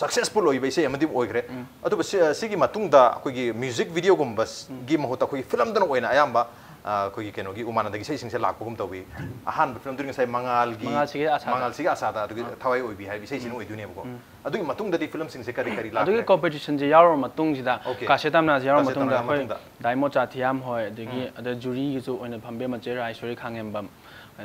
ꯁꯛꯁꯦꯁꯐꯨꯜ ꯑꯣꯏꯕ ꯏꯁꯩ ꯑꯃꯗꯤ ꯑꯣꯏꯈ꯭ꯔꯦ꯫ ꯑꯗꯨꯕꯨ ꯁꯤ-, ꯁꯤꯒꯤ ꯃꯇꯨꯡꯗ ꯑꯩꯈꯣꯏꯒꯤ ꯃ꯭ꯌꯨꯖꯤꯛ ꯚꯤꯗꯤꯑꯣꯒꯨꯝꯕꯒꯤ ꯃꯍꯨꯠꯇ ꯑꯩꯈꯣꯏꯒꯤ ꯐꯤꯂꯝꯗꯅ ꯑꯣꯏꯅ ꯑꯌꯥꯝꯕ, ꯑ, ꯑꯩꯈꯣꯏꯒꯤ ꯀꯩꯅꯣꯒꯤ ꯎꯃꯥꯅꯟꯗꯒꯤ ꯏꯁꯩꯁꯤꯡꯁꯦ ꯂꯥꯛꯄꯒꯨꯝ ꯇꯧꯏ꯫ ꯑꯍꯥꯟꯕ ꯐꯤꯂꯝꯗꯨꯗꯤ ꯉꯁꯥꯏ ꯃꯉꯥꯜꯒꯤ, ꯃꯉꯥꯜꯁꯤꯒꯤ ꯑꯥꯁꯥꯗ꯫ ꯃꯉꯥꯜꯁꯤꯒꯤ ꯑꯥꯁꯥꯗ ꯑꯗꯨꯒꯤ ꯊꯋꯥꯏ ꯑꯣꯏꯕꯤ ꯍꯥꯏꯕ ꯏꯁꯩꯁꯤꯅ ꯑꯣꯏꯗꯣꯏꯅꯦꯕꯀꯣ꯫ ꯑꯗꯨꯒꯤ ꯃꯇꯨꯡꯗꯗꯤ ꯐꯤꯂꯝꯁꯤꯡꯁꯦ ꯀꯔꯤ ꯀꯔꯤ ꯑꯗꯨꯒꯤ ꯂꯥꯛꯈ꯭ꯔꯦ? ꯀꯣꯝꯄꯤꯇꯤꯁꯟꯁꯦ ꯌꯥꯎꯔꯕ ꯃꯇꯨꯡꯁꯤꯗ, ꯑꯣꯀꯦ꯫ ꯀꯥꯁꯦ ꯇꯝꯅꯥꯁꯦ ꯌꯥꯎꯔꯕ ꯀꯥꯁꯦ ꯃꯇꯨꯡꯗ ꯇꯝꯅꯥ ꯑꯩꯈꯣꯏ ꯃꯇꯨꯡꯗ꯫ ꯗꯥꯏꯃꯣ ꯆꯥꯊꯤꯌꯥꯝ ꯍꯣꯏ, ꯑꯗꯒꯤ ꯑꯗ ꯖꯨꯔꯤꯒꯤꯁꯨ ꯑꯣꯏꯅ ꯐꯝꯕꯤꯔꯝꯕ ꯆꯦ ꯔꯥꯏꯁꯣꯔꯤ ꯈꯥꯉꯦꯝꯕꯝ,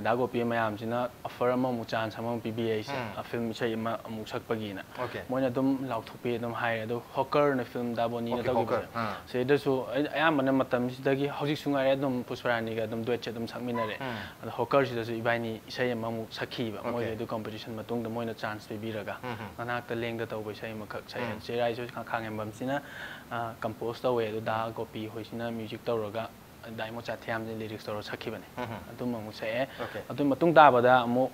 ꯗꯥ ꯒꯣꯄꯤ ꯃꯌꯥꯝꯁꯤꯅ ꯑꯣꯐꯔ ꯑꯃꯃꯨꯛ, ꯆꯥꯟꯁ ꯑꯃꯃꯨꯛ ꯄꯤꯕꯤꯌꯦ ꯑꯩꯁꯦ, ꯎꯝ꯫ ꯑ, ꯐꯤꯂꯝ ꯏꯁꯩ ꯑꯃ ꯑꯃꯨꯛ ꯁꯛꯄꯒꯤꯅ꯫ ꯑꯣꯀꯦ꯫ ꯃꯣꯏꯅ ꯑꯗꯨꯝ ꯂꯥꯎꯊꯣꯛꯄꯤ ꯑꯗꯨꯝ ꯍꯥꯏꯔꯦ꯫ ꯑꯗꯣ ꯍꯣꯀꯔꯅ ꯐꯤꯂꯝ ꯗꯥ ꯕꯣꯅꯤꯅ ꯑꯣꯀꯦ, ꯇꯧꯈꯤꯕꯁꯦ꯫ ꯍꯣꯀꯔ꯫ ꯑꯥ꯫ ꯁꯤꯗꯁꯨ ꯑꯩ ꯑꯌꯥꯝꯕꯅ ꯃꯇꯝꯁꯤꯗꯒꯤ ꯍꯧꯖꯤꯛꯁꯨ ꯉꯥꯏꯔꯦ ꯑꯗꯨꯝ ꯄꯨꯁꯄꯔꯥꯅꯤꯒ ꯑꯗꯨꯝ ꯗꯨꯋꯦꯠꯁꯦ ꯑꯗꯨꯝ ꯁꯛꯃꯤꯟꯅꯔꯦ꯫ ꯎꯝ꯫ ꯑꯗꯣ ꯍꯣꯀꯔꯁꯤꯗꯁꯨ ꯏꯕꯥꯏꯅꯤ ꯏꯁꯩ ꯑꯃꯃꯨꯛ ꯁꯛꯈꯤꯕ꯫ ꯑꯣꯀꯦ꯫ ꯃꯣꯏꯒꯤ ꯑꯗꯨ ꯀꯣꯝꯄꯤꯇꯤꯁꯟ ꯃꯇꯨꯡꯗ ꯃꯣꯏꯅ ꯆꯥꯟꯁ ꯄꯤꯕꯤꯔꯒ ꯎꯝ, ꯎꯝ꯫ ꯅꯅꯥꯛꯇ ꯂꯦꯡꯗ ꯇꯧꯕ ꯏꯁꯩ ꯑꯃꯈꯛ ꯁꯛꯑꯦ꯫ ꯎꯝ꯫ ꯆꯦ ꯔꯥꯏꯁꯣꯔꯤ ꯈꯥ-, ꯈꯥꯉꯦꯝꯕꯝꯁꯤꯅ, ꯑ, ꯀꯝꯄꯣꯁ ꯇꯧꯋꯦ꯫ ꯑꯗꯨ ꯗꯥ ꯒꯣꯄꯤ ꯍꯣꯏꯁꯤꯅ ꯃ꯭ꯌꯨꯖꯤꯛ ꯇꯧꯔꯒ ꯗꯥꯏꯃꯣ ꯆꯥꯊꯤꯌꯥꯝꯁꯦ ꯂꯤꯔꯤꯛꯁ ꯇꯧꯔ ꯁꯛꯈꯤꯕꯅꯦ꯫ ꯎꯝ, ꯎꯝ꯫ ꯑꯗꯨꯝ ꯑꯃꯨꯛ ꯁꯛꯑꯦ꯫ ꯑꯣꯀꯦ꯫ ꯑꯗꯨ ꯃꯇꯨꯡ ꯇꯥꯕꯗ ꯑꯃꯨꯛ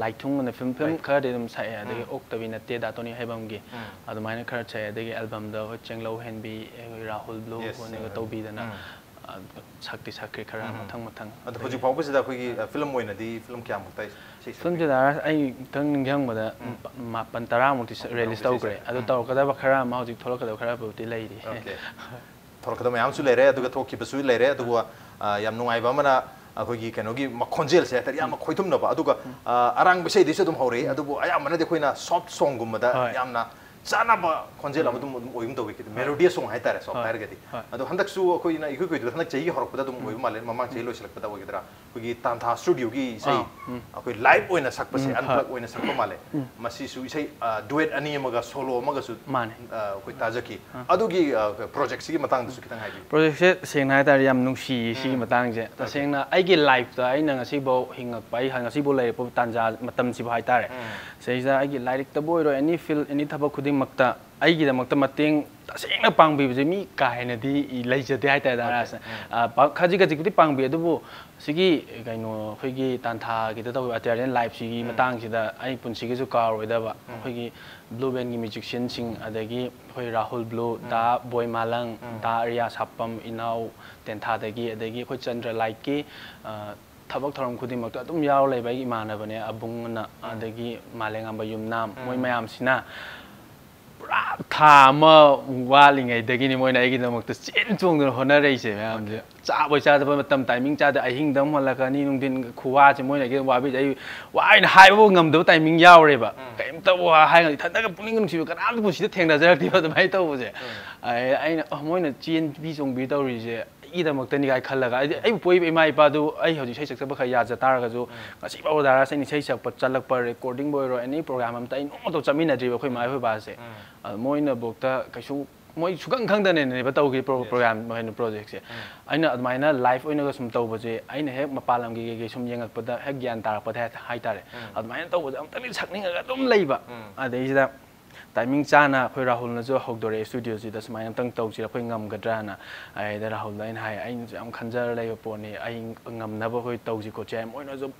ꯂꯥꯏꯊꯨꯡ ꯑꯅ ꯐꯤꯂꯝ, ꯐꯤꯂꯝ ꯂꯥꯏ-, ꯈꯔꯗꯤ ꯑꯗꯨꯝ ꯁꯛꯑꯦ꯫ ꯑꯗꯒꯤ ꯎꯝ꯫ ꯑꯣꯛꯇꯕꯤ ꯅꯠꯇꯦ ꯗꯥ ꯇꯣꯅꯤ ꯍꯩꯕꯝꯒꯤ꯫ ꯎꯝ꯫ ꯑꯗꯨꯃꯥꯏꯅ ꯈꯔ ꯁꯛꯑꯦ꯫ ꯑꯗꯒꯤ ꯑꯦꯜꯕꯝꯗ ꯑꯩꯈꯣꯏ ꯆꯦꯡꯂꯧ ꯍꯦꯟꯕꯤ, ꯑꯩꯈꯣꯏ ꯔꯥꯍꯨꯜ ꯕ꯭ꯂꯨ ꯌꯦꯁ, ꯍꯣꯏꯅꯒ ꯆꯦꯡꯂꯧ ꯍꯦꯟꯕꯤ꯫ ꯇꯧꯕꯤꯗꯅ, ꯎꯝ꯫ ꯑ, ꯁꯛꯇꯤ ꯁꯛꯈ꯭ꯔꯦ ꯈꯔ ꯎꯝ, ꯎꯝ꯫ ꯃꯊꯪ ꯃꯊꯪ꯫ ꯑꯗꯣ ꯑꯗꯒꯤ ꯍꯧꯖꯤꯛ ꯐꯥꯎꯕꯁꯤꯗ ꯑꯩꯈꯣꯏꯒꯤ, ꯑ, ꯐꯤꯂꯝ ꯑꯣꯏꯅꯗꯤ ꯐꯤꯂꯝ ꯀꯌꯥꯃꯨꯛꯇ ꯏꯁꯩ ꯁꯛꯄꯤ? ꯐꯤꯂꯝꯁꯦ ꯗꯥ ꯔꯥꯖ, ꯑꯩ ꯈꯤꯇꯪ ꯅꯤꯡꯁꯤꯡꯕꯗ ꯎꯝ꯫ ꯃꯥꯄꯟ ꯇꯔꯥꯃꯨꯛꯇꯤ ꯁ-, ꯃꯥꯄꯟ ꯔꯤꯂꯤꯁ ꯇꯔꯥꯃꯨꯛꯇꯤ ꯇꯧꯈ꯭ꯔꯦ꯫ ꯁꯛꯑꯦ꯫ ꯑꯗꯨ ꯎꯝ꯫ ꯇꯧꯔꯛꯀꯗꯕ ꯈꯔ ꯑꯃ, ꯍꯧꯖꯤꯛ ꯊꯣꯛꯂꯛꯀꯗꯕ ꯈꯔꯕꯨꯗꯤ ꯂꯩꯔꯤ꯫ ꯑꯣꯀꯦ꯫ ꯊꯣꯔꯛꯀꯗꯕ ꯃꯌꯥꯝꯁꯨ ꯂꯩꯔꯦ, ꯑꯗꯨꯒ ꯊꯣꯛꯈꯤꯕꯁꯨ ꯂꯩꯔꯦ, ꯑꯗꯨꯒ, ꯑ, ꯌꯥꯝ ꯅꯨꯡꯉꯥꯏꯕ ꯑꯃꯅ ꯑꯩꯈꯣꯏꯒꯤ ꯀꯩꯅꯣꯒꯤ ꯃ-, ꯈꯣꯟꯖꯦꯜꯁꯦ ꯍꯥꯏꯇꯥꯔꯦ, ꯌꯥꯝꯅ ꯎꯝ꯫ ꯈꯣꯏꯊꯨꯝꯅꯕ, ꯑꯗꯨꯒ, ꯎꯝ꯫ ꯑ, ꯑꯔꯥꯡꯕ ꯏꯁꯩꯗꯩꯁꯨ ꯑꯗꯨꯝ ꯍꯧꯔꯛꯏ, ꯎꯝ꯫ ꯑꯗꯨꯕꯨ ꯑꯌꯥꯝꯕꯅꯗꯤ ꯑꯩꯈꯣꯏꯅ ꯁꯣꯐ ꯁꯣꯡꯒꯨꯝꯕꯗ ꯍꯣꯏ꯫ ꯌꯥꯝꯅ ꯆꯥꯅꯕ ꯈꯣꯟꯖꯦꯜ ꯑꯃ ꯎꯝ꯫ ꯑꯗꯨꯝ, ꯑꯗꯨꯝ ꯑꯣꯏꯒꯨꯝ ꯇꯧꯋꯤ, ꯍꯣꯏ꯫ ꯃꯦꯂꯣꯗꯤꯌꯁ ꯁꯣꯡ ꯍꯥꯏꯇꯥꯔꯦ, ꯁꯣꯐ ꯍꯣꯏ꯫ ꯍꯥꯏꯔꯒꯗꯤ꯫ ꯍꯣꯏ꯫ ꯑꯗꯣ ꯍꯟꯗꯛꯁꯨ ꯑꯩꯈꯣꯏꯅ ꯏꯀꯨꯏ ꯀꯨꯏꯗꯕ ꯍꯟꯗꯛ ꯆꯍꯤꯒꯤ ꯍꯧꯔꯛꯄꯗ ꯑꯗꯨꯝ ꯎꯝ꯫ ꯑꯣꯏꯕ ꯃꯥꯜꯂꯦ, ꯃꯃꯥꯡ ꯆꯍꯤ ꯎꯝ꯫ ꯂꯣꯏꯁꯤꯜꯂꯛꯄꯗ ꯑꯣꯏꯒꯗ꯭ꯔꯥ, ꯑꯩꯈꯣꯏꯒꯤ ꯇꯥꯟꯊꯥ ꯁ꯭ꯇꯨꯗꯤꯑꯣꯒꯤ ꯏꯁꯩ ꯑꯥ, ꯎꯝ꯫ ꯑꯩꯈꯣꯏ ꯂꯥꯏꯚ ꯑꯣꯏꯅ ꯁꯛꯄꯁꯦ, ꯎꯝ, ꯍꯣꯏ꯫ ꯑꯟꯄ꯭ꯂꯒ ꯑꯣꯏꯅ ꯁꯛꯄ ꯃꯥꯜꯂꯦ꯫ ꯎꯝ꯫ ꯃꯁꯤꯁꯨ ꯏꯁꯩ, ꯑ, ꯗꯨꯋꯦꯠ ꯑꯅꯤ ꯑꯃꯒ ꯁꯣꯂꯣ ꯑꯃꯒꯁꯨ, ꯃꯥꯅꯦ꯫ ꯑ, ꯑꯩꯈꯣꯏ ꯇꯥꯖꯈꯤ꯫ ꯑꯥ꯫ ꯑꯗꯨꯒꯤ, ꯑ, ꯄ꯭ꯔꯣꯖꯦꯛꯁꯤꯒꯤ ꯃꯇꯥꯡꯗꯁꯨ ꯈꯤꯇꯪ ꯍꯥꯏꯕꯤꯌꯨ꯫ ꯄ꯭ꯔꯣꯖꯦꯛꯁꯦ ꯁꯦꯡꯅ ꯍꯥꯏ ꯇꯥꯔꯗꯤ ꯌꯥꯝ ꯅꯨꯡꯁꯤꯌꯦ ꯁꯤꯒꯤ ꯎꯝ꯫ ꯃꯇꯥꯡꯁꯦ꯫ ꯑꯣꯀꯦ꯫ ꯇꯁꯦꯡꯅ ꯑꯩꯒꯤ ꯂꯥꯏꯐꯇ ꯑꯩꯅ ꯉꯁꯤꯐꯥꯎ ꯍꯤꯡꯉꯛꯄ, ꯑꯩ ꯉꯁꯤꯐꯥꯎ ꯂꯩꯔꯛꯄ ꯇꯥꯟꯖꯥ ꯃꯇꯝꯁꯤꯐꯥꯎ ꯍꯥꯏ ꯇꯥꯔꯦ꯫ ꯎꯝ꯫ ꯁꯤꯗꯩꯁꯤꯗ ꯑꯩꯒꯤ ꯂꯥꯏꯔꯤꯛꯇꯕꯨ ꯑꯣꯏꯔꯣ, ꯑꯦꯅꯤ ꯐꯤꯜ, ꯑꯦꯅꯤ ꯊꯕꯛ ꯈꯨꯗꯤꯡꯃꯛꯇ ꯑꯩꯒꯤꯗꯃꯛꯇ ꯃꯇꯦꯡ ꯇꯁꯦꯡꯅ ꯄꯥꯡꯕꯤꯕꯁꯦ ꯃꯤ ꯀꯥ ꯍꯦꯟꯅꯗꯤ ꯂꯩꯖꯗꯦ ꯍꯥꯏ ꯇꯥꯔꯦ, ꯗꯥ ꯑꯣꯀꯦ꯫ ꯔꯥꯖꯅ꯫ ꯎꯝ꯫ ꯑ, ꯄꯥ-, ꯈꯖꯤꯛ ꯈꯖꯤꯛꯄꯨꯗꯤ ꯄꯥꯡꯕꯤ, ꯑꯗꯨꯕꯨ ꯁꯤꯒꯤ ꯀꯩꯅꯣ ꯑꯩꯈꯣꯏꯒꯤ ꯇꯥꯟꯊꯥꯒꯤꯗ ꯇꯧꯕ ꯑꯇꯤꯌꯥꯔꯤꯌꯟ ꯂꯥꯏꯐꯁꯤꯒꯤ ꯎꯝ꯫ ꯃꯇꯥꯡꯁꯤꯗ ꯑꯩ ꯄꯨꯟꯁꯤꯒꯤꯁꯨ ꯀꯥꯎꯔꯣꯏꯗꯕ ꯎꯝ꯫ ꯑꯩꯈꯣꯏꯒꯤ ꯕ꯭ꯂꯨ ꯕꯦꯟꯒꯤ ꯃ꯭ꯌꯨꯖꯤꯁꯤꯌꯟꯁꯤꯡ, ꯑꯗꯒꯤ ꯑꯩꯈꯣꯏ ꯔꯥꯍꯨꯜ ꯕ꯭ꯂꯨ, ꯎꯝ꯫ ꯗꯥ ꯕꯣꯏꯃꯥꯂꯪ, ꯎꯝ꯫ ꯗꯥ ꯑꯔꯤꯌꯥ ꯁꯥꯄꯝ, ꯏꯅꯥꯎ ꯇꯦꯟꯊꯥꯗꯒꯤ, ꯑꯗꯒꯤ ꯑꯩꯈꯣꯏ ꯆꯟꯗ꯭ꯔ ꯂꯥꯏꯠꯀꯤ, ꯑ, ꯊꯕꯛ ꯊꯧꯔꯝ ꯈꯨꯗꯤꯡꯃꯛꯇ ꯑꯗꯨꯝ ꯌꯥꯎꯔ ꯂꯩꯕ ꯑꯩꯒꯤ ꯏꯃꯥꯟꯅꯕꯅꯦ, ꯑꯕꯨꯡ ꯑꯅ, ꯎꯝ꯫ ꯑꯗꯒꯤ ꯃꯥꯂꯦꯉꯥꯝꯕ ꯌꯨꯝꯅꯥꯝ, ꯃꯣꯏ ꯎꯝ꯫ ꯃꯌꯥꯝꯁꯤꯅ ꯊꯥ ꯑꯃ ꯋꯥꯠꯂꯤꯉꯩꯗꯒꯤꯅꯤ ꯃꯣꯏꯅ ꯑꯩꯒꯤꯗꯃꯛꯇ ꯆꯦꯟ ꯆꯣꯡꯗꯅ ꯍꯣꯠꯅꯔꯛꯏꯁꯦ ꯃꯌꯥꯝꯁꯦ꯫ ꯆꯥꯕꯣꯏ ꯆꯥꯗꯕ ꯃꯇꯝ, ꯇꯥꯏꯃꯤꯡ ꯆꯥꯗ, ꯑꯍꯤꯡꯗ ꯑꯃꯨꯛ ꯍꯜꯂꯛꯀꯅꯤ, ꯅꯨꯡꯊꯤꯟ ꯈꯨꯋꯥꯁꯦ ꯃꯣꯏꯅ ꯑꯩꯒꯤ ꯋꯥꯕꯤꯁꯦ ꯑꯩ ꯋꯥ ꯑꯩꯅ ꯍꯥꯏꯕꯐꯥꯎ ꯉꯝꯗꯕ ꯇꯥꯏꯃꯤꯡ ꯌꯥꯎꯔꯦꯕ꯫ ꯀꯩꯝꯇ ꯋꯥ ꯍꯥꯏ ꯉꯝꯗꯦ꯫ ꯏꯊꯟꯗꯒ ꯄꯨꯛꯅꯤꯡ ꯅꯨꯡꯁꯤꯕ ꯀꯅꯥꯝꯇ ꯄꯨꯟꯁꯤꯗ ꯊꯦꯡꯅꯖꯔꯛꯇꯦꯕ ꯑꯗꯨꯃꯥꯏꯅ ꯇꯧꯕꯁꯦ꯫ ꯑꯩ-, ꯑꯩꯅ, "ꯑ, ꯃꯣꯏꯅ ꯆꯦꯟꯕꯤ ꯆꯣꯡꯕꯤ ꯇꯧꯔꯤꯁꯦ ꯑꯩꯒꯤꯗꯃꯛꯇꯅꯤ" ꯀꯥꯏ ꯈꯜꯂꯒ, ꯍꯥꯏꯗꯤ ꯑꯩꯕꯨ ꯄꯣꯛꯏꯕ ꯏꯃꯥ ꯏꯄꯥꯗꯨ ꯑꯩ ꯍꯧꯖꯤꯛ ꯏꯁꯩ ꯁꯛꯆꯕ ꯈꯔ ꯌꯥꯖ ꯇꯥꯔꯒꯁꯨ, ꯉꯁꯤꯐꯥꯎ ꯗꯥꯔꯥꯁ ꯑꯩꯅ ꯏꯁꯩ ꯁꯛꯄ ꯆꯠꯂꯛꯄ, ꯔꯦꯀꯣꯔꯗꯤꯡꯕꯨ ꯑꯣꯏꯔꯣ, ꯑꯦꯅꯤ ꯄ꯭ꯔꯣꯒ꯭ꯔꯥꯝ ꯑꯝꯇ ꯑꯩ ꯅꯣꯡꯃꯇ ꯆꯠꯃꯤꯟꯅꯗ꯭ꯔꯤꯕ ꯑꯩꯈꯣꯏ ꯏꯃꯥ ꯑꯩꯈꯣꯏ ꯕꯥꯁꯦ꯫ ꯑꯗ ꯃꯣꯏꯅꯐꯧꯇ ꯀꯩꯁꯨ, ꯃꯣꯏ ꯁꯨꯈꯪ ꯈꯪꯗꯅꯅꯦꯕ ꯇꯧꯈꯤ ꯄ꯭ꯔꯣ-, ꯄ꯭ꯔꯣꯒ꯭ꯔꯥꯝ ꯍꯥꯏꯅ ꯄ꯭ꯔꯣꯖꯦꯛꯁꯦ꯫ ꯑꯩꯅ ꯑꯗꯨꯃꯥꯏꯅ ꯂꯥꯏꯐ ꯑꯣꯏꯅꯒ ꯁꯨꯝ ꯇꯧꯕꯁꯦ, ꯑꯩꯅ ꯍꯦꯛ ꯃꯄꯥꯟ ꯂꯝꯒꯤ ꯀꯩꯀꯩ ꯁꯨꯝ ꯌꯦꯡꯉꯛꯄꯗ ꯍꯦꯛ ꯒ꯭ꯌꯥꯟ ꯇꯥꯔꯛꯄꯗ ꯍꯥꯏ-, ꯍꯥꯏꯇꯥꯔꯦ꯫ ꯑꯗꯨꯃꯥꯏꯅ ꯇꯧꯕꯁꯦ ꯑꯃꯨꯛꯇꯪꯗꯤ ꯁꯛꯅꯤꯡꯉꯒ ꯑꯗꯨꯝ ꯂꯩꯕ꯫ ꯑꯗꯩꯁꯤꯗ ꯇꯥꯏꯃꯤꯡ ꯆꯥꯅ ꯑꯩꯈꯣꯏ ꯔꯥꯍꯨꯜꯅꯁꯨ ꯍꯧꯗꯣꯔꯛꯑꯦ ꯏꯁꯇꯨꯗꯤꯑꯣꯁꯤꯗ, "ꯁꯨꯃꯥꯏꯅ ꯑꯝꯇꯪ ꯇꯧꯁꯤꯔ, ꯑꯩꯈꯣꯏ ꯉꯝꯒꯗ꯭ꯔꯥꯅ?" ꯑꯗꯩꯗ ꯔꯥꯍꯨꯜꯗ ꯑꯩꯅ ꯍꯥꯏ, "ꯑꯩꯅꯁꯨ ꯌꯥꯝ ꯈꯟꯖꯔ ꯂꯩꯕ ꯄꯣꯠꯅꯤ, ꯑꯩ ꯉꯝꯅꯕ ꯑꯩꯈꯣꯏ ꯇꯧꯁꯤ ꯈꯣꯠꯁꯤ" ꯍꯥꯏ꯫ ꯃꯣꯏꯅꯁꯨ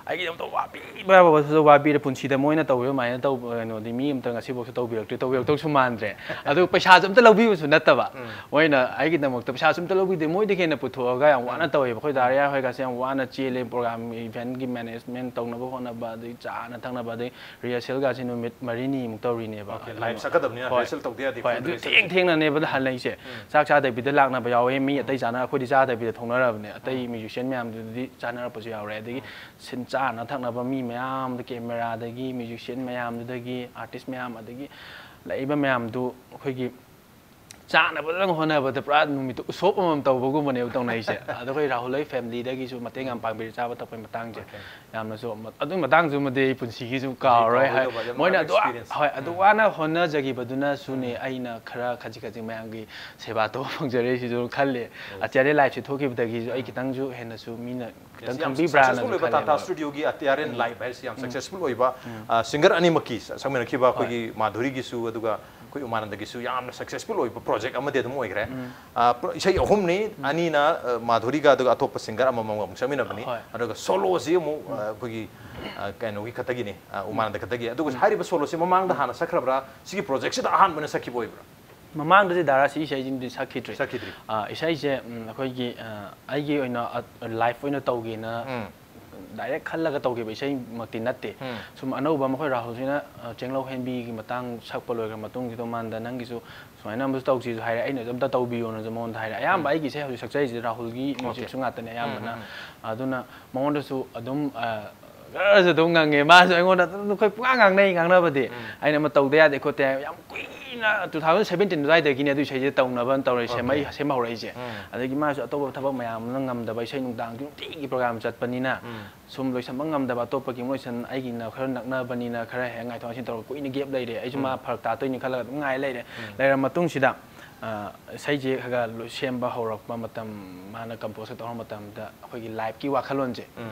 ꯑꯩꯒꯤꯗꯃꯛꯇ ꯋꯥꯕꯤꯕ ꯌꯥꯕ ꯋꯥꯕꯤꯔꯦ꯫ ꯄꯨꯟꯁꯤꯗ ꯃꯣꯏꯅ ꯇꯧꯈꯤꯕ ꯑꯗꯨꯃꯥꯏꯅ ꯇꯧꯕ ꯀꯩꯅꯣꯗꯤ ꯃꯤ ꯑꯃꯇ ꯉꯁꯤꯐꯥꯎꯁꯨ ꯇꯧꯕꯤꯔꯛꯇ꯭ꯔꯤ, ꯇꯧꯕꯤꯔꯛꯇꯧꯁꯨ ꯃꯥꯟꯗ꯭ꯔꯦ꯫ ꯑꯗꯨ ꯄꯩꯁꯥꯁꯨ ꯑꯝꯇ ꯂꯧꯕꯤꯕꯁꯨ ꯅꯠꯇꯕ꯫ ꯃꯣꯏꯅ ꯑꯩꯒꯤꯗꯃꯛꯇ ꯄꯩꯁꯥꯁꯨ ꯑꯝꯇ ꯂꯧꯕꯤꯗꯦ, ꯃꯣꯏꯗꯒꯤ ꯍꯦꯟꯅ ꯄꯨꯊꯣꯛꯑꯒ ꯌꯥꯝ ꯋꯥꯅ ꯇꯧꯋꯦꯕ꯫ ꯑꯩꯈꯣꯏ ꯗꯥ ꯔꯤꯌꯥ ꯍꯣꯏꯒꯁꯦ ꯌꯥꯝ ꯋꯥꯅ ꯆꯦꯜꯂꯦ, ꯄ꯭ꯔꯣꯒ꯭ꯔꯥꯝ ꯏꯚꯦꯟꯠꯀꯤ ꯃꯦꯅꯦꯖꯃꯦꯟꯠ ꯇꯧꯅꯕ ꯍꯣꯠꯅꯕ, ꯑꯗꯩ ꯆꯥꯅ ꯊꯛꯅꯕ, ꯑꯗꯩ ꯔꯤꯍꯔꯁꯦꯜꯒꯁꯦ ꯅꯨꯃꯤꯠ ꯃꯔꯤꯅꯤꯃꯨꯛ ꯇꯧꯔꯤꯅꯦꯕ꯫ ꯂꯥꯏꯞ ꯁꯛꯀꯗꯕꯅꯤꯅ ꯍꯣꯏ꯫ ꯔꯤꯍꯔꯁꯦꯜ ꯇꯧꯗ ꯌꯥꯗꯦ, ꯍꯣꯏ, ꯑꯗꯨ ꯐꯟꯗ꯭ꯔꯦꯁꯤꯡ꯫ ꯊꯦꯡ ꯊꯦꯡꯅꯅꯦꯕ ꯍꯜꯂꯛꯏꯁꯦ꯫ ꯆꯥꯛ ꯆꯥꯗꯕꯤꯗ ꯂꯥꯛꯅꯕ ꯌꯥꯎꯋꯦ, ꯃꯤ ꯑꯇꯩ ꯆꯥꯅ, ꯑꯩꯈꯣꯏꯗꯤ ꯆꯥꯗꯕꯤꯗ ꯊꯣꯛꯅꯔꯕꯅꯦ꯫ ꯑꯇꯩ ꯃ꯭ꯌꯨꯖꯤꯁꯤꯌꯥꯟ ꯃꯌꯥꯝꯗꯨꯗꯤ ꯆꯥꯅꯔꯛꯄꯁꯨ ꯌꯥꯎꯔꯦ꯫ ꯑꯗꯒꯤ ꯁꯤꯟ ꯆꯥꯅ ꯊꯛꯅꯕ ꯃꯤ ꯃꯌꯥꯝꯗ, ꯀꯦꯃꯦꯔꯥꯗꯒꯤ, ꯃ꯭ꯌꯨꯖꯤꯁꯤꯌꯥꯟ ꯃꯌꯥꯝꯗꯨꯗꯒꯤ, ꯑꯥꯔꯇꯤꯁ ꯃꯌꯥꯝ, ꯑꯗꯒꯤ ꯂꯩꯔꯤꯕ ꯃꯌꯥꯝꯗꯨ ꯑꯩꯈꯣꯏꯒꯤ ꯆꯥꯅꯕꯗꯪ ꯍꯣꯠꯅꯕꯗ ꯄꯨꯔꯥ ꯅꯨꯃꯤꯠꯇꯨ ꯎꯁꯣꯞ ꯑꯃꯃꯝ ꯇꯧꯕꯒꯨꯝꯕꯅꯦꯕ ꯇꯧꯅꯩꯁꯦ꯫ ꯑꯗꯣ ꯑꯩꯈꯣꯏ ꯔꯥꯍꯨꯜ ꯍꯣꯏ ꯐꯦꯃꯤꯂꯤꯗꯒꯤꯁꯨ ꯃꯇꯦꯡ ꯌꯥꯝ ꯄꯥꯡꯕꯤꯔꯦ ꯆꯥꯕ ꯊꯛꯄꯒꯤ ꯃꯇꯥꯡꯁꯦ꯫ ꯌꯥꯝꯅꯁꯨ, ꯑꯗꯨꯒꯤ ꯃꯇꯥꯡꯁꯨꯃꯗꯤ ꯑꯩ ꯄꯨꯟꯁꯤꯒꯤ ꯁꯨꯝ ꯀꯥꯎꯔꯔꯣꯏ꯫ ꯍꯥꯏ-, ꯃꯣꯏꯅ ꯑꯗꯨ, ꯍꯣꯏ, ꯑꯗꯨ ꯋꯥꯅ ꯍꯣꯠꯅꯖꯈꯤꯕꯗꯨꯅꯁꯨꯅꯦ ꯑꯩꯅ ꯈꯔ ꯈꯖꯤꯛ ꯈꯖꯤꯛ ꯃꯌꯥꯝꯒꯤ ꯁꯦꯕꯥ ꯇꯧꯕ ꯐꯪꯖꯔꯛꯏꯁꯤꯁꯨ ꯈꯜꯂꯦ꯫ ꯑꯇꯤꯌꯥꯔꯦ ꯂꯥꯏꯐꯁꯦ ꯊꯣꯛꯈꯤꯕꯗꯒꯤꯁꯨ ꯑꯩ ꯈꯤꯇꯪꯁꯨ ꯍꯦꯟꯅꯁꯨ ꯃꯤꯅ ꯈꯤꯇꯪ ꯌꯥꯝ ꯈꯪꯕꯤꯕ꯭ꯔꯥꯅꯁꯨ ꯁꯛꯁꯦꯁꯐꯨꯜ ꯑꯣꯏꯕ ꯈꯜꯂꯦꯕ꯫ ꯇꯥꯇꯥ ꯁ꯭ꯇꯨꯗꯤꯑꯣꯒꯤ ꯑꯇꯤꯌꯥꯔꯦꯟ ꯂꯥꯏꯐ ꯍꯥꯏꯁꯤ ꯌꯥꯝ ꯁꯛꯁꯦꯁꯐꯨꯜ ꯑꯣꯏꯕ, ꯑ, ꯁꯤꯡꯒꯔ ꯑꯅꯤꯃꯛꯀꯤ ꯁꯛꯃꯤꯟꯅꯈꯤꯕ ꯑꯩꯈꯣꯏꯒꯤ ꯃꯥꯙꯨꯔꯤꯒꯤꯁꯨ ꯑꯗꯨꯒ ꯑꯩꯈꯣꯏ ꯎꯃꯥꯅꯟꯗꯒꯤꯁꯨ ꯌꯥꯝꯅ ꯁꯛꯁꯦꯁꯐꯨꯜ ꯑꯣꯏꯕ ꯄ꯭ꯔꯣꯖꯦꯛ ꯑꯃꯗꯤ ꯑꯗꯨꯝ ꯑꯣꯏꯈ꯭ꯔꯦ꯫ ꯑ, ꯄ꯭ꯔꯣ-, ꯏꯁꯩ ꯑꯍꯨꯝꯅꯤ, ꯑꯅꯤꯅ, ꯑ, ꯃꯥꯙꯨꯔꯤꯒ ꯑꯗꯨꯒ ꯑꯇꯣꯞꯄ ꯁꯤꯡꯒꯔ ꯑꯃꯃꯝꯒ ꯑꯃꯨꯛ ꯁꯛꯃꯤꯟꯅꯕꯅꯤ꯫ ꯍꯣꯏ꯫ ꯑꯗꯨꯒ ꯁꯣꯂꯣꯁꯤ ꯑꯃꯨꯛ, ꯑ, ꯑꯩꯈꯣꯏꯒꯤ, ꯑ, ꯀꯩꯅꯣꯒꯤ ꯈꯛꯇꯒꯤꯅꯤ, ꯑ, ꯎꯃꯥꯅꯟꯗ ꯈꯛꯇꯒꯤ꯫ ꯑꯗꯨꯒ ꯍꯥꯏꯔꯤꯕ ꯁꯣꯂꯣꯁꯤ ꯃꯃꯥꯡꯗ ꯍꯥꯟꯅ ꯁꯛꯈ꯭ꯔꯕ꯭ꯔꯥ? ꯁꯤꯒꯤ ꯄ꯭ꯔꯣꯖꯦꯛꯁꯤꯗ ꯑꯍꯥꯟꯕ ꯑꯣꯏꯅ ꯁꯛꯈꯤꯕ ꯑꯣꯏꯕ꯭ꯔꯥ? ꯃꯃꯥꯡꯗꯗꯤ ꯗꯥꯔꯥ ꯁꯤ ꯏꯁꯩꯁꯤꯃꯗꯤ ꯁꯛꯈꯤꯗ꯭ꯔꯤ꯫ ꯁꯛꯈꯤꯗ꯭ꯔꯤ꯫ ꯑ, ꯏꯁꯩꯁꯦ, ꯎꯝ, ꯑꯩꯈꯣꯏꯒꯤ, ꯑ, ꯑꯩꯒꯤ ꯑꯣꯏꯅ, ꯑ, ꯂꯥꯏꯐ ꯑꯣꯏꯅ ꯇꯧꯒꯦꯅ ꯗꯥꯏꯔꯦꯛ ꯈꯜꯂꯒ ꯇꯧꯈꯤꯕ ꯏꯁꯩꯃꯛꯇꯤ ꯅꯠꯇꯦ꯫ ꯁꯨꯝ ꯑꯅꯧꯕ ꯑꯃ ꯑꯩꯈꯣꯏ ꯔꯥꯍꯨꯜꯁꯤꯅ, ꯑ, ꯆꯦꯡꯂꯧ ꯍꯦꯟꯕꯤꯒꯤ ꯃꯇꯥꯡ ꯁꯛꯄ ꯂꯣꯏꯈ꯭ꯔ ꯃꯇꯨꯡꯁꯤꯗ ꯃꯥꯟꯗ ꯅꯪꯒꯤꯁꯨ ꯁꯨꯃꯥꯏꯅ ꯑꯃꯁꯨ ꯇꯧꯁꯤꯁꯨ ꯍꯥꯏꯔꯦ꯫ ꯑꯩꯅꯁꯨ ꯑꯝꯇ ꯇꯧꯕꯤꯌꯣꯅꯁꯨ ꯃꯉꯣꯟꯗ ꯍꯥꯏꯔꯦ꯫ ꯑꯌꯥꯝꯕ ꯑꯩꯒꯤ ꯏꯁꯩ ꯍꯧꯖꯤꯛ ꯁꯛꯆꯔꯤꯁꯦ ꯔꯥꯍꯨꯜꯒꯤ ꯃ꯭ꯌꯨꯖꯤꯛꯁꯨ ꯉꯥꯛꯇꯅꯦ ꯑꯌꯥꯝꯕꯅ꯫ ꯑꯗꯨꯅ ꯃꯉꯣꯟꯗꯁꯨ ꯑꯗꯨꯝ, ꯑ, ꯈꯔꯁꯨ ꯑꯗꯨꯝ ꯉꯪꯉꯦ꯫ ꯃꯥꯁꯨ ꯑꯩꯉꯣꯟꯗ ꯑꯗꯨꯝ ꯑꯩꯈꯣꯏ ꯄꯨꯡꯉꯥꯡ ꯉꯥꯡꯅꯩ꯫ ꯉꯥꯡꯅꯕꯗꯤ ꯑꯩꯅ ꯑꯃ ꯇꯧꯗ ꯌꯥꯗꯦ ꯈꯣꯠꯇꯦ ꯍꯥꯏ꯫ ꯌꯥꯝ ꯀꯨꯏꯅ two thousand seventeen ꯑꯗꯨꯋꯥꯏꯗꯒꯤꯅꯦ ꯑꯗꯨ ꯏꯁꯩꯁꯦ ꯇꯧꯅꯕ ꯇꯧꯔ ꯁꯦꯝꯃꯛꯏ-, ꯁꯦꯝꯕ ꯍꯧꯔꯛꯏꯁꯦ꯫ ꯑꯗꯒꯤ ꯃꯥꯁꯨ ꯑꯇꯣꯞꯄ ꯊꯕꯛ ꯃꯌꯥꯝ ꯑꯃꯅ ꯉꯝꯗꯕ, ꯏꯁꯩ ꯅꯨꯡꯗꯥꯡ ꯅꯨꯡꯇꯤꯒꯤ ꯄ꯭ꯔꯣꯒ꯭ꯔꯥꯝ ꯆꯠꯄꯅꯤꯅ ꯁꯨꯝ ꯂꯣꯏꯁꯟꯕ ꯉꯝꯗꯕ, ꯑꯇꯣꯞꯄꯒꯤ ꯑꯃꯨꯛ ꯂꯣꯏꯁꯟ-, ꯑꯩꯒꯤꯅ ꯈꯔ ꯅꯛꯅꯕꯅꯤꯅ ꯈꯔ ꯍꯦꯛ ꯉꯥꯏꯊꯣꯛ ꯉꯥꯏꯁꯤꯟ ꯇꯧꯔꯒ ꯀꯨꯏꯅ ꯒꯦꯞ ꯂꯩꯔꯦ꯫ ꯑꯩꯁꯨ ꯃꯥ ꯐꯔꯛ ꯇꯥꯗꯣꯏꯅꯤ ꯈꯜꯂꯒ ꯑꯗꯨꯝ ꯉꯥꯏ ꯂꯩꯔꯦ꯫ ꯂꯩꯔ ꯃꯇꯨꯡꯁꯤꯗ, ꯑ, ꯏꯁꯩꯁꯦ ꯈꯔ ꯈꯔ ꯂꯣꯏ-, ꯁꯦꯝꯕ ꯍꯧꯔꯛꯄ ꯃꯇꯝ, ꯃꯥꯅ ꯀꯝꯄꯣꯖꯀ ꯇꯧꯔꯛꯄ ꯃꯇꯝꯗ ꯑꯩꯈꯣꯏꯒꯤ ꯂꯥꯏꯐꯀꯤ ꯋꯥꯈꯜꯂꯣꯟꯁꯦ,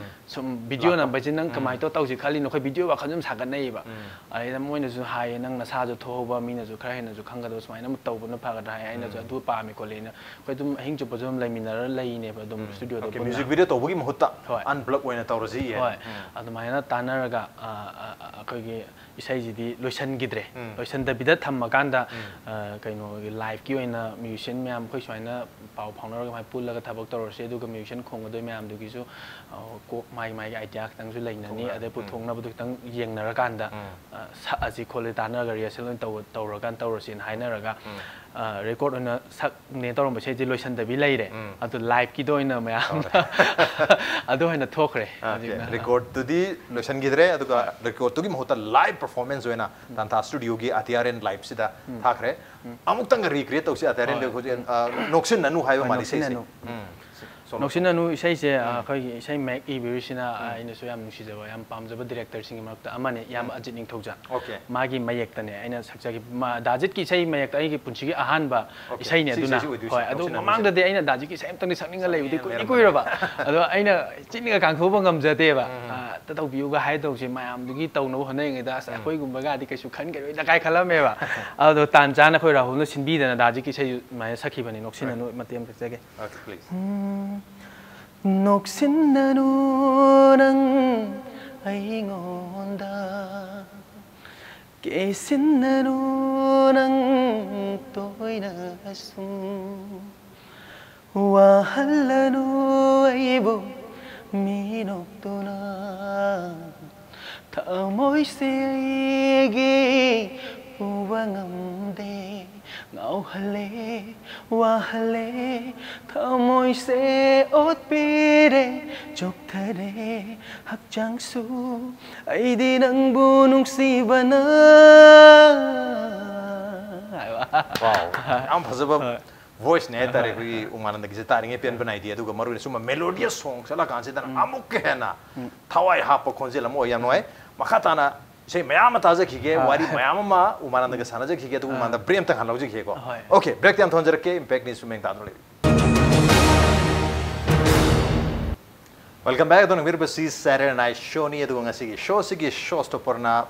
ꯁꯨꯝ ꯚꯤꯗꯤꯑꯣ ꯅꯝꯕꯁꯦ ꯅꯪ ꯀꯃꯥꯏꯅ ꯇꯧ-, ꯇꯧꯁꯤ ꯈꯜꯂꯤꯅꯣ? ꯑꯩꯈꯣꯏ ꯚꯤꯗꯤꯑꯣ ꯋꯥꯈꯜꯁꯦ ꯑꯗꯨꯝ ꯁꯥꯒꯠꯅꯩꯌꯦꯕ꯫ ꯑꯗꯩꯗ ꯃꯣꯏꯅꯁꯨ ꯍꯥꯏꯌꯦ, "ꯅꯪ ꯅꯁꯥꯁꯨ ꯊꯣꯛꯍꯧꯕ, ꯃꯤꯅꯁꯨ ꯈꯔ ꯍꯦꯟꯅꯁꯨ ꯈꯪꯒꯗꯕ ꯁꯨꯃꯥꯏꯅ ꯑꯃ ꯇꯧꯕꯅ ꯐꯒꯗ꯭ꯔꯥ?" ꯍꯥꯏ꯫ ꯑꯩꯅꯁꯨ ꯑꯗꯨ ꯄꯥꯝꯃꯤ ꯈꯣꯠꯂꯤꯅ꯫ ꯑꯩꯈꯣꯏ ꯑꯗꯨꯝ ꯑꯍꯤꯡ ꯆꯨꯞꯄꯁꯨ ꯑꯗꯨꯝ ꯂꯩꯃꯤꯟꯅꯔ ꯂꯩꯅꯦꯕ ꯑꯗꯨꯝ ꯁ꯭ꯇꯨꯗꯤꯑꯣꯗ ꯄꯨꯟꯅ꯫ ꯃ꯭ꯌꯨꯖꯤꯛ ꯚꯤꯗꯤꯑꯣ ꯇꯧꯕꯒꯤ ꯃꯍꯨꯠꯇ ꯍꯣꯏ꯫ ꯑꯟꯄ꯭ꯂꯒ ꯑꯣꯏꯅ ꯇꯧꯔꯁꯤ꯫ ꯍꯣꯏ꯫ ꯑꯗꯨꯃꯥꯏꯅ ꯇꯥꯟꯅꯔꯒ, ꯑ, ꯑ, ꯑ, ꯑꯩꯈꯣꯏꯒꯤ ꯏꯁꯩꯁꯤꯗꯤ ꯂꯣꯏꯁꯤꯟꯈꯤꯗ꯭ꯔꯦ꯫ ꯂꯣꯏꯁꯤꯟꯗꯕꯤꯗ ꯊꯝꯃꯀꯥꯟꯗ, ꯑ, ꯀꯩꯅꯣꯒꯤ ꯂꯥꯏꯐꯀꯤ ꯑꯣꯏꯅ ꯃ꯭ꯌꯨꯖꯤꯁꯤꯌꯟ ꯃꯌꯥꯝ ꯑꯩꯈꯣꯏ ꯁꯨꯃꯥꯏꯅ ꯄꯥꯎ ꯐꯥꯎꯅꯔꯒ ꯁꯨꯃꯥꯏꯅ ꯄꯨꯜꯂꯒ ꯊꯕꯛ ꯇꯧꯔꯁꯦ, ꯑꯗꯨꯒ ꯃ꯭ꯌꯨꯖꯤꯁꯤꯌꯟ ꯈꯣꯡꯒꯗꯣꯏ ꯃꯌꯥꯝꯗꯨꯒꯤꯁꯨ, ꯑ, ꯀꯣꯛ ꯃꯥꯒꯤ ꯃꯥꯒꯤ ꯑꯥꯏꯗꯤꯌꯥ ꯈꯤꯇꯪꯁꯨ ꯂꯩꯅꯅꯤ꯫ ꯄꯨꯊꯣꯛꯅꯕ꯫ ꯑꯗꯩ ꯄꯨꯊꯣꯛꯅꯕꯗꯨ ꯈꯤꯇꯪ ꯌꯦꯡꯅꯔꯀꯥꯟꯗ, ꯑ, ꯁꯛꯑꯁꯤ ꯈꯣꯠꯂꯦ ꯇꯥꯟꯅꯔꯒ ꯔꯤꯍꯔꯁꯦꯜ ꯑꯣꯏꯅ ꯇꯧ-, ꯇꯧꯔꯀꯥꯟꯗ ꯇꯧꯔꯁꯦꯅ ꯍꯥꯏꯅꯔꯒ, ꯑ, ꯔꯦꯀꯣꯔꯗ ꯑꯣꯏꯅ ꯁꯛꯅꯦ ꯇꯧꯔꯝꯕ ꯏꯁꯩꯁꯦ ꯂꯣꯏꯁꯟꯗꯕꯤ ꯂꯩꯔꯦ꯫ ꯑꯗꯨ ꯂꯥꯏꯐꯀꯤꯗ ꯑꯣꯏꯅ ꯃꯌꯥꯝ ꯑꯗꯨ ꯑꯣꯏꯅ ꯊꯣꯛꯈ꯭ꯔꯦ꯫ ꯑꯣꯀꯦ, ꯍꯧꯖꯤꯛꯅ꯫ ꯔꯦꯀꯣꯔꯗꯇꯨꯗꯤ ꯂꯣꯏꯁꯟꯈꯤꯗ꯭ꯔꯦ, ꯑꯗꯨꯒ ꯔꯦꯀꯣꯔꯗꯇꯨꯒꯤ ꯃꯍꯨꯠꯇ ꯂꯥꯏꯚ ꯄꯔꯐꯣꯔꯃꯦꯟꯁ ꯑꯣꯏꯅ ꯇꯥꯟꯊꯥ ꯁ꯭ꯇꯨꯗꯤꯑꯣꯒꯤ ꯑꯇꯤꯌꯥꯔꯦꯟ ꯂꯥꯏꯚꯁꯤꯗ ꯊꯥꯈ꯭ꯔꯦ꯫ ꯑꯃꯨꯛꯇꯪꯒ ꯔꯤꯀ꯭ꯔꯤꯌꯦꯠ ꯇꯧꯁꯤ ꯑꯇꯤꯌꯥꯔꯦꯟꯗ꯫ ꯍꯣꯏ꯫ ꯍꯧꯖꯤꯛ, ꯑ, ꯅꯣꯛꯁꯤꯟꯅꯅꯨ ꯍꯥꯏꯕ ꯍꯣꯏ, ꯃꯥꯜꯂꯤ ꯏꯁꯩꯁꯦ꯫ ꯅꯣꯛꯁꯤꯟꯅꯅꯨ꯫ ꯎꯝ꯫ ꯁꯣꯂꯣ꯫ ꯅꯣꯛꯁꯤꯟꯅꯅꯨ ꯏꯁꯩꯁꯦ, ꯑ, ꯑꯩꯈꯣꯏꯒꯤ ꯏꯁꯩ ꯃꯌꯦꯛ ꯏꯕꯤꯔꯤꯁꯤꯅ, ꯑ, ꯑꯩꯅꯁꯨ ꯌꯥꯝ ꯅꯨꯡꯁꯤꯖꯕ, ꯌꯥꯝ ꯄꯥꯝꯖꯕ ꯗꯤꯔꯦꯛꯇꯔꯁꯤꯡꯒꯤ ꯃꯔꯛꯇ ꯑꯃꯅꯤ, ꯏꯌꯥꯝꯕ ꯑꯖꯤꯠ ꯅꯤꯡꯊꯧꯖꯝ꯫ ꯑꯣꯀꯦ꯫ ꯃꯥꯒꯤ ꯃꯌꯦꯛꯇꯅꯦ ꯑꯩꯅ ꯁꯛꯆꯈꯤꯕ꯫ ꯃꯥ, ꯗꯥ ꯑꯖꯤꯠꯀꯤ ꯏꯁꯩ ꯃꯌꯦꯛꯇ ꯑꯩꯒꯤ ꯄꯨꯟꯁꯤꯒꯤ ꯑꯍꯥꯟꯕ ꯑꯣꯀꯦ꯫ ꯏꯁꯩꯅꯦ ꯁꯤ ꯑꯗꯨꯅ꯫ ꯏꯁꯩꯁꯤ ꯑꯣꯏꯗꯣꯏꯁꯦ, ꯍꯣꯏ, ꯑꯗꯨ ꯅꯣꯛꯁꯤꯟꯅꯅꯨꯁꯦ꯫ ꯃꯃꯥꯡꯗꯗꯤ ꯑꯩꯅ ꯗꯥ ꯑꯖꯤꯠꯀꯤ ꯏꯁꯩ ꯑꯝꯇꯪꯗꯤ ꯁꯛꯅꯤꯡꯉ ꯂꯩꯕꯗꯤ ꯁꯛꯅꯤꯡꯉ ꯀꯨꯏꯗꯤ ꯂꯩꯔꯝꯕꯅꯦ꯫ ꯀꯨꯏꯔꯕ꯫ ꯑꯗꯣ ꯑꯩꯅ ꯆꯤꯟꯒ ꯀꯥꯡꯊꯣꯛꯄ ꯉꯝꯖꯗꯦꯕ꯫ ꯑ, ꯑꯝꯇ ꯇꯧꯕꯤꯌꯨꯒ ꯍꯥꯏꯗꯧꯁꯦ ꯃꯌꯥꯝꯗꯨꯒꯤ ꯇꯧꯅꯕ ꯍꯣꯠꯅꯔꯤꯉꯩꯗ, "ꯑꯁ, ꯑꯩꯈꯣꯏꯒꯨꯝꯕꯒꯗꯤ ꯀꯩꯁꯨ ꯈꯟꯈꯤꯔꯣꯏꯗ" ꯀꯥꯏ ꯈꯜꯂꯝꯃꯦꯕ꯫ ꯑꯗꯣ ꯇꯥꯟ ꯆꯥꯅ ꯑꯩꯈꯣꯏ ꯔꯥꯍꯨꯜꯅ ꯁꯤꯟꯕꯤꯗꯅ ꯗꯥ ꯑꯖꯤꯠꯀꯤ ꯏꯁꯩ ꯑꯗꯨꯃꯥꯏꯅ ꯁꯛꯈꯤꯕꯅꯤ, ꯅꯣꯛꯁꯤꯟꯅꯅꯨ ꯃꯇꯦꯛ ꯑꯃ ꯁꯛꯆꯒꯦ꯫ Okay, please. ꯎꯝ, ꯅꯣꯛꯁꯤꯟꯅꯅꯨ ꯅꯪ ꯑꯩꯉꯣꯟꯗ, ꯀꯦꯁꯤꯟꯅꯅꯨ ꯅꯪ ꯇꯣꯏꯅ ꯁꯨꯝ, ꯋꯥꯍꯜꯂꯅꯨ ꯑꯩꯕꯨ ꯃꯤꯅꯣꯛꯇꯨꯅ ꯊꯃꯣꯏꯁꯦ ꯑꯩꯒꯤ ꯄꯨꯕ ꯉꯝꯗꯦ꯫ ꯉꯥꯎꯍꯜꯂꯦ, ꯋꯥꯍꯜꯂꯦ, ꯊꯃꯣꯏꯁꯦ ꯑꯣꯠꯄꯤꯔꯦ, ꯆꯣꯛꯊꯔꯦ ꯍꯛꯆꯥꯡꯁꯨ꯫ ꯑꯩꯗꯤ ꯅꯪꯕꯨ ꯅꯨꯡꯁꯤꯕꯅ꯫ ꯍꯥꯏꯕ꯫ ꯋꯥꯎ, ꯌꯥꯝ ꯐꯖꯕ ꯚꯣꯏꯁꯅꯦ ꯍꯥꯏꯇꯥꯔꯦ꯫ ꯑꯩꯈꯣꯏꯒꯤ ꯎꯃꯥꯅꯟꯗꯒꯤꯁꯦ ꯇꯥꯔꯤꯉꯩ ꯄꯦꯟꯕ ꯅꯥꯏꯗꯦ, ꯑꯗꯨꯒ ꯃꯔꯨ ꯑꯣꯏꯅ ꯁꯨꯝꯕ ꯃꯦꯂꯣꯗꯤꯌꯁ ꯁꯣꯡ ꯁꯛꯂꯛꯀꯥꯟꯁꯤꯗꯅ ꯑꯃꯨꯛꯀ ꯍꯦꯟꯅ ꯊꯋꯥꯏ ꯍꯥꯞꯄ ꯈꯣꯟꯖꯦꯜ ꯑꯃ ꯑꯣꯏ꯫ ꯌꯥꯝ ꯅꯨꯡꯉꯥꯏ꯫ ꯃꯈꯥ ꯇꯥꯅ ꯏꯁꯩ ꯃꯌꯥꯝ ꯑꯃ ꯇꯥꯖꯈꯤꯒꯦ, ꯋꯥꯔꯤ ꯃꯌꯥꯝ ꯑꯃ ꯎꯃꯥꯅꯟꯗꯒ ꯁꯥꯟꯅꯖꯈꯤꯒꯦ, ꯑꯗꯨꯕꯨ ꯎꯃꯥꯅꯟꯗ ꯕ꯭ꯔꯦꯛ ꯑꯝꯇꯪ ꯍꯥꯟꯅ ꯂꯧꯖꯈꯤꯒꯦꯀꯣ꯫ ꯍꯣꯏ꯫ ꯑꯣꯀꯦ, ꯕ꯭ꯔꯦꯛꯇꯤ ꯌꯥꯝ ꯊꯣꯟꯖꯔꯛꯀꯦ, ꯏꯝꯄꯦꯛ ꯅ꯭ꯌꯨꯁ ꯃꯦꯡ ꯇꯥꯗꯨꯅ ꯂꯩꯕꯤꯌꯨ꯫ Welcome back. ꯑꯗꯣ ꯅꯪꯕꯤꯔꯤꯕꯁꯤ Saturday Night Showꯅꯤ꯫ ꯑꯗꯨꯒ ꯉꯁꯤꯒꯤ ꯁꯣꯁꯤꯒꯤ ꯁꯣ ꯁ꯭ꯇꯣꯄꯔꯅ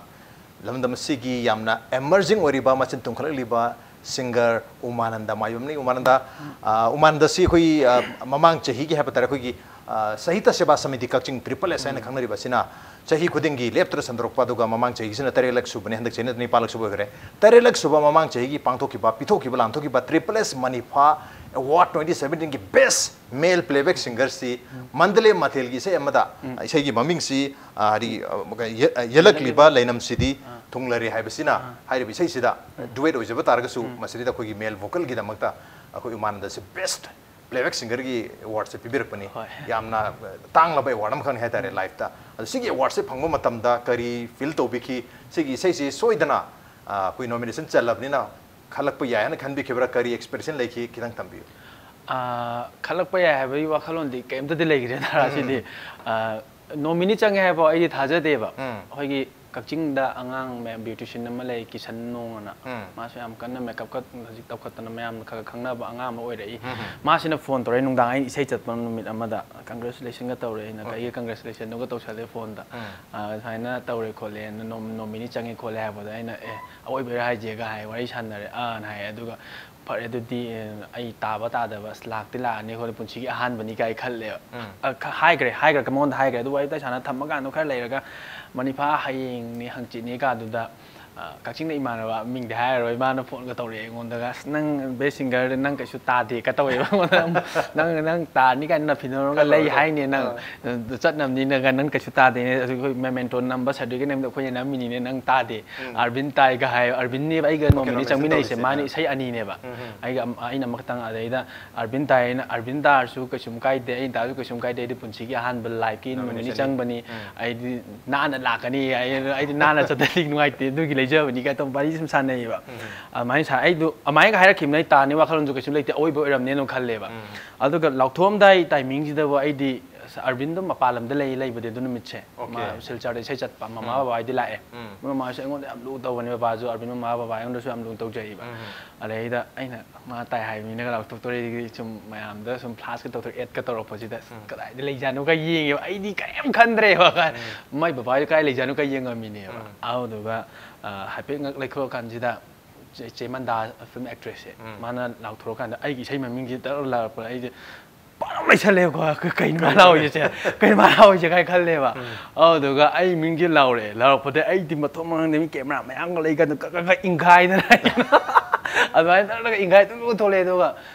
ꯂꯝꯗꯝ ꯑꯁꯤꯒꯤ ꯌꯥꯝꯅ ꯑꯦꯃꯔꯖꯤꯡ ꯑꯣꯏꯔꯤꯕ, ꯃꯆꯤꯟ ꯇꯨꯝꯈꯠꯂꯛꯂꯤꯕ ꯁꯤꯡꯒꯔ ꯎꯃꯥꯅꯟꯗ ꯃꯥꯌꯣꯝꯅꯤ꯫ ꯎꯃꯥꯅꯟꯗ, ꯑ, ꯎꯃꯥꯅꯟꯗꯁꯤ ꯑꯩꯈꯣꯏ, ꯑ, ꯃꯃꯥꯡ ꯆꯍꯤꯒꯤ ꯍꯥꯏꯕ ꯇꯥꯔꯦ, ꯑꯩꯈꯣꯏꯒꯤ, ꯑ, ꯁꯥꯍꯤꯇ꯭ꯌ ꯁꯦꯕꯥ ꯁꯃꯤꯇꯤ ꯀꯛꯆꯤꯡ, ꯇ꯭ꯔꯤꯄꯜ ꯑꯦꯁ ꯍꯥꯏꯅ ꯈꯪꯅꯔꯤꯕ ꯑꯁꯤꯅ ꯆꯍꯤ ꯈꯨꯗꯤꯡꯒꯤ ꯂꯦꯞꯇꯅ ꯁꯟꯗꯣꯔꯛꯄ, ꯑꯗꯨꯒ ꯃꯃꯥꯡ ꯆꯍꯤꯒꯤꯁꯤꯅ ꯇꯔꯦꯠꯂꯛ ꯁꯨꯕꯅꯤ, ꯍꯟꯗꯛ ꯆꯍꯤꯅ ꯅꯤꯄꯥꯜꯂꯛ ꯁꯨꯕ ꯑꯣꯏꯈ꯭ꯔꯦ꯫ ꯇꯔꯦꯠꯂꯛ ꯁꯨꯕ ꯃꯃꯥꯡ ꯆꯍꯤꯒꯤ ꯄꯥꯡꯊꯣꯛꯈꯤꯕ, ꯄꯤꯊꯣꯛꯈꯤꯕ, ꯂꯥꯟꯊꯣꯛꯈꯤꯕ ꯇ꯭ꯔꯤꯄꯜ ꯑꯦꯁ ꯃꯅꯤꯐꯥ ꯑꯦꯋꯥꯔꯗ twenty seventeenꯒꯤ best male playback singerꯁꯤ ꯃꯟꯗꯂꯦ ꯃꯊꯦꯜꯒꯤ ꯏꯁꯩ ꯑꯃꯗ, ꯏꯁꯩꯒꯤ ꯃꯃꯤꯡꯁꯤ, ꯑ, ꯍꯥꯏꯗꯤ, ꯑ, ꯌꯦ-, ꯑ, ꯌꯦꯜꯂꯛꯂꯤꯕ ꯂꯩꯅꯝꯁꯤꯗꯤ ꯊꯨꯡꯂꯔꯦ ꯍꯥꯏꯕꯁꯤꯅ, ꯍꯥꯏꯔꯤꯕ ꯏꯁꯩꯁꯤꯗ duet ꯑꯣꯏꯖꯕ ꯇꯥꯔꯒꯁꯨ, ꯃꯁꯤꯗ ꯑꯩꯈꯣꯏꯒꯤ male vocalꯒꯤꯗꯃꯛꯇ ꯑꯩꯈꯣꯏ ꯎꯃꯥꯅꯟꯗꯁꯤ best playback singerꯒꯤ awardꯁꯦ ꯄꯤꯕꯤꯔꯛꯄꯅꯤ꯫ ꯍꯣꯏ꯫ ꯌꯥꯝꯅ ꯇꯥꯡꯂꯕ award ꯑꯃꯈꯛꯅꯤ ꯍꯥꯏꯇꯥꯔꯦ lifeꯇ꯫ ꯑꯗꯣ ꯁꯤꯒꯤ awardꯁꯦ ꯐꯪꯕ ꯃꯇꯝꯗ ꯀꯔꯤ feel ꯇꯧꯕꯤꯈꯤ? ꯁꯤꯒꯤ ꯏꯁꯩꯁꯤ ꯁꯣꯏꯗꯅ, ꯑ, ꯑꯩꯈꯣꯏ nomination ꯆꯜꯂꯕꯅꯤꯅ ꯈꯜꯂꯛꯄ ꯌꯥꯏ ꯍꯥꯏꯅ ꯈꯟꯕꯤꯈꯤꯕ꯭ꯔꯥ? ꯀꯔꯤ expectation ꯂꯩꯈꯤ? ꯈꯤꯇꯪ ꯊꯝꯕꯤꯌꯨ꯫ ꯑ, ꯈꯜꯂꯛꯄ ꯌꯥꯏ ꯍꯥꯏꯕꯒꯤ ꯋꯥꯈꯜꯂꯣꯟꯗꯤ ꯀꯩꯝꯇꯗꯤ ꯂꯩꯈꯤꯗ꯭ꯔꯦ ꯇꯥꯔꯥ꯫ ꯁꯤꯗꯤ, ꯑ, nominee ꯆꯪꯉꯦ ꯍꯥꯏꯕ ꯑꯩꯗꯤ ꯊꯥꯖꯗꯦꯕ꯫ ꯎꯝ꯫ ꯑꯩꯈꯣꯏꯒꯤ ꯀꯛꯆꯤꯡꯗ ꯑꯉꯥꯡ ꯃꯌꯥꯝ beautician ꯑꯃ ꯂꯩ, ꯀꯤꯁꯟ ꯅꯣꯡ ꯑꯅ꯫ ꯎꯝ꯫ ꯃꯥꯁꯨ ꯌꯥꯝ ꯀꯟꯅ makeup ꯀ ꯍꯧꯖꯤꯛ ꯇꯧꯈꯠꯇꯅ ꯃꯌꯥꯝꯅ ꯈꯔ ꯈꯔ ꯈꯪꯅꯕ ꯑꯉꯥꯡ ꯑꯃ ꯑꯣꯏꯔꯛꯏ꯫ ꯃꯥꯁꯤꯅ phone ꯇꯧꯔꯛꯑꯦ ꯅꯨꯡꯗꯥꯡ, ꯑꯩꯅ ꯏꯁꯩ ꯆꯠꯄ ꯅꯨꯃꯤꯠ ꯑꯃꯗ, congratulationꯒ ꯇꯧꯔꯛꯑꯦ꯫ ꯑꯩꯅ, "ꯀꯩꯒꯤ congratulationꯗꯨꯒ ꯇꯧꯁꯜꯂꯦ phoneꯗ?" ꯑ, ꯁꯨꯃꯥꯏꯅ ꯇꯧꯔꯦ ꯈꯣꯠꯂꯦ, "ꯅꯣ-, nominee ꯆꯪꯉꯦ ꯈꯣꯠꯂꯦ" ꯍꯥꯏꯕꯗ ꯑꯩꯅ, "ꯑꯦ, ꯑꯋꯣꯏꯕꯩꯔꯥ ꯍꯥꯏꯁꯦꯒ?" ꯍꯥꯏ, ꯋꯥꯔꯤ ꯁꯥꯟꯅꯔꯦ꯫ "ꯑꯥ"ꯅ ꯍꯥꯏ꯫ ꯑꯗꯨꯒ "ꯐꯔꯦ ꯑꯗꯨꯗꯤ, ꯑ, ꯑꯩ ꯇꯥꯕ ꯇꯥꯗꯕ, ꯑꯁ, ꯂꯥꯛꯇꯤ ꯂꯥꯛꯑꯅꯤ ꯈꯣꯠꯂꯦ, ꯄꯨꯟꯁꯤꯒꯤ ꯑꯍꯥꯟꯕꯅꯤ" ꯀꯥꯏ ꯈꯜꯂꯦꯕ꯫ ꯑ, ꯈ-, ꯍꯥꯏꯈ꯭ꯔꯦ, ꯍꯥꯏꯈ꯭ꯔꯒ ꯃꯉꯣꯟꯗ ꯍꯥꯏꯈ꯭ꯔꯦ꯫ ꯑꯗꯨ ꯋꯥꯔꯤ ꯋꯥꯇꯥꯏ ꯁꯥꯟꯅ ꯊꯝꯃꯀꯥꯟꯗ ꯈꯔ ꯂꯩꯔꯒ ꯃꯅꯤꯐꯥ ꯍꯌꯦꯡꯅꯤ ꯍꯪꯆꯤꯠꯅꯤ ꯀꯥꯗꯨꯗ, ꯀꯛꯆꯤꯡꯗ ꯏꯃꯥꯟꯅꯕ, ꯃꯤꯡꯗꯤ ꯍꯥꯏꯔꯔꯣꯏ, ꯃꯥꯅ ꯐꯣꯟꯒ ꯇꯧꯔꯛꯑꯦ ꯑꯩꯉꯣꯟꯗꯒ, "ꯑꯁ, ꯅꯪ ꯕꯦꯁ ꯁꯤꯡꯒꯔꯗ ꯅꯪ ꯀꯩꯁꯨ ꯇꯥꯗꯦ" ꯀ ꯇꯧꯋꯦꯕ ꯑꯩꯉꯣꯟꯗ꯫ "ꯅꯪ, ꯅꯪ ꯇꯥꯅꯤ ꯀꯥꯏꯅ ꯐꯤꯅꯔꯒ ꯂꯩ ꯍꯥꯏꯅꯦ, ꯅꯪ ꯆꯠꯅꯕꯅꯤꯅꯒ, ꯅꯪ ꯀꯩꯁꯨ ꯇꯥꯗꯦꯅꯦ, ꯑꯗꯨ ꯑꯩꯈꯣꯏ ꯃꯦꯃꯦꯟꯇꯣ ꯅꯝꯕ ꯁꯥꯔꯇꯤꯐꯤꯀꯦꯠ ꯅꯝꯕꯗ ꯑꯩꯈꯣꯏꯅ ꯅꯝꯃꯤꯅꯤꯅꯦ, ꯅꯪ ꯇꯥꯗꯦ, ꯑꯥꯔꯕꯤꯟ ꯇꯥꯏꯒ" ꯍꯥꯏ꯫ ꯑꯥꯔꯕꯤꯟꯅꯦꯕ ꯑꯩꯒ ꯅꯣꯡꯃꯅꯤ ꯆꯪꯃꯤꯟꯅꯩꯁꯦ, ꯃꯥꯅ ꯏꯁꯩ ꯑꯅꯤꯅꯦꯕ, ꯑꯩꯒ ꯑꯃ-, ꯑꯩꯅ ꯑꯃꯈꯛꯇꯪ꯫ ꯑꯗꯩꯗ ꯑꯥꯔꯕꯤꯟ ꯇꯥꯏ ꯍꯥꯏꯅ, ꯑꯥꯔꯕꯤꯟ ꯇꯥꯔꯁꯨ ꯀꯩꯁꯨꯝ ꯀꯥꯏꯗꯦ, ꯑꯩꯅ ꯇꯥꯔꯁꯨ ꯀꯩꯁꯨꯝ ꯀꯥꯏꯗꯦ, ꯑꯩꯗꯤ ꯄꯨꯟꯁꯤꯒꯤ ꯑꯍꯥꯟꯕ ꯂꯥꯏꯐꯀꯤ ꯅꯨꯃꯤꯠ ꯅꯤꯅꯤ ꯆꯪꯕꯅꯤ, ꯑꯩꯗꯤ ꯅꯥꯟꯅ ꯂꯥꯛꯀꯅꯤ, ꯑꯩ, ꯑꯩꯗꯤ ꯅꯥꯟꯅ ꯆꯠꯇ꯭ꯔꯗꯤ ꯅꯨꯡꯉꯥꯏꯇꯦ, ꯑꯗꯨꯒꯤ ꯂꯩꯖꯕꯅꯤ ꯀꯥꯏ ꯇꯧ ꯋꯥꯔꯤ ꯁꯨꯝ ꯁꯥꯟꯅꯩꯌꯦꯕ꯫ ꯑꯗꯨꯃꯥꯏꯅ ꯁꯥ-, ꯑꯩꯗꯣ ꯑꯗꯨꯃꯥꯏꯅ ꯍꯥꯏꯔꯛꯈꯤꯕꯅ ꯑꯩ ꯇꯥꯅꯤ ꯋꯥꯈꯜꯂꯣꯟꯁꯨ ꯀꯩꯁꯨ ꯂꯩꯇꯦ, ꯑꯑꯣꯏꯕ ꯑꯣꯏꯔꯝꯅꯦꯅ ꯈꯜꯂꯦꯕ꯫ ꯑꯗꯨꯒ ꯂꯥꯎꯊꯣꯛꯑꯝꯗꯥꯏ ꯇꯥꯏꯃꯤꯡꯁꯤꯗꯕꯨ ꯑꯩꯗꯤ, "ꯑꯁ, ꯑꯥꯔꯕꯤꯟꯗꯣ ꯃꯄꯥꯟ ꯂꯝꯗ ꯂꯩ, ꯂꯩꯕꯗꯤ ꯑꯗꯨ ꯅꯨꯃꯤꯠꯁꯦ ꯃꯥ ꯁꯤꯜꯆꯔꯗ ꯏꯁꯩ ꯆꯠꯄ, ꯃꯃꯥ ꯕꯕꯥ ꯍꯣꯏꯗꯤ ꯂꯥꯛꯑꯦ꯫ ꯃꯃꯥꯁꯨ ꯑꯩꯉꯣꯟꯗ ꯌꯥꯝ ꯂꯨ ꯇꯧꯕꯅꯦ, ꯕꯕꯥꯁꯨ ꯑꯥꯔꯕꯤꯟ ꯃꯃꯥ ꯕꯕꯥ ꯑꯩꯉꯣꯟꯗꯁꯨ ꯌꯥꯝ ꯂꯨ ꯇꯧꯖꯩꯕ꯫ ꯑꯗꯩꯗ ꯑꯩꯅ ꯃꯥ ꯇꯥꯏ ꯍꯥꯏꯕ ꯃꯤꯅꯒ ꯂꯥꯎꯊꯣꯛꯇꯣꯔꯦ, ꯁꯨꯝ ꯃꯌꯥꯝꯗ ꯁꯨꯝ ꯐ꯭ꯂꯥꯁꯀ ꯇꯧꯊꯣꯔꯛꯑꯦ, ꯑꯦꯗꯀ ꯇꯧꯔꯛꯄꯁꯤꯗ, "ꯑꯁ, ꯀꯗꯥꯏꯗ ꯂꯩꯖꯥꯠꯅꯣꯒ ꯌꯦꯡꯉꯦꯕ", ꯑꯩꯗꯤ ꯀꯔꯤꯝ ꯈꯟꯗ꯭ꯔꯦꯕ꯫ "ꯃꯥꯏ ꯕꯕꯥꯗꯣ ꯀꯗꯥꯏ ꯂꯩꯖꯥꯠꯅꯣꯒ ꯌꯦꯡꯉꯝꯃꯤꯅꯦꯕ"꯫ ꯑꯗꯨꯗꯨꯒ, ꯑ, ꯍꯥꯏꯐꯦꯠ ꯉꯛ ꯂꯩꯈꯠꯂꯀꯥꯟꯁꯤꯗ ꯆꯦ, ꯆꯦ ꯃꯟꯗꯥ ꯐꯤꯂꯝ ꯑꯦꯛꯇ꯭ꯔꯦꯁꯁꯦ, ꯃꯥꯅ ꯂꯥꯎꯊꯣꯔꯀꯥꯟꯗ ꯑꯩꯒꯤ ꯏꯁꯩ ꯃꯃꯤꯡꯁꯤ ꯇꯛ ꯂꯥꯎꯔꯛꯄꯗ ꯑꯩꯁꯦ ꯄꯥꯔꯞ ꯂꯩꯁꯜꯂꯦꯕꯀꯣ꯫ "ꯀ-, ꯀꯩꯅꯣ ꯃꯥ ꯂꯥꯎꯔꯤꯁꯦ? ꯀꯩꯅꯣ ꯃꯥ ꯂꯥꯎꯔꯤꯁꯦ?" ꯀꯥꯏ ꯈꯜꯂꯦꯕ꯫ ꯑꯗꯨꯗꯨꯒ ꯑꯩ ꯃꯤꯡꯁꯦ ꯂꯥꯎꯔꯦ꯫ ꯂꯥꯎꯔꯛꯄꯗ ꯑꯩꯗꯤ ꯃꯊꯣꯡ ꯃꯔꯝꯗ ꯃꯤ ꯀꯦꯃꯦꯔꯥ ꯃꯌꯥꯝꯒ ꯂꯩꯀꯥꯟꯗ ꯀꯛ, ꯀꯛ, ꯀꯛ ꯏꯪꯈꯥꯏꯗꯅ ꯑꯗꯨꯃꯥꯏꯅ ꯇꯧꯔꯒ ꯏꯪꯈꯥꯏ ꯑꯗꯨꯝ ꯊꯣꯛꯂꯛꯑꯦ꯫ ꯑꯗꯨꯒ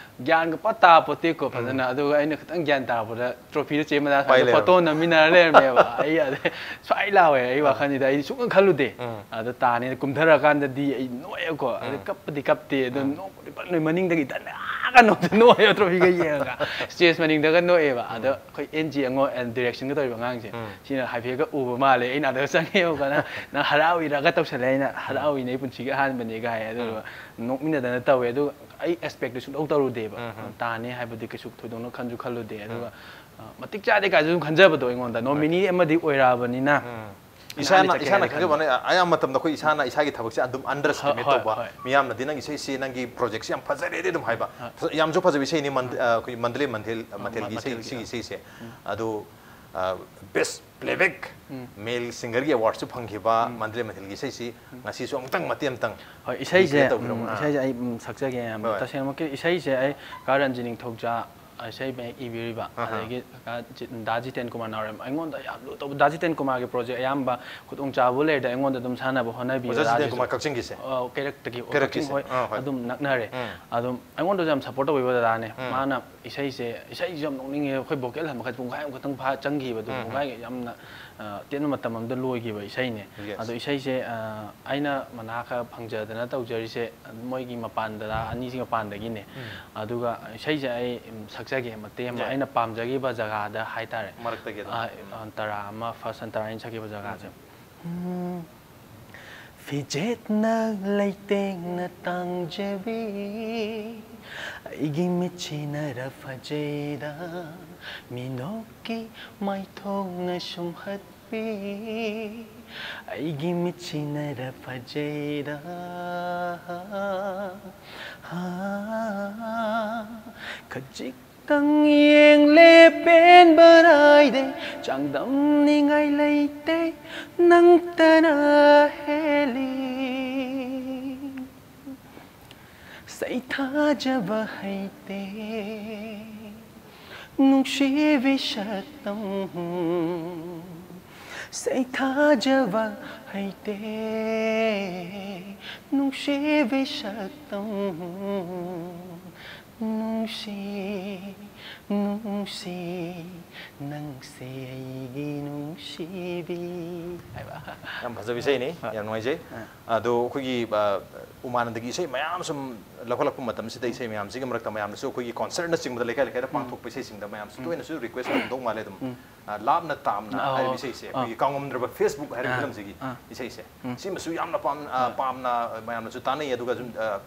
ꯒ꯭ꯌꯥꯟꯒ ꯄꯨꯔꯥ ꯇꯥꯄꯣꯠꯇꯦꯀꯣ ꯐꯖꯅ꯫ ꯑꯗꯨꯒ ꯑꯩꯅ ꯈꯤꯇꯪ ꯒ꯭ꯌꯥꯟ ꯇꯥꯔꯛꯄꯗ ꯇ꯭ꯔꯣꯐꯤꯗꯣ ꯆꯦ ꯃꯟꯗꯥ ꯁ꯭ꯋꯥꯏꯗ ꯐꯣꯇꯣ ꯅꯝꯃꯤꯟꯅꯔ ꯂꯩꯔꯝꯃꯦꯕ꯫ ꯑꯩ ꯑꯗꯩ ꯁ꯭ꯋꯥꯏ ꯂꯥꯎꯋꯦ ꯑꯩ ꯋꯥꯈꯜꯁꯤꯗ꯫ ꯑꯩꯗꯤ ꯁꯨꯡꯈꯟ ꯈꯜꯂꯨꯗꯦ꯫ ꯑꯗ ꯇꯥꯅꯤꯅ ꯀꯨꯝꯊꯔꯀꯥꯟꯗꯗꯤ ꯑꯩ ꯅꯣꯛꯑꯦꯕꯀꯣ꯫ ꯑꯗ ꯀꯞꯄꯗꯤ ꯀꯞꯇꯦ꯫ ꯑꯗꯣ ꯅꯣꯛꯄꯗꯤ ꯐꯖꯅ ꯅꯣꯛꯑꯦ꯫ ꯃꯅꯤꯡꯗꯒꯤ ꯗꯟꯗꯥꯒ ꯅꯣꯛꯇ ꯅꯣꯛꯑꯦꯕ ꯇ꯭ꯔꯣꯐꯤꯒ ꯌꯦꯡꯉꯒ꯫ ꯁ꯭ꯇꯦꯖ ꯃꯅꯤꯡꯗꯒ ꯅꯣꯛꯑꯦꯕ꯫ ꯑꯗꯣ ꯑꯩꯈꯣꯏ ꯑꯦꯟ ꯖꯤ ꯑꯉꯣ, ꯑꯦꯟ ꯗꯤꯔꯦꯛꯁꯟꯒ ꯇꯧꯔꯤꯕ ꯑꯉꯥꯡꯁꯦ꯫ ꯁꯤꯅ ꯍꯥꯏꯐꯦꯠꯀ ꯎꯕ ꯃꯥꯜꯂꯦ꯫ ꯑꯩꯅ ꯑꯗ ꯆꯪꯉꯦꯕꯀꯣ꯫ "ꯅꯪ, ꯅꯪ ꯍꯔꯥꯎꯏꯔꯒ?" ꯇꯧꯁꯜꯂꯦ꯫ ꯑꯩꯅ, "ꯍꯔꯥꯎꯏꯅꯦ, ꯑꯩ ꯄꯨꯟꯁꯤꯒꯤ ꯑꯍꯥꯟꯕꯅꯦꯒ" ꯍꯥꯏ꯫ ꯑꯗꯨꯒ ꯅꯣꯛꯃꯤꯟꯅꯗꯅ ꯇꯧꯋꯦ꯫ ꯑꯗꯨꯒ ꯑꯩ ꯑꯦꯛꯁꯄꯦꯛꯇꯤ ꯁꯨꯡꯇꯧ ꯇꯧꯔꯨꯗꯦꯕ꯫ ꯇꯥꯅꯤ ꯍꯥꯏꯕꯗꯤ ꯀꯩꯁꯨ ꯊꯣꯏꯗꯣꯛꯅ ꯈꯟꯁꯨ ꯈꯜꯂꯨꯗꯦ꯫ ꯑꯗꯨꯒ, ꯑ, ꯃꯇꯤꯛ ꯆꯥꯗꯦ ꯀꯥꯏꯁꯨ ꯑꯗꯨꯝ ꯈꯟꯖꯕꯗꯣ ꯑꯩꯉꯣꯟꯗ꯫ ꯅꯣꯃꯤꯅꯤ ꯑꯃꯗꯤ ꯑꯣꯏꯔꯛꯑꯕꯅꯤꯅ ꯏꯁꯥꯅ, ꯏꯁꯥꯅ ꯈꯟꯖꯕ ꯋꯥꯅꯤ, ꯑꯌꯥꯝꯕ ꯃꯇꯝꯗ ꯑꯩꯈꯣꯏ ꯏꯁꯥꯅ ꯏꯁꯥꯒꯤ ꯊꯕꯛꯁꯦ ꯑꯗꯨꯝ ꯑꯟꯗꯔ ꯑꯦꯁꯇꯤꯃꯦꯠ ꯇꯧꯕ꯫ ꯃꯤꯌꯥꯝꯅꯗꯤ "ꯅꯪ ꯏꯁꯩꯁꯤ, ꯅꯪꯒꯤ ꯄ꯭ꯔꯣꯖꯦꯛꯁꯤ ꯌꯥꯝ ꯐꯖꯔꯦꯗꯤ" ꯑꯗꯨꯝ ꯍꯥꯏꯕ꯫ ꯐꯖ-, ꯌꯥꯝꯁꯨ ꯐꯖꯕ ꯏꯁꯩꯅꯤ, ꯃꯟ-, ꯑ, ꯑꯩꯈꯣꯏ ꯃꯟꯗꯂꯦ ꯃꯟꯊꯦꯜ, ꯃꯊꯦꯜꯒꯤ ꯏꯁꯩ, ꯃꯊꯦꯜꯒꯤ꯫ ꯁꯤꯒꯤ ꯏꯁꯩꯁꯦ꯫ ꯑꯗꯨ, ꯑ, ꯕꯦꯁ ꯄ꯭ꯂꯦꯕꯦꯛ ꯃꯦꯜ ꯁꯤꯡꯒꯔꯒꯤ ꯑꯦꯋꯥꯔꯗꯁꯨ ꯐꯪꯈꯤꯕ ꯃꯟꯗꯂꯦ ꯃꯟꯊꯦꯜꯒꯤ ꯏꯁꯩꯁꯤ ꯉꯁꯤꯁꯨ ꯑꯃꯨꯛꯇꯪ ꯃꯇꯦꯛ ꯑꯃꯇꯪ ꯑꯃꯨꯛꯇꯪ ꯔꯤꯀ꯭ꯔꯤꯌꯦꯠ ꯇꯧꯕꯤꯔꯝꯃꯨ꯫ ꯎꯝ, ꯑꯥ꯫ ꯏꯁꯩꯁꯦ ꯑꯩ, ꯎꯝ, ꯁꯛꯆꯒꯦ꯫ ꯌꯥꯝ ꯍꯣꯏ꯫ ꯇꯁꯦꯡꯃꯛꯀꯤ ꯏꯁꯩꯁꯦ ꯑꯩ ꯀꯥ ꯔꯟꯖꯤꯠ ꯅꯤꯡꯊꯧꯖꯥ ꯏꯁꯩ ꯃꯌꯦꯛ ꯏꯕꯤꯔꯤꯕ, ꯑꯗꯒꯤ ꯀꯀꯥ ꯖꯤ-, ꯗꯥ ꯖꯤꯇꯦꯟ ꯀꯨꯃꯥꯔ ꯅꯥꯎꯔꯦꯝ, ꯑꯩꯉꯣꯟꯗ ꯌꯥꯝ ꯂꯨ ꯇꯧꯕ꯫ ꯗꯥ ꯖꯤꯇꯦꯟ ꯀꯨꯃꯥꯔꯒꯤ ꯄ꯭ꯔꯣꯖꯦꯛ ꯑꯌꯥꯝꯕ ꯈꯨꯗꯣꯡꯆꯥꯕ ꯂꯩꯔꯗꯤ ꯑꯩꯉꯣꯟꯗ ꯑꯗꯨꯝ ꯁꯥꯟꯅꯕ ꯍꯣꯠꯅꯕꯤꯌꯦ꯫ ꯑꯣꯖꯥ ꯖꯤꯇꯦꯟ ꯀꯨꯃꯥꯔ ꯀꯛꯆꯤꯡꯒꯤꯁꯦ? ꯑ, ꯀꯩꯔꯛꯇꯒꯤ, ꯀꯩꯔꯛꯀꯤꯁꯦ? ꯀꯛꯆꯤꯡ ꯍꯣꯏ, ꯑꯥ, ꯍꯣꯏ꯫ ꯑꯗꯨꯝ ꯅꯛꯅꯔꯦ꯫ ꯎꯝ꯫ ꯑꯗꯨꯝ ꯑꯩꯉꯣꯟꯗꯁꯨ ꯌꯥꯝ ꯁꯞꯄꯣꯔꯠ ꯇꯧꯕꯤꯕ ꯗꯗꯥꯅꯦ꯫ ꯎꯝ꯫ ꯃꯥꯅ ꯏꯁꯩꯁꯦ, ꯏꯁꯩꯁꯨ ꯌꯥꯝ ꯅꯣꯛꯅꯤꯡꯉꯦ꯫ ꯑꯩꯈꯣꯏ ꯚꯣꯀꯦꯜ ꯑꯃꯈꯛ ꯄꯨꯡꯈꯥꯏ ꯑꯃꯈꯛꯇꯪ ꯐꯥ ꯆꯪꯈꯤꯕ ꯑꯗꯨ, ꯎꯝ, ꯎꯝ꯫ ꯄꯨꯡꯈꯥꯏ ꯌꯥꯝꯅ, ꯑ, ꯇꯦꯟꯕ ꯃꯇꯝ ꯑꯃꯗ ꯂꯣꯏꯈꯤꯕ ꯏꯁꯩꯅꯦ꯫ Yes꯫ ꯑꯗꯣ ꯏꯁꯩꯁꯦ, ꯑ, ꯑꯩꯅ ꯃꯅꯥ ꯈꯔ ꯐꯪꯖꯗꯅ ꯇꯧꯖꯔꯤꯁꯦ ꯃꯣꯏꯒꯤ ꯃꯄꯥꯟꯗ, ꯑꯅꯤꯁꯤ ꯃꯄꯥꯟꯗꯒꯤꯅꯦ꯫ ꯎꯝ꯫ ꯑꯗꯨꯒ ꯏꯁꯩꯁꯦ ꯑꯩ, ꯎꯝ, ꯁꯛꯆꯒꯦ ꯃꯇꯦꯛ ꯑꯃ, ꯌꯥꯏ꯫ ꯑꯩꯅ ꯄꯥꯝꯖꯈꯤꯕ ꯖꯒꯥꯗ ꯍꯥꯏꯇꯥꯔꯦ꯫ ꯃꯔꯛꯇꯒꯤ ꯑꯗꯨꯝ꯫ ꯑ, ꯎꯝ꯫ ꯑ, ꯇꯔꯥ ꯑꯃ, ꯐꯥꯔꯁ ꯑꯟꯇꯔꯥ ꯑꯩꯅ ꯁꯛꯈꯤꯕ ꯖꯒꯥꯁꯦ꯫ ꯎꯝ꯫ ꯎꯝ꯫ ꯐꯤꯖꯦꯠꯅ ꯂꯩꯇꯦꯡꯅ ꯇꯥꯡꯖꯕꯤ, ꯑꯩꯒꯤ ꯃꯤꯠꯁꯤꯅꯔ ꯐꯖꯩꯗ, ꯃꯤꯅꯣꯛꯀꯤ ꯃꯥꯏꯊꯣꯡꯅ ꯁꯨꯝꯍꯠꯄꯤ, ꯑꯩꯒꯤ ꯃꯤꯠꯁꯤꯅꯔ ꯐꯖꯩꯗ꯫ ꯍꯥ, ꯈꯖꯤꯛꯇꯪ ꯌꯦꯡꯂꯦ ꯄꯦꯟꯕ ꯅꯥꯏꯗꯦ, ꯆꯥꯡꯗꯝꯅꯤꯡꯉꯥꯏ ꯂꯩꯇꯦ, ꯅꯪꯇꯅ ꯍꯦꯜꯂꯤ꯫ ꯁꯩꯊꯥꯖꯕ ꯍꯩꯇꯦ, ꯅꯨꯡꯁꯤꯕꯤ ꯁꯛꯇꯝ꯫ ꯁꯩꯊꯥꯖꯕ ꯍꯩꯇꯦ, ꯅꯨꯡꯁꯤꯕꯤ ꯁꯛꯇꯝ꯫ ꯅꯨꯡꯁꯤ, ꯅꯨꯡꯁꯤ, ꯅꯪꯁꯦ ꯑꯩꯒꯤ ꯅꯨꯡꯁꯤꯕꯤ꯫ ꯍꯥꯏꯕ꯫ ꯌꯥꯝ ꯐꯖꯕ ꯏꯁꯩꯅꯤ, ꯍꯣꯏ꯫ ꯌꯥꯝ ꯅꯨꯡꯉꯥꯏꯖꯩ꯫ ꯑꯥ꯫ ꯑꯗꯣ ꯑꯩꯈꯣꯏꯒꯤ, ꯑ, ꯎꯃꯥꯅꯟꯗꯒꯤ ꯏꯁꯩ ꯃꯌꯥꯝ ꯁꯨꯝ ꯂꯧꯈꯠꯂꯛꯄ ꯃꯇꯝꯁꯤꯗ, ꯏꯁꯩ ꯃꯌꯥꯝꯁꯤꯒꯤ ꯃꯔꯛꯇ ꯃꯌꯥꯝꯅꯁꯨ ꯑꯩꯈꯣꯏꯒꯤ ꯀꯣꯟꯁꯔꯠꯅꯆꯤꯡꯕꯗ ꯂꯩꯀꯥꯏ ꯂꯩꯀꯥꯏꯗ ꯎꯝ꯫ ꯄꯥꯡꯊꯣꯛꯄ ꯏꯁꯩꯁꯤꯡꯗ ꯃꯌꯥꯝꯁꯨ ꯎꯝ꯫ ꯇꯣꯏꯅꯁꯨ ꯔꯤꯀ꯭ꯋꯦꯁ ꯇꯧꯔꯝꯗꯧ ꯃꯥꯜꯂꯦ ꯑꯗꯨꯝ꯫ ꯎꯝ꯫ ꯑ, ꯂꯥꯞꯅ ꯇꯥꯝꯅ ꯑꯧ, ꯍꯥꯏꯔꯤꯕ ꯏꯁꯩꯁꯦ, ꯑꯥ꯫ ꯑꯩꯈꯣꯏꯒꯤ ꯀꯥꯎꯉꯝꯗ꯭ꯔꯕ Facebook ꯍꯥꯏꯔꯤꯕ ꯑꯥ, ꯐꯤꯂꯝꯁꯤꯒꯤ ꯑꯥ꯫ ꯏꯁꯩꯁꯦ꯫ ꯎꯝ꯫ ꯁꯤꯃꯁꯨ ꯌꯥꯝꯅ ꯄꯥꯝ-, ꯑ, ꯍꯣꯏ꯫ ꯄꯥꯝꯅ ꯃꯌꯥꯝꯅꯁꯨ ꯇꯥꯅꯩ, ꯑꯗꯨꯒ ꯁꯨꯝ, ꯑ,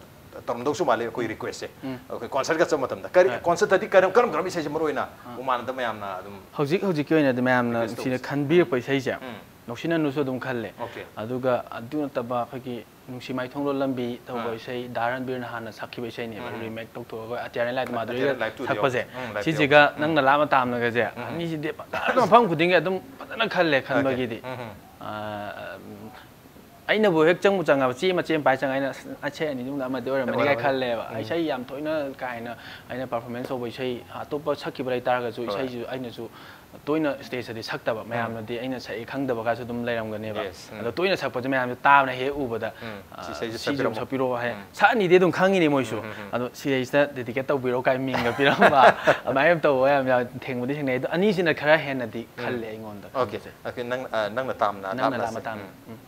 ꯇꯧꯔꯝꯗꯧꯁꯨ ꯃꯥꯜꯂꯦ ꯑꯩꯈꯣꯏ ꯎꯝ꯫ ꯔꯤꯀ꯭ꯋꯦꯁꯁꯦ꯫ ꯎꯝ꯫ ꯑꯩꯈꯣꯏ ꯀꯣꯟꯁꯔꯠꯀ ꯆꯠꯄ ꯃꯇꯝꯗ꯫ ꯀꯔꯤ, ꯍꯣꯏ꯫ ꯀꯣꯟꯁꯔꯠꯇꯗꯤ ꯀꯔꯝ, ꯀꯔꯝ, ꯀꯔꯝꯕ ꯏꯁꯩꯁꯦ ꯃꯔꯨ ꯑꯣꯏꯅ ꯑꯥ꯫ ꯎꯃꯥꯟꯅꯗ ꯃꯌꯥꯝꯅ ꯑꯗꯨꯝ ꯍꯧꯖꯤꯛ, ꯍꯧꯖꯤꯛꯀꯤ ꯑꯣꯏꯅꯗꯤ ꯃꯌꯥꯝꯅ ꯔꯤꯀ꯭ꯋꯦꯁ ꯅꯨꯡꯁꯤꯅ ꯇꯧꯕꯁꯦ? ꯈꯟꯕꯤꯔꯛꯄ ꯏꯁꯩꯁꯦ ꯎꯝ꯫ ꯅꯨꯡꯁꯤꯅ ꯅꯨꯁꯨ ꯑꯗꯨꯝ ꯈꯜꯂꯦ꯫ ꯑꯣꯀꯦ꯫ ꯑꯗꯨꯒ ꯑꯗꯨ ꯅꯠꯇꯕ ꯑꯩꯈꯣꯏꯒꯤ ꯅꯨꯡꯁꯤ ꯃꯥꯏꯊꯣꯡꯂꯣ ꯂꯝꯕꯤ ꯇꯧꯕ ꯑꯥ꯫ ꯏꯁꯩ ꯗꯥ ꯔꯟꯕꯤꯔꯅ ꯍꯥꯟꯅ ꯁꯛꯈꯤꯕ ꯏꯁꯩꯅꯦꯕ, ꯎꯝ꯫ Remake ꯇꯧꯊꯣꯛꯑꯒ ꯑꯇꯤꯌꯥꯔ light ꯑꯇꯤꯌꯥꯔ ꯃꯥꯗꯨꯔꯤꯒ ꯂꯥꯏꯠꯇꯨꯗꯤ ꯁꯛꯄꯁꯦ꯫ ꯎꯝ, ꯂꯥꯏꯠꯇꯨ ꯁꯤꯁꯤꯒ ꯌꯥꯎꯕ꯫ ꯎꯝ꯫ ꯅꯪꯅ ꯂꯥꯞꯅ ꯇꯥꯝꯅꯒꯁꯦ ꯎꯝ꯫ ꯑꯅꯤꯁꯤꯗꯤ ꯐꯖꯅ ꯃꯐꯝ ꯈꯨꯗꯤꯡꯒꯤ ꯑꯗꯨꯝ ꯐꯖꯅ ꯈꯜꯂꯦ, ꯑꯣꯀꯦ꯫ ꯈꯟꯕꯒꯤꯗꯤ꯫ ꯎꯝ, ꯎꯝ꯫ ꯑꯥ, ꯑꯩꯅꯕꯨ ꯍꯦꯛ ꯆꯪꯕꯨ ꯆꯪꯉꯕ, ꯆꯦ ꯃꯆꯦ ꯑꯃ ꯄꯥꯏ ꯆꯪꯉ ꯑꯩꯅ ꯑꯁ, ꯏꯁꯩ ꯑꯅꯤ ꯑꯗꯨꯝ ꯑꯃꯗꯤ ꯑꯣꯏꯔꯝꯃꯅꯤ ꯀꯥꯏ ꯈꯜꯂꯦꯕ꯫ ꯏꯁꯩ ꯌꯥꯝ ꯊꯣꯏꯅ ꯀꯥ ꯍꯦꯟꯅ ꯑꯩꯅ performance ꯇꯧꯕ ꯏꯁꯩ ꯑꯇꯣꯞꯄ ꯁꯛꯈꯤꯕ ꯂꯩꯇꯥꯔꯒꯁꯨ, ꯏꯁꯩꯁꯨ ꯑꯩꯅꯁꯨ ꯇꯣꯏꯅ stage ꯇꯗꯤ ꯁꯛꯇꯕ꯫ ꯃꯌꯥꯝꯅꯗꯤ ꯑꯩꯅ ꯁꯛꯏ ꯈꯪꯗꯕꯒꯁꯨ ꯑꯗꯨꯝ ꯂꯩꯔꯝꯒꯅꯦꯕ꯫ ꯑꯗꯣ ꯇꯣꯏꯅ ꯁꯛꯄꯁꯦ ꯃꯌꯥꯝꯁꯦ ꯇꯥꯕꯅ ꯍꯦꯛ ꯎꯕꯗ, "ꯑ, ꯁꯤꯁꯦ ꯑꯗꯨꯝ ꯁꯛꯄꯤꯔꯣ" ꯍꯥꯏ꯫ ꯁꯛꯑꯅꯤꯗꯤ ꯑꯗꯨꯝ ꯈꯪꯉꯤꯅꯦ ꯃꯣꯏꯁꯨ꯫ ꯑꯗꯣ ꯁꯤꯗꯩꯁꯤꯗ dedicate ꯇꯧꯕꯤꯔꯣ ꯀꯥꯏ ꯃꯤꯡꯒ ꯄꯤꯔꯝꯕ, ꯑꯗꯨꯃꯥꯏꯅ ꯇꯧꯕ ꯌꯥꯝ, ꯌꯥꯝ ꯊꯦꯡꯕꯗꯤ ꯊꯦꯡꯅꯩ꯫ ꯑꯗꯣ ꯑꯅꯤꯁꯤꯅ ꯈꯔ ꯍꯦꯟꯅꯗꯤ ꯈꯜꯂꯦ ꯑꯩꯉꯣꯟꯗ꯫ Okay, okay, ꯅꯪ, ꯑ, ꯅꯪꯅ ꯇꯥꯝꯅ ꯅꯪꯅ ꯂꯥꯞꯅ ꯂꯥꯞꯅ ꯁꯦ꯫ ꯇꯥꯝꯅ꯫ ꯎꯝ꯫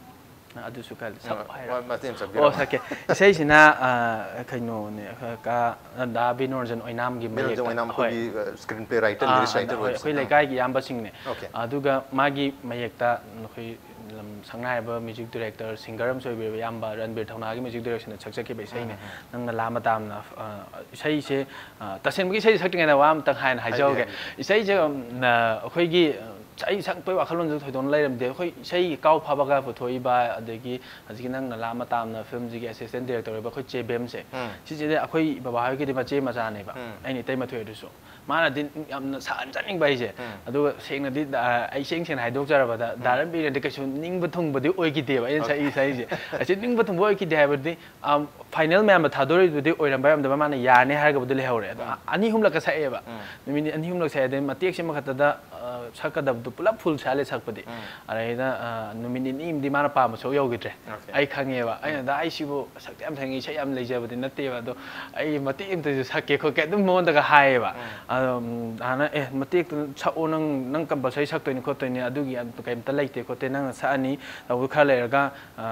ꯑꯗꯨꯁꯨ ꯈꯜꯂꯦ꯫ ꯁꯛꯑꯣ ꯍꯥꯏꯔꯣ? ꯃꯇꯦꯛ ꯑꯃ ꯁꯛꯄꯤꯔꯣ꯫ ꯑꯣ, ꯁꯛꯀꯦ꯫ ꯏꯁꯩꯁꯤꯅ, ꯑ, ꯀꯩꯅꯣꯅꯦ, ꯑ, ꯀ-, ꯗꯥ ꯕꯤꯅꯣꯔꯖꯟ ꯑꯣꯏꯅꯥꯝꯒꯤ ꯃꯌꯦꯛꯇ꯫ ꯕꯤꯅꯣꯔꯖꯟ ꯑꯣꯏꯅꯥꯝ ꯍꯣꯏ꯫ ꯑꯩꯈꯣꯏꯒꯤ, ꯑ, screenplay writer, ꯑꯥ, lyrics writer ꯍꯣꯏ, ꯑꯣꯏꯕꯁꯦ꯫ ꯑꯩꯈꯣꯏ ꯂꯩꯀꯥꯏꯒꯤ ꯏꯌꯥꯝꯕꯁꯤꯡꯅꯦ꯫ Okay꯫ ꯑꯗꯨꯒ ꯃꯥꯒꯤ ꯃꯌꯦꯛꯇ ꯑꯩꯈꯣꯏ ꯂꯝ ꯁꯛꯅꯥꯏꯔꯕ music director, singer ꯑꯃꯁꯨ ꯑꯣꯏꯕꯤꯔꯕ ꯏꯌꯥꯝꯕ ꯔꯟꯕꯤꯔ ꯊꯧꯅꯥꯒꯤ music direction ꯁꯛꯆꯈꯤꯕ ꯏꯁꯩꯅꯦ꯫ ꯎꯝ, ꯎꯝ, ꯎꯝ꯫ ꯅꯪꯅ ꯂꯥꯝꯕ ꯇꯥꯝꯅ, ꯑ, ꯏꯁꯩꯁꯦ, ꯑ, ꯇꯁꯦꯡꯕꯒꯤ ꯏꯁꯩ ꯁꯛꯇ꯭ꯔꯤꯉꯩꯗ ꯋꯥ ꯑꯃꯇꯪ ꯍꯥꯏꯅ ꯍꯥꯏꯖꯍꯧꯒꯦ꯫ ꯍꯥꯏꯕꯤꯌꯨ, ꯍꯥꯏꯕꯤꯌꯨ꯫ ꯏꯁꯩꯁꯦ, ꯎꯝ, ꯑ, ꯑꯩꯈꯣꯏꯒꯤ, ꯑ, ꯑꯩ ꯁꯛꯄꯒꯤ ꯋꯥꯈꯜꯂꯣꯟꯁꯨ ꯊꯣꯏꯗꯣꯛꯅ ꯂꯩꯔꯝꯗꯦ꯫ ꯑꯩꯈꯣꯏ ꯏꯁꯩ ꯀꯥꯎ ꯐꯥꯕꯒ ꯄꯨꯊꯣꯛꯏꯕ, ꯑꯗꯒꯤ ꯍꯧꯖꯤꯛꯀꯤ ꯅꯪꯅ ꯂꯥꯝꯕ ꯇꯥꯝꯅ filmꯁꯤꯒꯤ assistant director ꯑꯣꯏꯕ ꯑꯩꯈꯣꯏ ꯆꯦ ꯕꯦꯝꯁꯦ, ꯎꯝ꯫ ꯁꯤꯁꯤꯗꯤ ꯑꯩꯈꯣꯏ ꯕꯕꯥ ꯍꯣꯏꯒꯤꯗꯤ ꯃꯆꯦ ꯃꯆꯥꯅꯦꯕ, ꯎꯝ꯫ ꯑꯩꯅ ꯏꯇꯩꯃ ꯊꯣꯛꯑꯦ ꯑꯗꯨꯁꯨ꯫ ꯃꯥꯅꯗꯤ ꯌꯥꯝꯅ ꯁꯛꯍꯟꯖꯅꯤꯡꯕ ꯑꯩꯁꯦ꯫ ꯎꯝ꯫ ꯑꯗꯨꯒ ꯁꯦꯡꯅꯗꯤ, ꯑ, ꯑꯩ ꯏꯁꯦꯡ ꯁꯦꯡꯅ ꯍꯥꯏꯗꯣꯛꯆꯔꯕꯗ, ꯎꯝ꯫ ꯗꯥ ꯔꯟꯕꯤꯔꯅꯗꯤ ꯀꯩꯁꯨ ꯅꯤꯡꯕ ꯊꯨꯡꯕꯗꯤ ꯑꯣꯏꯈꯤꯗꯦꯕ ꯑꯩꯅ ꯁꯛꯏ ꯏꯁꯩꯁꯦ꯫ ꯑꯁꯤ ꯅꯤꯡꯕ ꯊꯨꯡꯕ ꯑꯣꯏꯈꯤꯗꯦ ꯍꯥꯏꯕꯗꯤ, ꯑꯝ, final ꯃꯌꯥꯝꯗ ꯊꯥꯗꯣꯔꯛꯏꯗꯨꯗꯤ ꯑꯣꯏꯔꯝꯕ ꯌꯥꯔꯝꯗꯕ ꯃꯥꯅ ꯌꯥꯔꯅꯤ ꯍꯥꯏꯔꯒꯕꯨꯗꯤ ꯂꯩꯍꯧꯔꯦ꯫ ꯑꯗꯣ ꯎꯝ꯫ ꯑ-, ꯑꯅꯤ ꯑꯍꯨꯝꯂꯛꯀ ꯁꯛꯑꯦꯕ꯫ ꯎꯝ꯫ ꯅꯨꯃꯤꯠ ꯅꯤ-, ꯑꯅꯤ ꯑꯍꯨꯝꯂꯛ ꯁꯛꯑꯦ꯫ ꯑꯗꯩ ꯃꯇꯦꯛꯁꯤ ꯑꯃꯈꯛꯇꯗ, ꯑ, ꯁꯛꯀꯗꯕꯗꯣ ꯄꯨꯂꯞ full ꯁꯥꯠꯂꯦ ꯁꯛꯄꯗꯤ꯫ ꯎꯝ꯫ ꯑꯗꯩꯗ, ꯑ, ꯅꯨꯃꯤꯠ ꯅꯤꯅꯤ ꯑꯃꯗꯤ ꯃꯥꯅ ꯄꯥꯝꯕ ꯁꯔꯨꯛ ꯌꯧꯈꯤꯗ꯭ꯔꯦ꯫ Okay꯫ ꯑꯩ ꯈꯪꯉꯦꯕ꯫ ꯑꯩꯅ, "ꯗꯥ, ꯑꯩ ꯁꯤꯕꯨ ꯁꯛꯇꯤ ꯌꯥꯝ ꯁꯛꯅꯤꯡꯉꯤ, ꯏꯁꯩ ꯌꯥꯝ ꯂꯩꯖꯕꯗꯤ ꯅꯠꯇꯦꯕ, ꯑꯗꯣ ꯑꯩ ꯃꯇꯦꯛ ꯑꯃꯇꯁꯨ ꯁꯛꯀꯦ ꯈꯣꯠꯀꯦ" ꯑꯗꯨꯝ ꯃꯉꯣꯟꯗꯒ ꯍꯥꯏꯌꯦꯕ꯫ ꯎꯝ꯫ ꯑꯗꯣ, ꯎꯝ, ꯗꯥꯅ, "ꯑꯦ, ꯃꯇꯦꯛꯇꯨ ꯁꯛꯑꯣ, ꯅꯪ, ꯅꯪ compulsory ꯁꯛꯇꯣꯏꯅꯤ ꯈꯣꯠꯇꯣꯏꯅꯤ, ꯑꯗꯨꯒꯤ ꯀꯩꯝꯇ ꯂꯩꯇꯦ ꯈꯣꯠꯇꯦ, ꯅꯪꯅ ꯁꯛꯑꯅꯤ, ꯇꯧꯕ ꯈꯔ ꯂꯩꯔꯒ, ꯑ,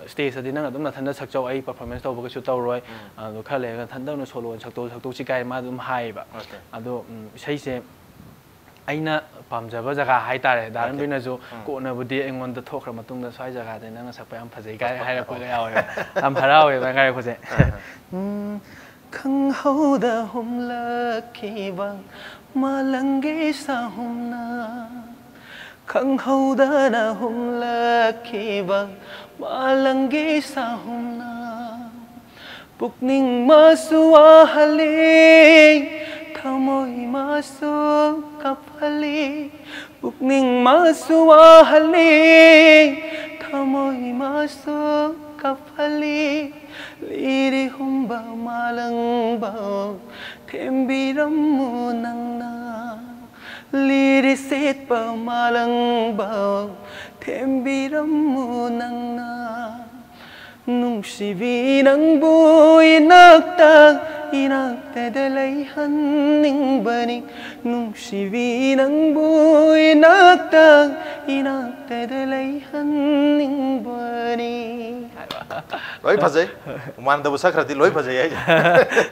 stageꯇꯗꯤ ꯅꯪ ꯑꯗꯨꯝ ꯅꯊꯟꯗ ꯁꯛꯆꯧ, ꯑꯩ performance ꯇꯧꯕ ꯀꯩꯁꯨ ꯇꯧꯔꯣꯏ꯫ ꯎꯝ꯫ ꯑꯗꯨ ꯈꯔ ꯂꯩꯔꯒ ꯅꯊꯟꯗ ꯑꯣꯏꯅ solo ꯑꯣꯏꯅ ꯁꯛꯇꯣꯛ-, ꯁꯛꯇꯣꯛꯁꯤ" ꯀꯥꯏ ꯃꯥ ꯑꯗꯨꯝ ꯍꯥꯏꯌꯦꯕ꯫ Okay꯫ ꯑꯗꯣ, ꯎꯝ, ꯏꯁꯩꯁꯦ ꯑꯩꯅ ꯄꯥꯝꯖꯕ ꯖꯒꯥ ꯍꯥꯏꯇꯥꯔꯦ, ꯗꯥ Okay꯫ ꯔꯟꯕꯤꯔꯅꯁꯨ ꯎꯝ꯫ ꯀꯣꯟꯅꯕꯨꯗꯤ ꯑꯩꯉꯣꯟꯗ ꯊꯣꯛꯈ꯭ꯔ ꯃꯇꯨꯡꯗ "ꯁ꯭ꯋꯥꯏ ꯖꯒꯥꯗꯤ ꯅꯪꯅ ꯁꯛꯄ ꯌꯥꯝ ꯐꯖꯩ" ꯀꯥꯏ ꯍꯥꯏꯔꯛꯄꯒ ꯌꯥꯎꯋꯦꯕ꯫ ꯌꯥꯝ ꯍꯔꯥꯎꯋꯦꯕ ꯍꯥꯏꯔꯛꯄꯁꯦ꯫ ꯑꯍ꯫ ꯎꯝ, ꯈꯪꯍꯧꯗ ꯍꯨꯝꯂꯛꯈꯤꯕ ꯃꯥꯂꯪꯒꯤ ꯁꯥꯍꯨꯝꯅ, ꯈꯪꯍꯧꯗꯅ ꯍꯨꯝꯂꯛꯈꯤꯕ ꯃꯥꯂꯪꯒꯤ ꯁꯥꯍꯨꯝꯅ, ꯄꯨꯛꯅꯤꯡ ꯃꯁꯨ ꯋꯥꯍꯜꯂꯤ, ꯊꯃꯣꯏ ꯃꯁꯨ ꯀꯞꯍꯜꯂꯤ, ꯄꯨꯛꯅꯤꯡ ꯃꯁꯨ ꯋꯥꯍꯜꯂꯤ, ꯊꯃꯣꯏ ꯃꯁꯨ ꯀꯞꯍꯜꯂꯤ, ꯂꯤꯔꯤ ꯍꯨꯝꯕ ꯃꯥꯂꯪꯕ ꯊꯦꯝꯕꯤꯔꯝꯃꯨ ꯅꯪꯅ, ꯂꯤꯔꯤ ꯁꯦꯠꯄ ꯃꯥꯂꯪꯕ ꯊꯦꯝꯕꯤꯔꯝꯃꯨ ꯅꯪꯅ, ꯅꯨꯡꯁꯤꯕꯤ ꯅꯪꯕꯨ ꯏꯅꯥꯛꯇ, ꯏꯅꯥꯛꯇꯗ ꯂꯩꯍꯟꯅꯤꯡꯕꯅꯤ, ꯅꯨꯡꯁꯤꯕꯤ ꯅꯪꯕꯨ ꯏꯅꯥꯛꯇ, ꯏꯅꯥꯛꯇꯗ ꯂꯩꯍꯟꯅꯤꯡꯕꯅꯤ꯫ ꯂꯣꯏ ꯐꯖꯩ꯫ ꯎꯃꯥꯟꯗꯕꯨ ꯁꯛꯈ꯭ꯔꯗꯤ ꯂꯣꯏ ꯐꯖꯩ ꯍꯥꯏꯁꯦ꯫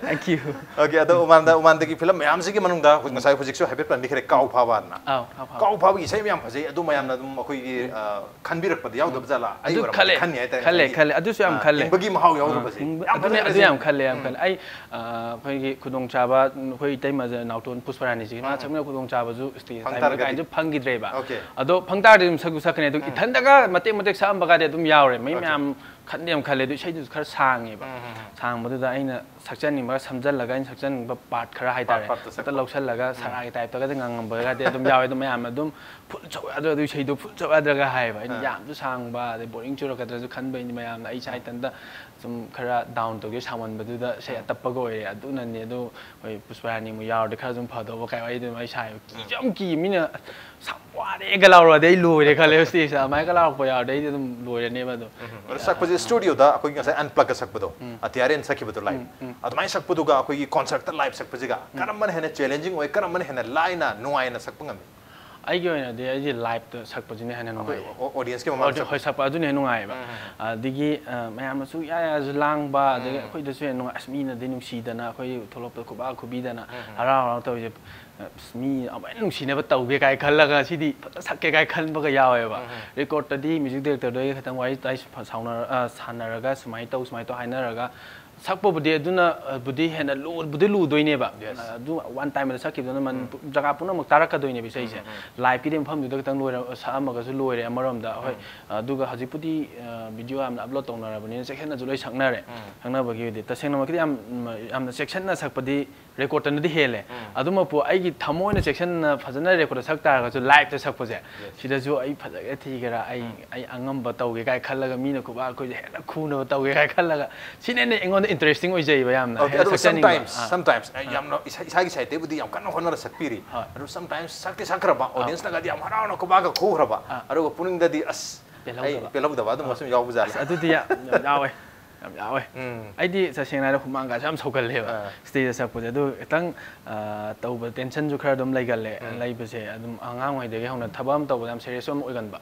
Thank you. Okay, ꯑꯗꯣ ꯎꯃꯥꯟꯗ, ꯎꯃꯥꯟꯗꯒꯤ ꯐꯤꯂꯝ ꯃꯌꯥꯝꯁꯤꯒꯤ ꯃꯅꯨꯡꯗ ꯍꯧꯖꯤꯛ ꯉꯁꯥꯏ ꯍꯧꯖꯤꯛꯁꯨ ꯍꯥꯏꯐꯦꯠ ꯄꯟꯕꯤꯈ꯭ꯔꯦ, ꯀꯥꯎ ꯐꯥꯕꯅ꯫ ꯑꯥꯎ, ꯀꯥꯎ ꯐꯥꯕ꯫ ꯀꯥꯎ ꯐꯥꯕꯒꯤ ꯏꯁꯩ ꯃꯌꯥꯝ ꯐꯖꯩ, ꯑꯗꯨ ꯃꯌꯥꯝꯅ ꯑꯗꯨꯝ ꯑꯩꯈꯣꯏꯒꯤ ꯑ, ꯈꯟꯕꯤꯔꯛꯄꯗ ꯌꯥꯎꯗꯕ ꯖꯥꯠꯂꯥ? ꯑꯩ ꯑꯗꯨ ꯑꯣꯏꯔꯝꯃꯗꯤ ꯈꯜꯂꯦ꯫ ꯈꯟꯅꯤ ꯍꯥꯏꯇꯥꯔꯦ, ꯈꯜꯂꯦ, ꯉꯁꯥꯏꯒꯤ, ꯈꯜꯂꯦ꯫ ꯑꯗꯨꯁꯨ ꯌꯥꯝ ꯑ, ꯈꯜꯂꯦ꯫ ꯍꯤꯡꯕꯒꯤ ꯃꯍꯥꯎ ꯌꯥꯎꯗꯕꯁꯦ ꯍꯤꯡꯕ- ꯌꯥꯝ ꯑꯗꯨꯅꯦ, ꯐꯖꯅ ꯑꯗꯨ ꯌꯥꯝ ꯐꯖꯩ꯫ ꯈꯜꯂꯦ, ꯌꯥꯝ ꯈꯜꯂꯦ꯫ ꯑꯩ ꯑ, ꯑꯩꯈꯣꯏꯒꯤ ꯈꯨꯗꯣꯡꯆꯥꯕ, ꯑꯩꯈꯣꯏ ꯏꯇꯩꯃꯁꯦ ꯅꯥꯎꯇꯣꯟ ꯄꯨꯁꯄꯔꯥꯅꯤꯁꯤ ꯃꯥ ꯁꯛꯅ ꯈꯨꯗꯣꯡꯆꯥꯕꯁꯨ ꯏꯁꯇꯦꯖ ꯐꯪ ꯇꯥꯔꯒꯗꯤ? ꯀꯥꯏꯁꯨ ꯐꯪꯈꯤꯗ꯭ꯔꯦꯕ꯫ Okay. ꯑꯗꯣ ꯐꯪ ꯇꯥꯔꯗꯤ ꯑꯗꯨꯝ ꯁꯛꯁꯨ ꯁꯛꯀꯅꯤ꯫ ꯑꯗꯣ ꯏꯊꯟꯗꯒ ꯃꯇꯦꯛ ꯃꯇꯦꯛ ꯁꯛꯑꯝꯕꯒꯗꯤ ꯑꯗꯨꯝ ꯌꯥꯎꯔꯦ꯫ ꯃꯤ Okay. ꯃꯌꯥꯝ ꯈꯟꯗꯤ ꯌꯥꯝ ꯈꯜꯂꯦ, ꯑꯗꯨ ꯏꯁꯩꯗꯨꯁꯨ ꯈꯔ ꯁꯥꯡꯉꯦꯕ꯫ ꯁꯥꯡꯕꯗꯨꯗ ꯑꯩꯅ ꯁꯛꯆꯅꯤꯡꯕꯒ ꯁꯝꯖꯜꯂꯒ ꯑꯩꯅ ꯁꯛꯆꯅꯤꯡꯕ ꯄꯥꯔꯠ ꯈꯔ ꯍꯥꯏꯇꯥꯔꯦ꯫ ꯄꯥꯔꯠꯇꯣ ꯁꯛꯄ꯫ ꯍꯦꯛꯇ ꯂꯧꯁꯜꯂꯒ ꯁꯔꯥꯒꯤ ꯇꯥꯏꯞꯇꯒꯗꯤ ꯉꯪꯉꯝꯕꯒꯗꯤ ꯑꯗꯨꯝ ꯌꯥꯎꯋꯦ꯫ ꯑꯗꯣ ꯃꯌꯥꯝꯅ ꯑꯗꯨꯝ ꯐꯨꯜ ꯁꯛꯎ ꯌꯥꯗ꯭ꯔꯣ, ꯑꯗꯨ ꯏꯁꯩꯗꯣ ꯐꯨꯜ ꯁꯛꯎ ꯌꯥꯗ꯭ꯔꯒ ꯍꯥꯏꯌꯦꯕ꯫ ꯑꯩꯅ ꯌꯥꯝꯁꯨ ꯁꯥꯡꯕ, ꯑꯗꯩ ꯕꯣꯔꯤꯡ ꯆꯨꯔꯛꯀꯗ꯭ꯔꯁꯨ ꯈꯟꯕꯩꯅꯤ꯫ ꯃꯌꯥꯝꯅ ꯑꯩ ꯏꯁꯥ ꯏꯊꯟꯇ ꯁꯨꯝ ꯈꯔ ꯗꯥꯎꯟ ꯇꯧꯒꯦ ꯁꯥꯎꯃꯟꯕꯗꯨꯗ ꯏꯁꯩ ꯑꯇꯞꯄꯒ ꯑꯣꯏꯔꯦ꯫ ꯑꯗꯨꯅꯅꯦ꯫ ꯑꯗꯨ ꯍꯣꯏ, ꯄꯨꯁꯄꯔꯥꯅꯤ ꯑꯃꯨꯛ ꯌꯥꯎꯔꯗꯤ ꯈꯔ ꯑꯗꯨꯝ ꯐꯗꯧꯕ ꯀꯥꯏ ꯑꯩ ꯑꯗꯨꯝ ꯑꯩ ꯁꯥꯏ ꯀꯤꯁꯨ ꯌꯥꯝ ꯀꯤ꯫ ꯃꯤꯅ ꯁꯛ ꯋꯥꯔꯦꯒ ꯂꯥꯎꯔꯗꯤ ꯑꯩ ꯂꯣꯏꯔꯦ ꯈꯜꯂꯦ꯫ ꯏꯁꯇꯦꯖꯇ ꯑꯗꯨꯃꯥꯏꯅꯒ ꯂꯥꯎꯔꯛꯄ ꯌꯥꯎꯔꯗꯤ ꯑꯩꯗꯤ ꯑꯗꯨꯝ ꯂꯣꯏꯔꯅꯦꯕ ꯑꯗꯨꯝ꯫ ꯑꯗꯣ ꯁꯛꯄꯁꯦ ꯁ꯭ꯇꯨꯗꯤꯑꯣꯗ ꯑꯩꯈꯣꯏ ꯉꯁꯥꯏ ꯑꯟꯄ꯭ꯂꯛꯀ ꯁꯛꯄꯗꯣ, ꯑꯇꯤꯌꯥꯔꯦꯟ ꯁꯛꯈꯤꯕꯗꯣ ꯂꯥꯏꯚ, ꯑꯗꯨꯃꯥꯏꯅ ꯁꯛꯄꯗꯨꯒ ꯑꯩꯈꯣꯏꯒꯤ ꯀꯣꯟꯁꯔꯠꯇ ꯂꯥꯏꯚ ꯁꯛꯄꯁꯤꯒ ꯀꯔꯝꯕꯅ ꯍꯦꯟꯅ ꯆꯦꯂꯦꯟꯖꯤꯡ ꯑꯣꯏ, ꯀꯔꯝꯕꯅ ꯍꯦꯟꯅ ꯂꯥꯏꯅ ꯅꯨꯡꯉꯥꯏꯅ ꯁꯛꯄ ꯉꯝꯃꯤ? ꯑꯩꯒꯤ ꯑꯣꯏꯅꯗꯤ ꯑꯩꯗꯤ ꯂꯥꯏꯞꯇ ꯁꯛꯄꯁꯤꯅ ꯍꯦꯟꯅ ꯅꯨꯡꯉꯥꯏꯌꯦ꯫ ꯑꯣꯗꯤꯌꯟꯁꯀꯤ ꯃꯃꯥꯡꯗ ꯍꯣꯏ, ꯁꯛꯄ ꯑꯗꯨꯅ ꯍꯦꯟꯅ ꯅꯨꯡꯉꯥꯏꯌꯦꯕ꯫ ꯑꯗꯒꯤ ꯑ, ꯃꯌꯥꯝꯅꯁꯨ ꯌꯥ ꯌꯥꯁꯨ ꯂꯥꯡꯕ, ꯑꯗꯒꯤ ꯑꯩꯈꯣꯏꯗꯁꯨ ꯍꯦꯟꯅ ꯅꯨꯡꯉꯥꯏ꯫ ꯑꯁ, ꯃꯤꯅꯗꯤ ꯅꯨꯡꯁꯤꯗꯅ ꯑꯩꯈꯣꯏ ꯊꯣꯛꯂꯛꯄꯗ ꯈꯨꯕꯥꯛ ꯈꯨꯕꯤꯗꯅ ꯍꯔꯥꯎ ꯍꯔꯥꯎ ꯇꯧꯔꯤꯁꯦ꯫ ꯑꯁ, ꯃꯤ ꯑꯃꯨꯛ ꯍꯦꯟꯅ ꯅꯨꯡꯁꯤꯅꯕ ꯇꯧꯒꯦ ꯀꯥꯏ ꯈꯜꯂꯒ ꯁꯤꯗꯤ ꯐꯖꯅ ꯁꯛꯀꯦ ꯀꯥꯏ ꯈꯟꯕꯒ ꯌꯥꯎꯋꯦꯕ꯫ ꯔꯦꯀꯣꯔꯗꯇꯗꯤ ꯃ꯭ꯌꯨꯖꯤꯛ ꯗꯥꯏꯔꯦꯛꯇꯔꯗꯣ ꯑꯩꯒ ꯈꯤꯇꯪ ꯋꯥꯔꯤ ꯋꯥꯇꯥꯏ ꯁꯥꯎꯅꯔ-, ꯑ, ꯁꯥꯟꯅꯔꯒ ꯁꯨꯃꯥꯏꯅ ꯇꯧ, ꯁꯨꯃꯥꯏꯅ ꯇꯧ ꯍꯥꯏꯅꯔꯒ ꯁꯛꯄꯕꯨꯗꯤ ꯑꯗꯨꯅ, ꯑ, ꯕꯨꯗꯤ ꯍꯦꯟꯅ ꯂꯨꯕꯨꯗꯤ ꯂꯨꯗꯣꯏꯅꯦꯕ꯫ Yes. ꯑꯗꯨ ꯋꯥꯟ ꯇꯥꯏꯝꯗ ꯁꯛꯈꯤꯕꯗꯨꯅ ꯃꯅꯤꯄꯨꯔ ꯖꯒꯥ ꯄꯨꯝꯅꯃꯛ ꯇꯥꯔꯛꯀꯗꯣꯏꯅꯦꯕ ꯏꯁꯩꯁꯦ꯫ ꯂꯥꯏꯞꯀꯤꯗꯤ ꯃꯐꯝꯗꯨꯗ ꯈꯤꯇꯪ ꯂꯣꯏꯔ-, ꯁꯛꯑꯝꯃꯒꯁꯨ ꯂꯣꯏꯔꯦ ꯑꯃꯔꯣꯝꯗ꯫ ꯍꯣꯏ, ꯑꯗꯨꯒ ꯍꯧꯖꯤꯛꯄꯨꯗꯤ, ꯑ, ꯚꯤꯗꯤꯑꯣ ꯌꯥꯝꯅ ꯑꯞꯂꯣꯗ ꯇꯧꯅꯔꯕꯅꯤꯅ ꯆꯦꯛꯁꯤꯟꯅꯁꯨ ꯂꯣꯏ ꯁꯛꯅꯔꯦ꯫ ꯁꯛꯅꯕꯒꯤꯗꯤ ꯇꯁꯦꯡꯅꯃꯛꯀꯤꯗꯤ ꯌꯥꯝ, ꯌꯥꯝꯅ ꯆꯦꯛꯁꯤꯟꯅ ꯁꯛꯄꯗꯤ ꯔꯦꯀꯣꯔꯠꯇꯅꯗꯤ ꯍꯦꯜꯂꯦ꯫ ꯑꯗꯨꯃꯛꯄꯨ ꯑꯩꯒꯤ ꯊꯃꯣꯏꯅ ꯆꯦꯛꯁꯤꯟꯅ ꯐꯖꯅ ꯔꯦꯀꯣꯔꯠꯇ ꯁꯛ ꯇꯥꯔꯒꯁꯨ, ꯂꯥꯏꯞꯇ ꯁꯛꯄꯁꯦ, ꯁꯤꯗꯁꯨ ꯑꯩ ꯐꯖꯒꯦ ꯊꯤꯒꯦꯔꯥ, ꯑꯩ ꯑꯩ ꯑꯉꯝꯕ ꯇꯧꯒꯦ ꯀꯥꯏ ꯈꯜꯂꯒ ꯃꯤꯅ ꯈꯨꯕꯥꯛ ꯑꯩꯈꯣꯏꯁꯦ ꯍꯦꯟꯅ ꯈꯨꯅꯕ ꯇꯧꯒꯦ ꯀꯥꯏ ꯈꯜꯂꯒ, ꯁꯤꯅ ꯍꯦꯟꯅ ꯑꯩꯉꯣꯟꯗ ꯏꯟꯇꯔꯦꯁꯇꯤꯡ ꯑꯣꯏꯖꯩꯕ ꯌꯥꯝꯅ꯫ Okay, ꯍꯦꯟꯅ ꯑꯗꯨꯒ ꯁꯛꯆꯅꯤꯡꯕ꯫ sometimes sometimes ꯑꯩ ꯌꯥꯝꯅ ꯏꯁꯥ- ꯏꯁꯥꯒꯤ ꯁꯥꯏꯠꯇꯩꯕꯨꯗꯤ ꯌꯥꯝ ꯀꯟꯅ ꯍꯣꯠꯅꯔ ꯁꯛꯄꯤꯔꯤ꯫ ꯍꯣꯏ꯫ ꯑꯗꯨ sometimes ꯁꯛꯇꯤ ꯁꯛꯈ꯭ꯔꯕ, ꯑꯣꯗꯤꯌꯟꯁꯅꯒꯗꯤ ꯌꯥꯝ ꯍꯔꯥꯎꯅ ꯈꯨꯕꯥꯛꯀ ꯈꯨꯈ꯭ꯔꯕ, ꯑꯗꯨꯒ ꯄꯨꯛꯅꯤꯡꯗꯗꯤ ꯑꯁ ꯑꯩ ꯄꯦꯜꯍꯧꯗꯕ꯫ ꯄꯦꯜꯍꯧꯗꯕ ꯑꯗꯨꯝꯕ ꯁꯨꯝ ꯌꯥꯎꯕ ꯖꯥꯠꯂ? ꯑꯁ, ꯑꯗꯨꯗꯤ ꯌꯥꯝ ꯌꯥꯝ ꯌꯥꯎꯋꯦ꯫ ꯌꯥꯝ ꯌꯥꯎꯋꯦ꯫ ꯑꯩꯗꯤ ꯇꯁꯦꯡꯅ ꯍꯥꯏꯔ ꯍꯨꯃꯥꯡꯒꯁꯦ ꯌꯥꯝ ꯁꯧꯒꯜꯂꯦꯕ꯫ ꯑꯥ꯫ ꯁ꯭ꯇꯦꯖꯇ ꯁꯛꯄꯁꯦ ꯑꯗꯨ ꯈꯤꯇꯪ, ꯑꯥ, ꯇꯧꯕ ꯇꯦꯟꯁꯟꯁꯨ ꯈꯔ ꯑꯗꯨꯝ ꯂꯩꯒꯜꯂꯦ꯫ ꯂꯩꯕꯁꯦ ꯑꯗꯨꯝ ꯑꯉꯥꯡ ꯑꯣꯏꯗꯒꯤ ꯍꯧꯅ ꯊꯕꯛ ꯑꯃ ꯇꯧꯕꯗ ꯌꯥꯝ ꯁꯦꯔꯤꯌꯁ ꯑꯃ ꯑꯣꯏꯒꯟꯕ꯫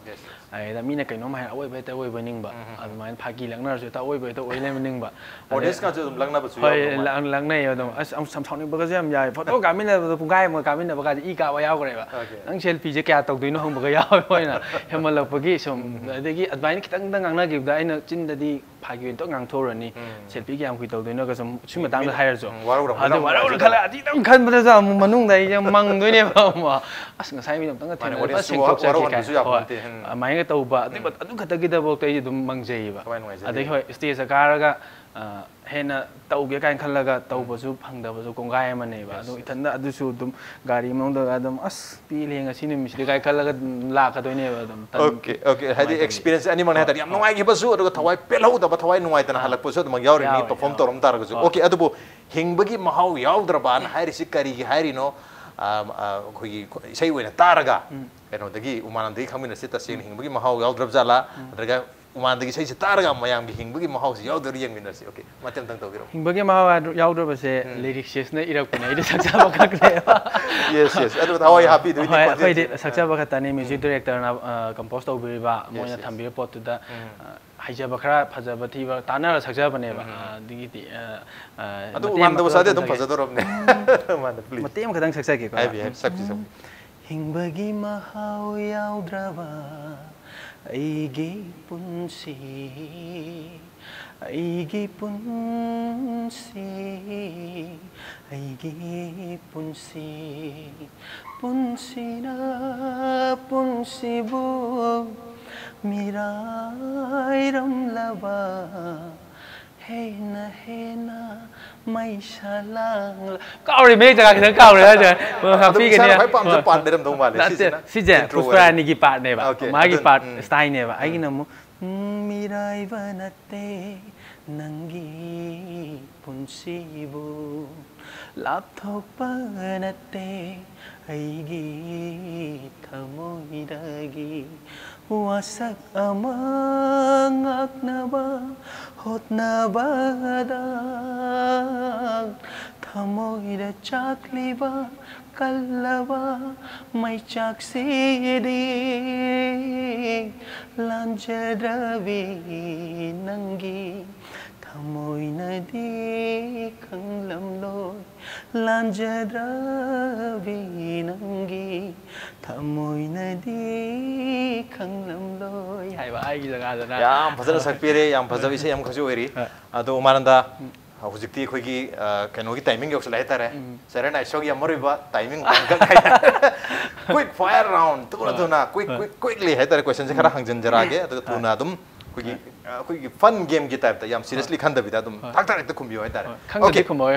ꯑꯗꯩꯗ ꯃꯤꯅ ꯀꯩꯅꯣꯝ ꯍꯥꯏꯔ ꯑꯋꯣꯏꯕ ꯍꯦꯛꯇ ꯑꯣꯏꯕ ꯅꯤꯡꯕ꯫ ꯑꯗꯨꯃꯥꯏꯅ ꯐꯥꯒꯤ ꯂꯛꯅꯔꯁꯨ ꯍꯦꯛꯇ ꯑꯋꯣꯏꯕ ꯍꯦꯛꯇ ꯑꯣꯏ ꯂꯩꯕ ꯅꯤꯡꯕ꯫ ꯑꯗꯩ- ꯑꯣꯗꯤꯌꯟꯁꯀꯁꯨ ꯑꯗꯨꯝ ꯂꯛꯅꯕꯁꯨ ꯍꯣꯏ, ꯌꯥꯎꯕ ꯃꯥꯜꯂꯦ꯫ ꯂꯛ- ꯂꯛꯅꯩ ꯑꯗꯨꯝ꯫ ꯑꯁ, ꯌꯥꯝ ꯁꯥꯎꯅꯤꯡꯕꯒꯁꯨ ꯌꯥꯝ ꯌꯥꯎꯋꯦ꯫ ꯐꯣꯇꯣ ꯀꯥꯞꯃꯤꯟꯅꯕꯗꯣ ꯄꯨꯡꯈꯥꯏꯃꯨꯛ ꯀꯥꯞꯃꯤꯟꯅꯕ ꯀꯥꯟꯗ ꯏ ꯀꯥꯕ ꯌꯥꯎꯈ꯭ꯔꯦꯕ꯫ Okay. "ꯅꯪ ꯁꯦꯜꯐꯤꯁꯦ ꯀꯌꯥ ꯇꯧꯗꯣꯏꯅꯣ?" ꯍꯪꯕꯒ ꯌꯥꯎꯋꯦ ꯃꯣꯏꯅ꯫ ꯍꯦꯟꯃꯜꯂꯛꯄꯒꯤ ꯁꯨꯝ꯫ ꯑꯗꯒꯤ ꯑꯗꯨꯃꯥꯏꯅ ꯈꯤꯇꯪꯗ ꯉꯥꯡꯅꯈꯤꯕꯗ ꯑꯩꯅ ꯆꯤꯟꯗꯗꯤ ꯐꯥꯒꯤ ꯑꯣꯏꯅ ꯇꯣꯛ ꯉꯥꯡꯊꯣꯛꯎꯔꯅꯤ꯫ "ꯁꯦꯜꯐꯤ ꯀꯌꯥꯝ ꯀꯨꯏ ꯇꯧꯗꯣꯏꯅꯣꯒ ꯁꯨꯝ ꯁꯤ ꯃꯇꯥꯡꯗ ꯍꯥꯏꯔꯁꯨ꯫ ꯎꯝ, ꯋꯥꯔꯧꯔꯝꯒꯗꯕ ꯑꯗꯨ ꯋꯥꯔꯧꯔ ꯃꯥꯜꯂꯦ꯫ ꯈꯜꯂ ꯑꯗꯨꯗꯪ ꯈꯟꯕꯗꯁꯨ ꯑꯃꯨꯛ ꯃꯅꯨꯡꯗ ꯑꯩꯁꯦ ꯃꯪꯗꯣꯏꯅꯦꯕ ꯑꯃꯨꯛ꯫ ꯑꯁ, ꯉꯁꯥꯏ ꯃꯤꯗꯣ ꯑꯝꯇꯪꯒ ꯃꯥꯅꯦ, ꯊꯦꯡꯅꯔꯒ audience ꯁꯨ ꯁꯦꯡꯗꯣꯛꯁꯦ ꯋꯥꯔꯧꯍꯟꯕꯁꯨ ꯀꯥꯏꯅ꯫ ꯌꯥꯄꯣꯟꯇꯦ꯫ ꯍꯣꯏ꯫ ꯑꯗꯨꯃꯥꯏꯅꯒ ꯇꯧꯕ ꯑꯗꯨ ꯑꯗꯨ ꯈꯛꯇꯒꯤꯗꯐꯥꯎꯗ ꯑꯩꯁꯦ ꯑꯗꯨꯝ ꯃꯪꯖꯩꯌꯦꯕ꯫ ꯊꯋꯥꯏ ꯅꯨꯡꯉꯥꯏꯖꯗꯦ꯫ ꯑꯗꯒꯤ ꯍꯣꯏ, ꯁ꯭ꯇꯦꯖꯇ ꯀꯥꯔꯒ, ꯑ, ꯍꯦꯟꯅ ꯇꯧꯒꯦ ꯀꯥꯏꯅ ꯈꯜꯂꯒ ꯇꯧꯕꯁꯨ ꯐꯪꯗꯕꯁꯨ ꯀꯣꯡꯒꯥꯏ ꯑꯃꯅꯦꯕ꯫ ꯑꯗꯣ ꯏꯊꯟꯗ ꯑꯗꯨꯁꯨ ꯑꯗꯨꯝ ꯒꯥꯔꯤ ꯃꯅꯨꯡꯗꯒ ꯑꯗꯨꯝ, "ꯑꯁ, ꯄꯦꯜꯂꯦ ꯉꯁꯤ ꯅꯨꯃꯤꯠꯁꯤꯗꯤ" ꯀꯥꯏ ꯈꯜꯂꯒ ꯑꯗꯨꯝ ꯂꯥꯛꯀꯗꯣꯏꯅꯦꯕ ꯑꯗꯨꯝ꯫ ꯇꯟ- Okay, okay. ꯍꯥꯏꯗꯤ ꯅꯨꯡꯉꯥꯏꯇꯕꯤ꯫ ꯑꯦꯛꯁꯄꯤꯔꯤꯌꯦꯟꯁ ꯑꯅꯤꯃꯛꯅꯦ ꯍꯥꯏꯇꯥꯔꯦ꯫ ꯌꯥꯝ ꯅꯨꯡꯉꯥꯏꯈꯤꯕꯁꯨ, ꯑꯗꯨꯒ ꯊꯋꯥꯏ ꯄꯦꯜꯍꯧꯗꯕ, ꯊꯋꯥꯏ ꯅꯨꯡꯉꯥꯏꯇꯅ ꯍꯜꯂꯛꯄꯁꯨ ꯑꯗꯨꯃꯛ ꯌꯥꯎꯔꯤꯅꯤ, ꯌꯥꯎꯋꯦ, ꯄꯔꯐꯣꯔꯝ ꯌꯥꯎꯋꯦ꯫ ꯇꯧꯔꯝ ꯇꯥꯔꯒꯁꯨ꯫ Okay, ꯑꯗꯨꯕꯨ ꯍꯤꯡꯕꯒꯤ ꯃꯍꯥꯎ ꯌꯥꯎꯗ꯭ꯔꯕꯅ ꯍꯥꯏꯔꯤꯁꯤ ꯀꯔꯤꯒꯤ ꯍꯥꯏꯔꯤꯅꯣ? ꯑ, ꯑ, ꯑꯩꯈꯣꯏꯒꯤ ꯏꯁꯩ ꯑꯣꯏꯅ ꯇꯥꯔꯒ, ꯀꯩꯅꯣꯗꯒꯤ, ꯎꯃꯥꯅꯟꯗꯒꯤ ꯈꯪꯃꯤꯟꯅꯁꯤ, ꯇꯁꯦꯡꯅ ꯍꯤꯡꯕꯒꯤ ꯃꯍꯥꯎ ꯌꯥꯎꯗ꯭ꯔꯕ ꯖꯥꯠꯂꯥ? ꯅꯠꯇ꯭ꯔꯒ ꯎꯃꯥꯟꯗꯒꯤ ꯏꯁꯩꯁꯦ ꯇꯥꯔꯒ ꯃꯌꯥꯝꯒꯤ ꯍꯤꯡꯕꯒꯤ ꯃꯍꯥꯎꯁꯤ ꯌꯥꯎꯗꯣꯏꯔꯥ ꯌꯦꯡꯃꯤꯟꯅꯁꯤ꯫ Okay, ꯃꯇꯦꯛ ꯑꯃꯇꯪ ꯇꯧꯕꯤꯔꯝꯃꯨ꯫ ꯍꯤꯡꯕꯒꯤ ꯃꯍꯥꯎ ꯌꯥꯎꯗ꯭ꯔꯕꯁꯦ ꯂꯤꯔꯤꯛꯁꯤꯁꯅ ꯏꯔꯛꯄꯅꯦ, ꯑꯩꯗꯤ ꯁꯛꯆꯕ ꯈꯛꯅꯦꯕ꯫ Yes, yes. ꯑꯗꯨ ꯊꯋꯥꯏ ꯍꯥꯞꯄꯤꯗꯣꯏꯅꯤ ꯍꯣꯏ, ꯈꯣꯟꯖꯦꯜꯁꯤꯗ꯫ ꯑꯩꯈꯣꯏꯗꯤ ꯁꯛꯆꯕ ꯈꯛꯇꯅꯤ, ꯃ꯭ꯌꯨꯖꯤꯛ ꯗꯥꯏꯔꯦꯛꯇꯔꯅ ꯀꯝꯄꯣꯖ ꯇꯧꯕꯤꯔꯤꯕ, ꯃꯣꯏꯅ yes. ꯊꯝꯕꯤꯕ ꯄꯣꯠꯇꯨꯗ, ꯑ, ꯍꯩꯖꯕ ꯈꯔ ꯐꯖꯕ ꯊꯤꯕ ꯇꯥꯟꯅꯔ ꯁꯛꯆꯕꯅꯦꯕ꯫ ꯑ, ꯑꯗꯒꯤꯗꯤ, ꯑ, ꯑ, ꯑꯗꯨ ꯃꯇꯦꯛ ꯎꯃꯥꯟꯗ ꯑꯃꯈꯛ ꯃꯁꯥꯗꯤ ꯑꯗꯨꯝ ꯇꯝꯖꯒꯦ꯫ ꯐꯖꯗꯧꯔꯕꯅꯦ꯫ ꯎꯃꯥꯟꯗ, please꯫ ꯃꯇꯦꯛ ꯑꯃꯈꯛꯇꯪ ꯁꯛꯆꯒꯦꯀꯣ꯫ ꯍꯥꯏꯕꯤ, ꯍꯥꯏꯕꯤ, ꯁꯛꯄꯤ, ꯁꯛꯄꯤ꯫ ꯍꯤꯡꯕꯒꯤ ꯃꯍꯥꯎ ꯌꯥꯎꯗ꯭ꯔꯕ ꯑꯩꯒꯤ ꯄꯨꯟꯁꯤ, ꯑꯩꯒꯤ ꯄꯨꯟꯁꯤ, ꯑꯩꯒꯤ ꯄꯨꯟꯁꯤ, ꯄꯨꯟꯁꯤꯅ ꯄꯨꯟꯁꯤꯕꯨ ꯃꯤꯔꯥꯏꯔꯝꯂꯕ ꯍꯦꯟꯅ ꯍꯦꯟꯅ ꯃꯩꯁꯥ ꯂꯥꯡꯂ ꯀꯥꯎꯔꯦ, ꯃꯌꯦꯛ ꯖꯒꯥ ꯈꯤꯇꯪ ꯀꯥꯎꯔꯦ ꯍꯥꯏꯁꯦ꯫ ꯑꯗꯨꯝ ꯏꯁꯥꯅ ꯈ꯭ꯋꯥꯏ ꯄꯥꯝꯖꯕ part ꯂꯩꯔꯝꯗꯧ ꯃꯥꯜꯂꯦ꯫ ꯅꯠꯇꯦ, ꯁꯤꯁꯤꯅ ꯁꯤꯁꯦ intro ꯄꯨꯁꯄꯔꯥꯅꯤꯒꯤ partꯅꯦꯕ꯫ Okay, ꯃꯥꯒꯤ ꯑꯗꯨ, part ꯎꯝ꯫ styleꯅꯦꯕ꯫ ꯑꯩꯒꯤꯅ ꯑꯃꯨꯛ, "ꯎꯝ, ꯃꯤꯔꯥꯏꯕ ꯅꯠꯇꯦ ꯅꯪꯒꯤ ꯄꯨꯟꯁꯤꯕꯨ, ꯂꯥꯞꯊꯣꯛꯄ ꯅꯠꯇꯦ ꯑꯩꯒꯤ ꯊꯃꯣꯏꯗꯒꯤ ꯋꯥꯁꯛ ꯑꯃ ꯉꯥꯛꯅꯕ ꯍꯣꯠꯅꯕꯗ ꯊꯃꯣꯏꯗ ꯆꯥꯛꯂꯤꯕ ꯀꯜꯂꯕ ꯃꯩꯆꯥꯛꯁꯤꯗꯤ ꯂꯥꯟꯖꯗ꯭ꯔꯕꯤ ꯅꯪꯒꯤ ꯊꯃꯣꯏꯅꯗꯤ ꯈꯪꯂꯝꯂꯣꯏ, ꯂꯥꯟꯖꯗ꯭ꯔꯕꯤ ꯅꯪꯒꯤ ꯊꯃꯣꯏꯅꯗꯤ ꯈꯪꯂꯝꯂꯣꯏ" ꯍꯥꯏꯕ ꯑꯩꯒꯤ ꯖꯒꯥꯗꯅ꯫ ꯌꯥꯝ ꯐꯖꯅ ꯁꯛꯄꯤꯔꯦ, ꯌꯥꯝ ꯐꯖꯕ ꯏꯁꯩ ꯑꯃꯈꯛꯁꯨ ꯑꯣꯏꯔꯤ꯫ ꯍꯣꯏ꯫ ꯑꯗꯣ ꯎꯃꯥꯅꯟꯗ, ꯍꯧꯖꯤꯛꯇꯤ ꯑꯩꯈꯣꯏꯒꯤ ꯑ, ꯀꯩꯅꯣꯒꯤ timing ꯌꯧꯁꯜꯂꯛꯑꯦ ꯍꯥꯏꯇꯥꯔꯦ꯫ Saturday Night Showꯒꯤ ꯑꯃꯔꯣꯏꯕ timing ꯑꯃꯈꯛ ꯍꯥꯏꯇꯥꯔꯦ꯫ Quick fire round, ꯊꯨꯅ ꯊꯨꯅ, quick, quick, quickly ꯍꯥꯏꯇꯥꯔꯦ, questionꯁꯦ ꯈꯔ ꯍꯪꯖꯟꯖꯔꯛꯑꯒꯦ, ꯑꯗꯨꯒ ꯊꯨꯅ ꯑꯗꯨꯝ ꯑꯩꯈꯣꯏꯒꯤ ꯑ, ꯑꯩꯈꯣꯏꯒꯤ fun gameꯒꯤ typeꯇ ꯌꯥꯝ seriously ꯈꯟꯗꯕꯤꯗ ꯑꯗꯨꯝ ꯊꯥꯛ ꯊꯥꯛ ꯍꯦꯛꯇ ꯈꯨꯝꯕꯤꯌꯨ ꯍꯥꯏꯇꯥꯔꯦ꯫ ꯍꯣꯏ, ꯈꯪꯗꯗꯤ Okay. ꯈꯨꯝꯃꯣꯏ꯫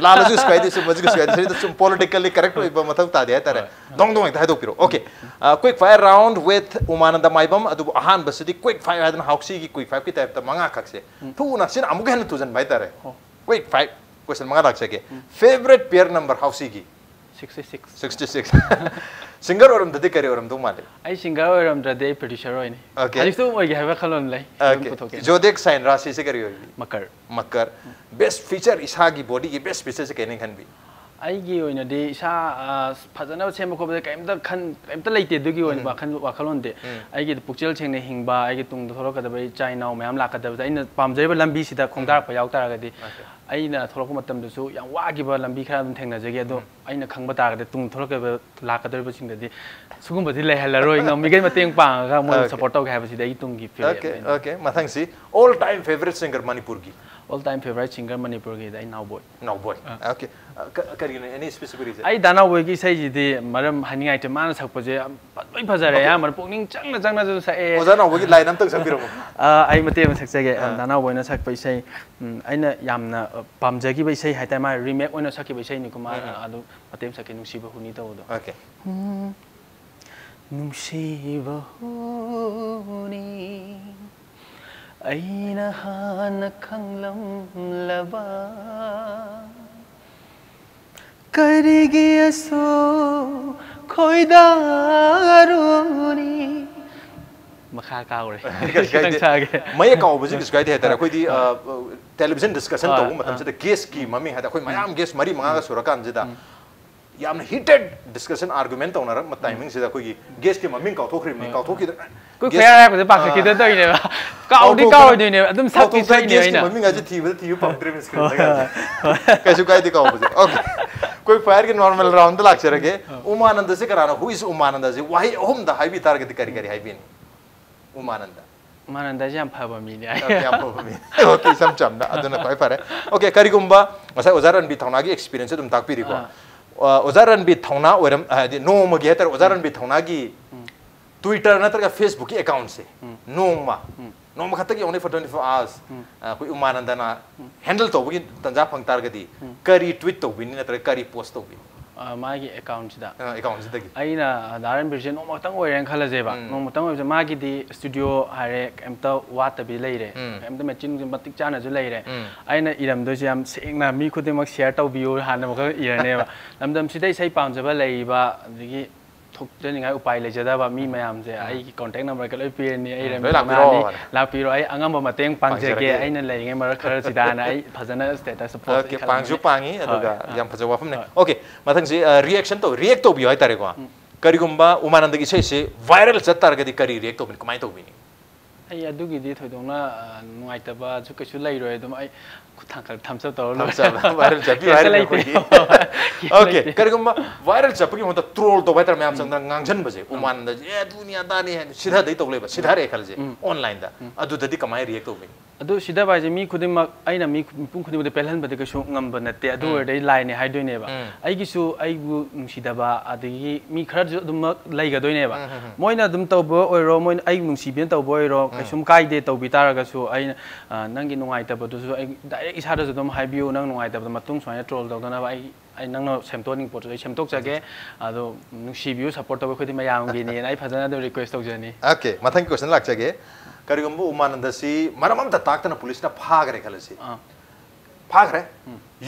ꯂꯥꯜꯂꯁꯨ ꯀꯩꯁꯨ ꯀꯥꯏꯗꯦ, ꯆꯨꯝꯃꯁꯨ ꯀꯩꯁꯨ ꯀꯥꯏꯗꯦ, ꯁꯤꯗ ꯁꯨꯝ politically correct ꯑꯣꯏꯕ ꯃꯊꯧ ꯇꯥꯗꯦ ꯍꯥꯏꯇꯥꯔꯦ꯫ ꯗꯣꯡ ꯗꯣꯡ ꯍꯦꯛꯇ ꯍꯥꯏꯗꯣꯛꯄꯤꯔꯛꯑꯣ꯫ Okay. ꯑ, quick fire round with ꯎꯃꯥꯅꯟꯗ ꯃꯥꯏꯕꯝ꯫ ꯑꯗꯨꯕꯨ ꯑꯍꯥꯟꯕꯁꯤꯗꯤ quick fire ꯍꯥꯏꯗꯅ ꯍꯥꯎꯁꯤꯒꯤ quick fiveꯀꯤ typeꯇ ꯃꯉꯥꯈꯛꯁꯦ ꯊꯨꯅ, ꯁꯤꯅ ꯑꯃꯨꯛꯀ ꯍꯦꯟꯅ ꯊꯨꯖꯟꯕ ꯍꯥꯏꯇꯥꯔꯦ꯫ ꯑꯣ꯫ Quick fire, question ꯃꯉꯥ ꯂꯥꯛꯆꯒꯦ꯫ Favorite pair number ꯍꯥꯎꯁꯤꯒꯤ? Sixty six. Sixty six. Singer ꯑꯣꯏꯔꯝꯗ꯭ꯔꯗꯤ ꯀꯔꯤ ꯑꯣꯏꯔꯝꯗꯧ ꯃꯥꯜꯂꯤ? ꯑꯩ singer ꯑꯣꯏꯔꯝꯗ꯭ꯔꯗꯤ ꯑꯩ producer ꯑꯣꯏꯅꯤ꯫ Okay. ꯍꯧꯖꯤꯛꯁꯨ ꯑꯣꯏꯒꯦ ꯍꯥꯏꯕ ꯈꯜꯂꯣꯟ ꯂꯩ꯫ ꯑꯗꯨꯝ Okay. ꯄꯨꯊꯣꯛꯀꯦ꯫ Zodiac sign ꯔꯥꯁꯤꯁꯦ ꯀꯔꯤ ꯑꯣꯏꯕꯤ? ꯃꯀꯔ꯫ ꯃꯀꯔ꯫ Best feature, ꯏꯁꯥꯒꯤ bodyꯒꯤ best featureꯁꯦ ꯀꯩꯅꯦ ꯈꯟꯕꯤ? ꯑꯩꯒꯤ ꯑꯣꯏꯅꯗꯤ ꯏꯁꯥ, ꯑ, ꯐꯖꯅ ꯁꯦꯝꯕ ꯈꯣꯠꯄꯗ ꯀꯩꯝꯇ ꯈꯟ-, ꯀꯩꯝꯇ ꯂꯩꯇꯦ ꯑꯗꯨꯒꯤ ꯑꯣꯏꯕ ꯋꯥꯈꯜ-, ꯋꯥꯈꯜꯂꯣꯟꯗꯤ꯫ ꯑꯩꯒꯤ ꯄꯨꯛꯆꯦꯜ ꯁꯦꯡꯅ ꯍꯤꯡꯕ, ꯑꯩꯒꯤ ꯇꯨꯡꯗ ꯊꯣꯛꯂꯛꯀꯗꯕ ꯏꯆꯥ ꯏꯅꯥꯎ ꯃꯌꯥꯝ ꯂꯥꯛꯀꯗꯕꯗ ꯑꯩꯅ ꯄꯥꯝꯖꯔꯤꯕ ꯂꯝꯕꯤꯁꯤꯗ ꯈꯣꯡꯗꯥꯔꯛꯄ ꯌꯥꯎ ꯇꯥꯔꯒꯗꯤ, ꯑꯩꯅ ꯊꯣꯛꯂꯛꯄ ꯃꯇꯝꯗꯁꯨ ꯌꯥꯝ ꯋꯥꯈꯤꯕ ꯂꯝꯕꯤ ꯈꯔ ꯑꯗꯨꯝ ꯊꯦꯡꯅꯖꯒꯦ꯫ ꯑꯗꯣ ꯑꯩꯅ ꯈꯪꯕ ꯇꯥꯔꯒꯗꯤ ꯇꯨꯡ ꯊꯣꯛꯂꯛꯀꯗꯕ, ꯂꯥꯛꯀꯗꯧꯔꯤꯕꯁꯤꯡꯗꯗꯤ ꯁꯤꯒꯨꯝꯕꯗꯤ ꯂꯩꯍꯜꯂꯔꯣꯏ, ꯉꯝꯃꯤꯈꯩ ꯃꯇꯦꯡ ꯄꯥꯡꯉꯒ ꯃꯣꯏꯕꯨ Okay. support ꯇꯧꯒꯦ ꯍꯥꯏꯕꯁꯤꯗꯤ ꯑꯩꯒꯤ ꯇꯨꯡꯒꯤ ꯐꯤꯔꯦꯞ Okay, ꯑꯣꯏꯅ꯫ okay. ꯃꯊꯪꯁꯤ, all time favorite singer ꯃꯅꯤꯄꯨꯔꯒꯤ? All time favorite singer ꯃꯅꯤꯄꯨꯔꯒꯤꯗꯤ ꯑꯩ ꯅꯥꯎꯕꯣꯏ꯫ ꯅꯥꯎꯕꯣꯏ꯫ Okay꯫ ꯑ, ꯀ- ꯀꯔꯤꯒꯤꯅꯣ, any specific reason? ꯑꯩ ꯗꯥ ꯅꯥꯎꯕꯣꯏꯒꯤ ꯏꯁꯩꯁꯤꯗꯤ ꯃꯔꯝ ꯍꯥꯏꯅꯤꯡꯉꯥꯏ ꯂꯩꯇꯦ, ꯃꯥꯅ ꯁꯛꯄꯁꯦ ꯌꯥꯝ ꯐ- ꯂꯣꯏ ꯐꯖꯔꯦ꯫ ꯑꯌꯥꯝꯕꯅ ꯄꯨꯛꯅꯤꯡ ꯆꯪꯅ ꯆꯪꯅꯁꯨ ꯁꯛꯑꯦ꯫ ꯑꯣꯖꯥ ꯅꯥꯎꯕꯣꯏꯒꯤ line ꯑꯝꯇꯪ ꯁꯛꯄꯤꯔꯝꯃꯣ꯫ ꯑ, ꯑꯩ ꯃꯇꯦꯛ ꯑꯃ ꯁꯛꯆꯒꯦ꯫ ꯑꯥ꯫ ꯗꯥ ꯅꯥꯎꯕꯣꯏꯅ ꯁꯛꯄ ꯏꯁꯩ, ꯎꯝ, ꯑꯩꯅ ꯌꯥꯝꯅ ꯑ, ꯄꯥꯝꯖꯈꯤꯕ ꯏꯁꯩ ꯍꯥꯏꯇꯥꯔꯦ, ꯃꯥ remake ꯑꯣꯏꯅ ꯁꯛꯈꯤꯕ ꯏꯁꯩꯅꯤꯀꯣ꯫ ꯃꯥ, ꯎꯝ, ꯎꯝ꯫ ꯑ, ꯑꯗꯨ ꯃꯇꯦꯛ ꯑꯃ ꯁꯛꯀꯦ, ꯅꯨꯡꯁꯤꯕ ꯍꯨꯅꯤ ꯇꯧꯕꯗꯣ꯫ Okay꯫ ꯎꯝ, ꯅꯨꯡꯁꯤꯕ ꯍꯨꯅꯤ, ꯑꯩꯅ ꯍꯥꯟꯅ ꯈꯪꯂꯝꯂꯕ, ꯀꯔꯤꯒꯤ ꯑꯁꯨꯛ ꯈꯣꯏꯗꯥꯔꯨꯅꯤ? ꯃꯈꯥ ꯀꯥꯎꯔꯦ꯫ ꯀꯩꯁꯨ ꯈꯤꯇꯪ ꯀꯥꯏꯗꯦ꯫ ꯁꯥꯒꯦ꯫ ꯃꯌꯦꯛ ꯀꯥꯎꯕꯁꯤ ꯀꯩꯁꯨ ꯀꯥꯏꯗꯦ ꯍꯥꯏꯇꯥꯔꯦ꯫ ꯑꯩꯈꯣꯏꯗꯤ, ꯑ, television discussion ꯑꯥ, ꯇꯧꯕ ꯃꯇꯝꯁꯤꯗ guestꯀꯤ ꯃꯃꯤꯡ ꯍꯥꯏꯗꯤ ꯑꯩꯈꯣꯏ ꯃꯌꯥꯝ guest ꯃꯔꯤ ꯃꯉꯥꯒ ꯁꯨꯔꯀꯥꯟꯁꯤꯗ ꯌꯥꯝꯅ heated discussion, argument ꯇꯧꯅꯔꯛꯄ timingꯁꯤꯗ ꯑꯩꯈꯣꯏꯒꯤ guestꯀꯤ ꯃꯃꯤꯡ ꯀꯥꯎꯊꯣꯛꯈ꯭ꯔꯤꯕꯅꯤ꯫ ꯀꯥꯎꯊꯣꯛꯈꯤꯗꯅ ꯑꯩꯈꯣꯏ ꯈꯣꯏꯌꯥ ꯍꯥꯏꯔꯛꯄꯁꯦ ꯄꯥꯈꯠꯈꯤꯗ ꯇꯧꯔꯤꯅꯦꯕ꯫ ꯀꯥꯎꯗꯤ ꯀꯥꯎꯊꯣꯛꯄ- ꯀꯥꯎꯔꯣꯏꯗꯣꯏꯅꯦꯕ, ꯑꯗꯨꯝ ꯁꯛꯇꯤ ꯀꯥꯎꯊꯣꯛꯄ ꯁꯛꯏꯅꯦꯕ guestꯀꯤ ꯑꯩꯅ꯫ ꯃꯃꯤꯡ ꯍꯥꯏꯁꯦ ꯊꯤꯕꯗ ꯊꯤꯕ ꯐꯪꯗ꯭ꯔꯤꯕꯅꯤ screenꯗ ꯀꯥꯏꯁꯦ꯫ ꯀꯩꯁꯨ ꯀꯥꯏꯗꯦ ꯀꯥꯎꯕꯁꯦ꯫ Okay꯫ ꯑꯩꯈꯣꯏ fireꯒꯤ normal roundꯗ ꯂꯥꯛꯆꯔꯒꯦ꯫ ꯎꯃꯥꯅꯟꯗꯁꯦ ꯀꯅꯥꯅꯣ? Who is ꯎꯃꯥꯅꯟꯗꯁꯦ? ꯋꯥꯍꯩ ꯑꯍꯨꯝꯗ ꯍꯥꯏꯕꯤ ꯇꯥꯔꯒꯗꯤ ꯀꯔꯤ ꯀꯔꯤ ꯍꯥꯏꯕꯤꯅꯤ? ꯎꯃꯥꯅꯟꯗ꯫ ꯎꯃꯥꯅꯟꯗꯁꯦ ꯌꯥꯝ ꯐꯕ ꯃꯤꯅꯦ꯫ Okay, ꯌꯥꯝ ꯐꯕ ꯃꯤ꯫ Okay, ꯏꯆꯝ ꯆꯝꯅ꯫ ꯑꯗꯨꯅ ꯈ꯭ꯋꯥꯏ ꯐꯔꯦ꯫ Okay, ꯀꯔꯤꯒꯨꯝꯕ ꯉꯁꯥꯏ ꯑꯣꯖꯥ ꯔꯟꯕꯤꯔ ꯊꯧꯅꯥꯒꯤ experience ꯑꯗꯨꯝ ꯇꯥꯛꯄꯤꯔꯤꯀꯣ꯫ ꯑꯥ꯫ ꯑ, ꯑꯣꯖꯥ ꯔꯟꯕꯤꯔ ꯊꯧꯅꯥ ꯑꯣꯏꯔꯝ, ꯍꯥꯏꯗꯤ ꯅꯣꯡꯃꯒꯤ ꯍꯥꯏꯇꯥꯔꯦ, ꯑꯣꯖꯥ ꯔꯟꯕꯤꯔ ꯊꯧꯅꯥꯒꯤ Twitter ꯅꯠꯇ꯭ꯔꯒ Facebookꯀꯤ accountꯁꯦ ꯅꯣꯡꯃ, ꯅꯣꯡꯃ ꯈꯛꯇꯒꯤ only for twenty four hours, ꯑ, ꯑꯩꯈꯣꯏ ꯎꯃꯥꯅꯟꯗꯅ handle ꯇꯧꯕꯒꯤ ꯇꯟꯖꯥ ꯐꯪ ꯇꯥꯔꯒꯗꯤ ꯀꯔꯤ tweet ꯇꯧꯕꯤꯅꯤ ꯅꯠꯇ꯭ꯔꯒ ꯀꯔꯤ post ꯇꯧꯕꯤꯅꯤ? ꯑ, ꯃꯥꯒꯤ accountꯁꯤꯗ꯫ ꯑ, accountꯁꯤꯗꯒꯤ꯫ ꯑꯩꯅ ꯗꯥ ꯔꯟꯕꯤꯔꯁꯦ ꯅꯣꯡꯃ ꯈꯛꯇꯪ ꯑꯣꯏꯔꯦꯅ ꯈꯜꯂꯁꯦꯕ꯫ ꯅꯣꯡꯃ ꯈꯛꯇꯪ ꯑꯣꯏꯕꯁꯦ ꯃꯥꯒꯤꯗꯤ studio ꯍꯥꯏꯔꯦ ꯀꯩꯝꯇ ꯋꯥꯠꯇꯕꯤ ꯂꯩꯔꯦ꯫ ꯀꯩꯝꯇ machineꯁꯨ ꯃꯇꯤꯛ ꯆꯥꯅꯁꯨ ꯂꯩꯔꯦ꯫ ꯑꯩꯅ ꯏꯔꯝꯗꯣꯏꯁꯦ ꯌꯥꯝ ꯁꯦꯡꯅ ꯃꯤ ꯈꯨꯗꯤꯡꯃꯛ share ꯇꯧꯕꯤꯌꯨ ꯍꯥꯟꯅ ꯑꯃꯈꯛ ꯏꯔꯅꯦꯕ꯫ ꯂꯝꯗꯝꯁꯤꯗ ꯏꯁꯩ ꯄꯥꯝꯖꯕ ꯂꯩꯔꯤꯕ ꯑꯗꯒꯤ ꯊꯣꯛꯆꯅꯤꯡꯉꯥꯏ ꯎꯄꯥꯏ ꯂꯩꯖꯗꯕ ꯃꯤ ꯃꯌꯥꯝꯁꯦ ꯑꯩꯒꯤ contact number ꯂꯣꯏ ꯄꯤꯔꯅꯤ꯫ ꯑꯩ ꯎꯝ, ꯔꯟꯕꯤꯔ ꯂꯣꯏ ꯂꯥꯛꯄꯤꯔꯣ ꯊꯧꯅꯥꯅꯤ, ꯍꯥꯏꯅ꯫ ꯂꯥꯛꯄꯤꯔꯣ, ꯑꯩ ꯑꯉꯝꯕ ꯃꯇꯦꯡ ꯄꯥꯡꯖꯒꯦ꯫ ꯄꯥꯡꯖꯔꯒꯦ꯫ ꯑꯩꯅ ꯂꯩꯔꯤꯉꯩ ꯃꯔꯛ ꯈꯔꯁꯤꯗꯅ ꯑꯩ ꯐꯖꯅ status post Okay, ꯄꯥꯡꯁꯨ ꯄꯥꯡꯉꯤ, ꯑꯗꯨꯒ ꯑꯥ꯫ ꯌꯥꯝ ꯐꯖꯕ ꯋꯥꯐꯝꯅꯦ꯫ Okay, ꯃꯊꯪꯁꯤ, ꯑ, reaction ꯇꯧ, react ꯇꯧꯕꯤꯌꯨ ꯍꯥꯏꯇꯥꯔꯦꯀꯣ꯫ ꯀꯔꯤꯒꯨꯝꯕ ꯎꯃꯥꯅꯟꯗꯒꯤ ꯏꯁꯩꯁꯤ viral ꯆꯠ ꯇꯥꯔꯒꯗꯤ ꯀꯔꯤ react ꯇꯧꯕꯤꯅꯤ, ꯀꯃꯥꯏꯅ ꯇꯧꯕꯤꯅꯤ? ꯑꯩ ꯑꯗꯨꯒꯤꯗꯤ ꯊꯣꯏꯗꯣꯛꯅ, ꯑ, ꯅꯨꯡꯉꯥꯏꯇꯕꯁꯨ ꯀꯩꯁꯨ ꯂꯩꯔꯣꯏ꯫ ꯑꯗꯨꯝ ꯑꯩ ꯈꯨꯠ ꯊꯥꯡꯒꯠ ꯊꯝꯆꯞ ꯇꯧꯔ ꯂꯣꯏꯔꯦ꯫ ꯊꯝꯆꯞ, viral ꯆꯠꯄꯤꯌꯨ ꯀꯩꯝꯇ ꯍꯥꯏꯔꯤꯕ ꯂꯩꯇꯦ꯫ ꯑꯩꯈꯣꯏꯒꯤ꯫ Okay, ꯀꯔꯤꯒꯨꯝꯕ viral ꯆꯠꯄꯒꯤ ꯃꯍꯨꯠꯇ troll ꯇꯧꯕ ꯍꯥꯏꯇꯥꯔꯦ, ꯃꯌꯥꯝ ꯆꯪꯗꯅ ꯉꯥꯡꯁꯤꯟꯕꯁꯦ, ꯎꯃꯥꯟꯅꯟꯗꯁꯦ ꯑꯦ ꯑꯗꯨꯅꯤ ꯑꯗꯥꯅꯤ ꯍꯥꯏꯅ ꯁꯤꯊꯗꯩ ꯇꯧ ꯂꯩꯕ, ꯁꯤꯊꯔꯦ ꯈꯜꯂꯁꯦ, online ꯗ꯫ ꯑꯗꯨꯗꯗꯤ ꯀꯃꯥꯏꯅ react ꯇꯧꯕꯤ? ꯑꯗꯨ ꯁꯤꯊꯕ ꯍꯥꯏꯁꯦ ꯃꯤ ꯈꯨꯗꯤꯡꯃꯛ, ꯑꯩꯅ ꯃꯤ ꯈꯨ-, ꯃꯤꯄꯨꯝ ꯈꯨꯗꯤꯡꯃꯛꯇ ꯄꯦꯜꯍꯟꯕꯗꯤ ꯀꯩꯁꯨ ꯉꯝꯕ ꯅꯠꯇꯦ꯫ ꯑꯗꯨ ꯑꯣꯏꯔꯗꯤ ꯑꯩ ꯂꯥꯏꯅꯦ ꯍꯥꯏꯗꯣꯏꯅꯦꯕ꯫ ꯑꯩꯒꯤꯁꯨ ꯑꯩꯕꯨ ꯅꯨꯡꯁꯤꯗꯕ ꯑꯗꯒꯤ ꯃꯤ ꯈꯔꯁꯨ ꯑꯗꯨꯃꯛ ꯂꯩꯒꯗꯣꯏꯅꯦꯕ꯫ ꯃꯣꯏꯅ ꯑꯗꯨꯝ ꯇꯧꯕ ꯑꯣꯏꯔꯣ, ꯃꯣꯏꯅ ꯑꯩꯕꯨ ꯅꯨꯡꯁꯤꯕꯤꯅ ꯇꯧꯕ ꯑꯣꯏꯔꯣ, ꯀꯩꯁꯨꯝ ꯀꯥꯏꯗꯦ ꯇꯧꯕꯤ ꯇꯥꯔꯒꯁꯨ ꯑꯩꯅ, ꯑ, ꯅꯪꯒꯤ ꯅꯨꯡꯉꯥꯏꯇꯕꯗꯨꯁꯨ ꯑꯩ direct ꯏꯁꯥꯗꯁꯨ ꯑꯗꯨꯝ ꯍꯥꯏꯕꯤꯌꯨ, ꯅꯪ ꯅꯨꯡꯉꯥꯏꯇꯕꯗꯣ ꯃꯇꯨꯡ ꯁꯨꯃꯥꯏꯅ troll ꯇꯧꯗꯅꯕ ꯑꯩ, ꯑꯩ ꯅꯪꯅ ꯁꯦꯝꯗꯣꯛꯍꯟꯅꯤꯡꯕ ꯄꯣꯠꯇꯨꯁꯨ ꯑꯩ ꯁꯦꯝꯗꯣꯛꯆꯒꯦ꯫ ꯑꯗꯣ ꯅꯨꯡꯁꯤꯕꯤꯌꯨ, support ꯇꯧꯕ ꯑꯩꯈꯣꯏꯗꯤ ꯃꯌꯥꯝꯒꯤꯅꯦꯅ ꯑꯩ ꯐꯖꯅ ꯑꯗꯨꯝ request ꯇꯧꯖꯅꯤ꯫ Okay, ꯃꯊꯪꯒꯤ question ꯂꯥꯛꯆꯒꯦ꯫ ꯀꯔꯤꯒꯨꯝꯕ ꯎꯃꯥꯅꯟꯗꯁꯤ ꯃꯔꯝ ꯑꯝꯇ ꯇꯥꯛꯇꯅ police ꯅ ꯐꯥꯈ꯭ꯔꯦ ꯈꯜꯂꯁꯤ꯫ ꯑꯥ꯫ ꯐꯥꯈ꯭ꯔꯦ꯫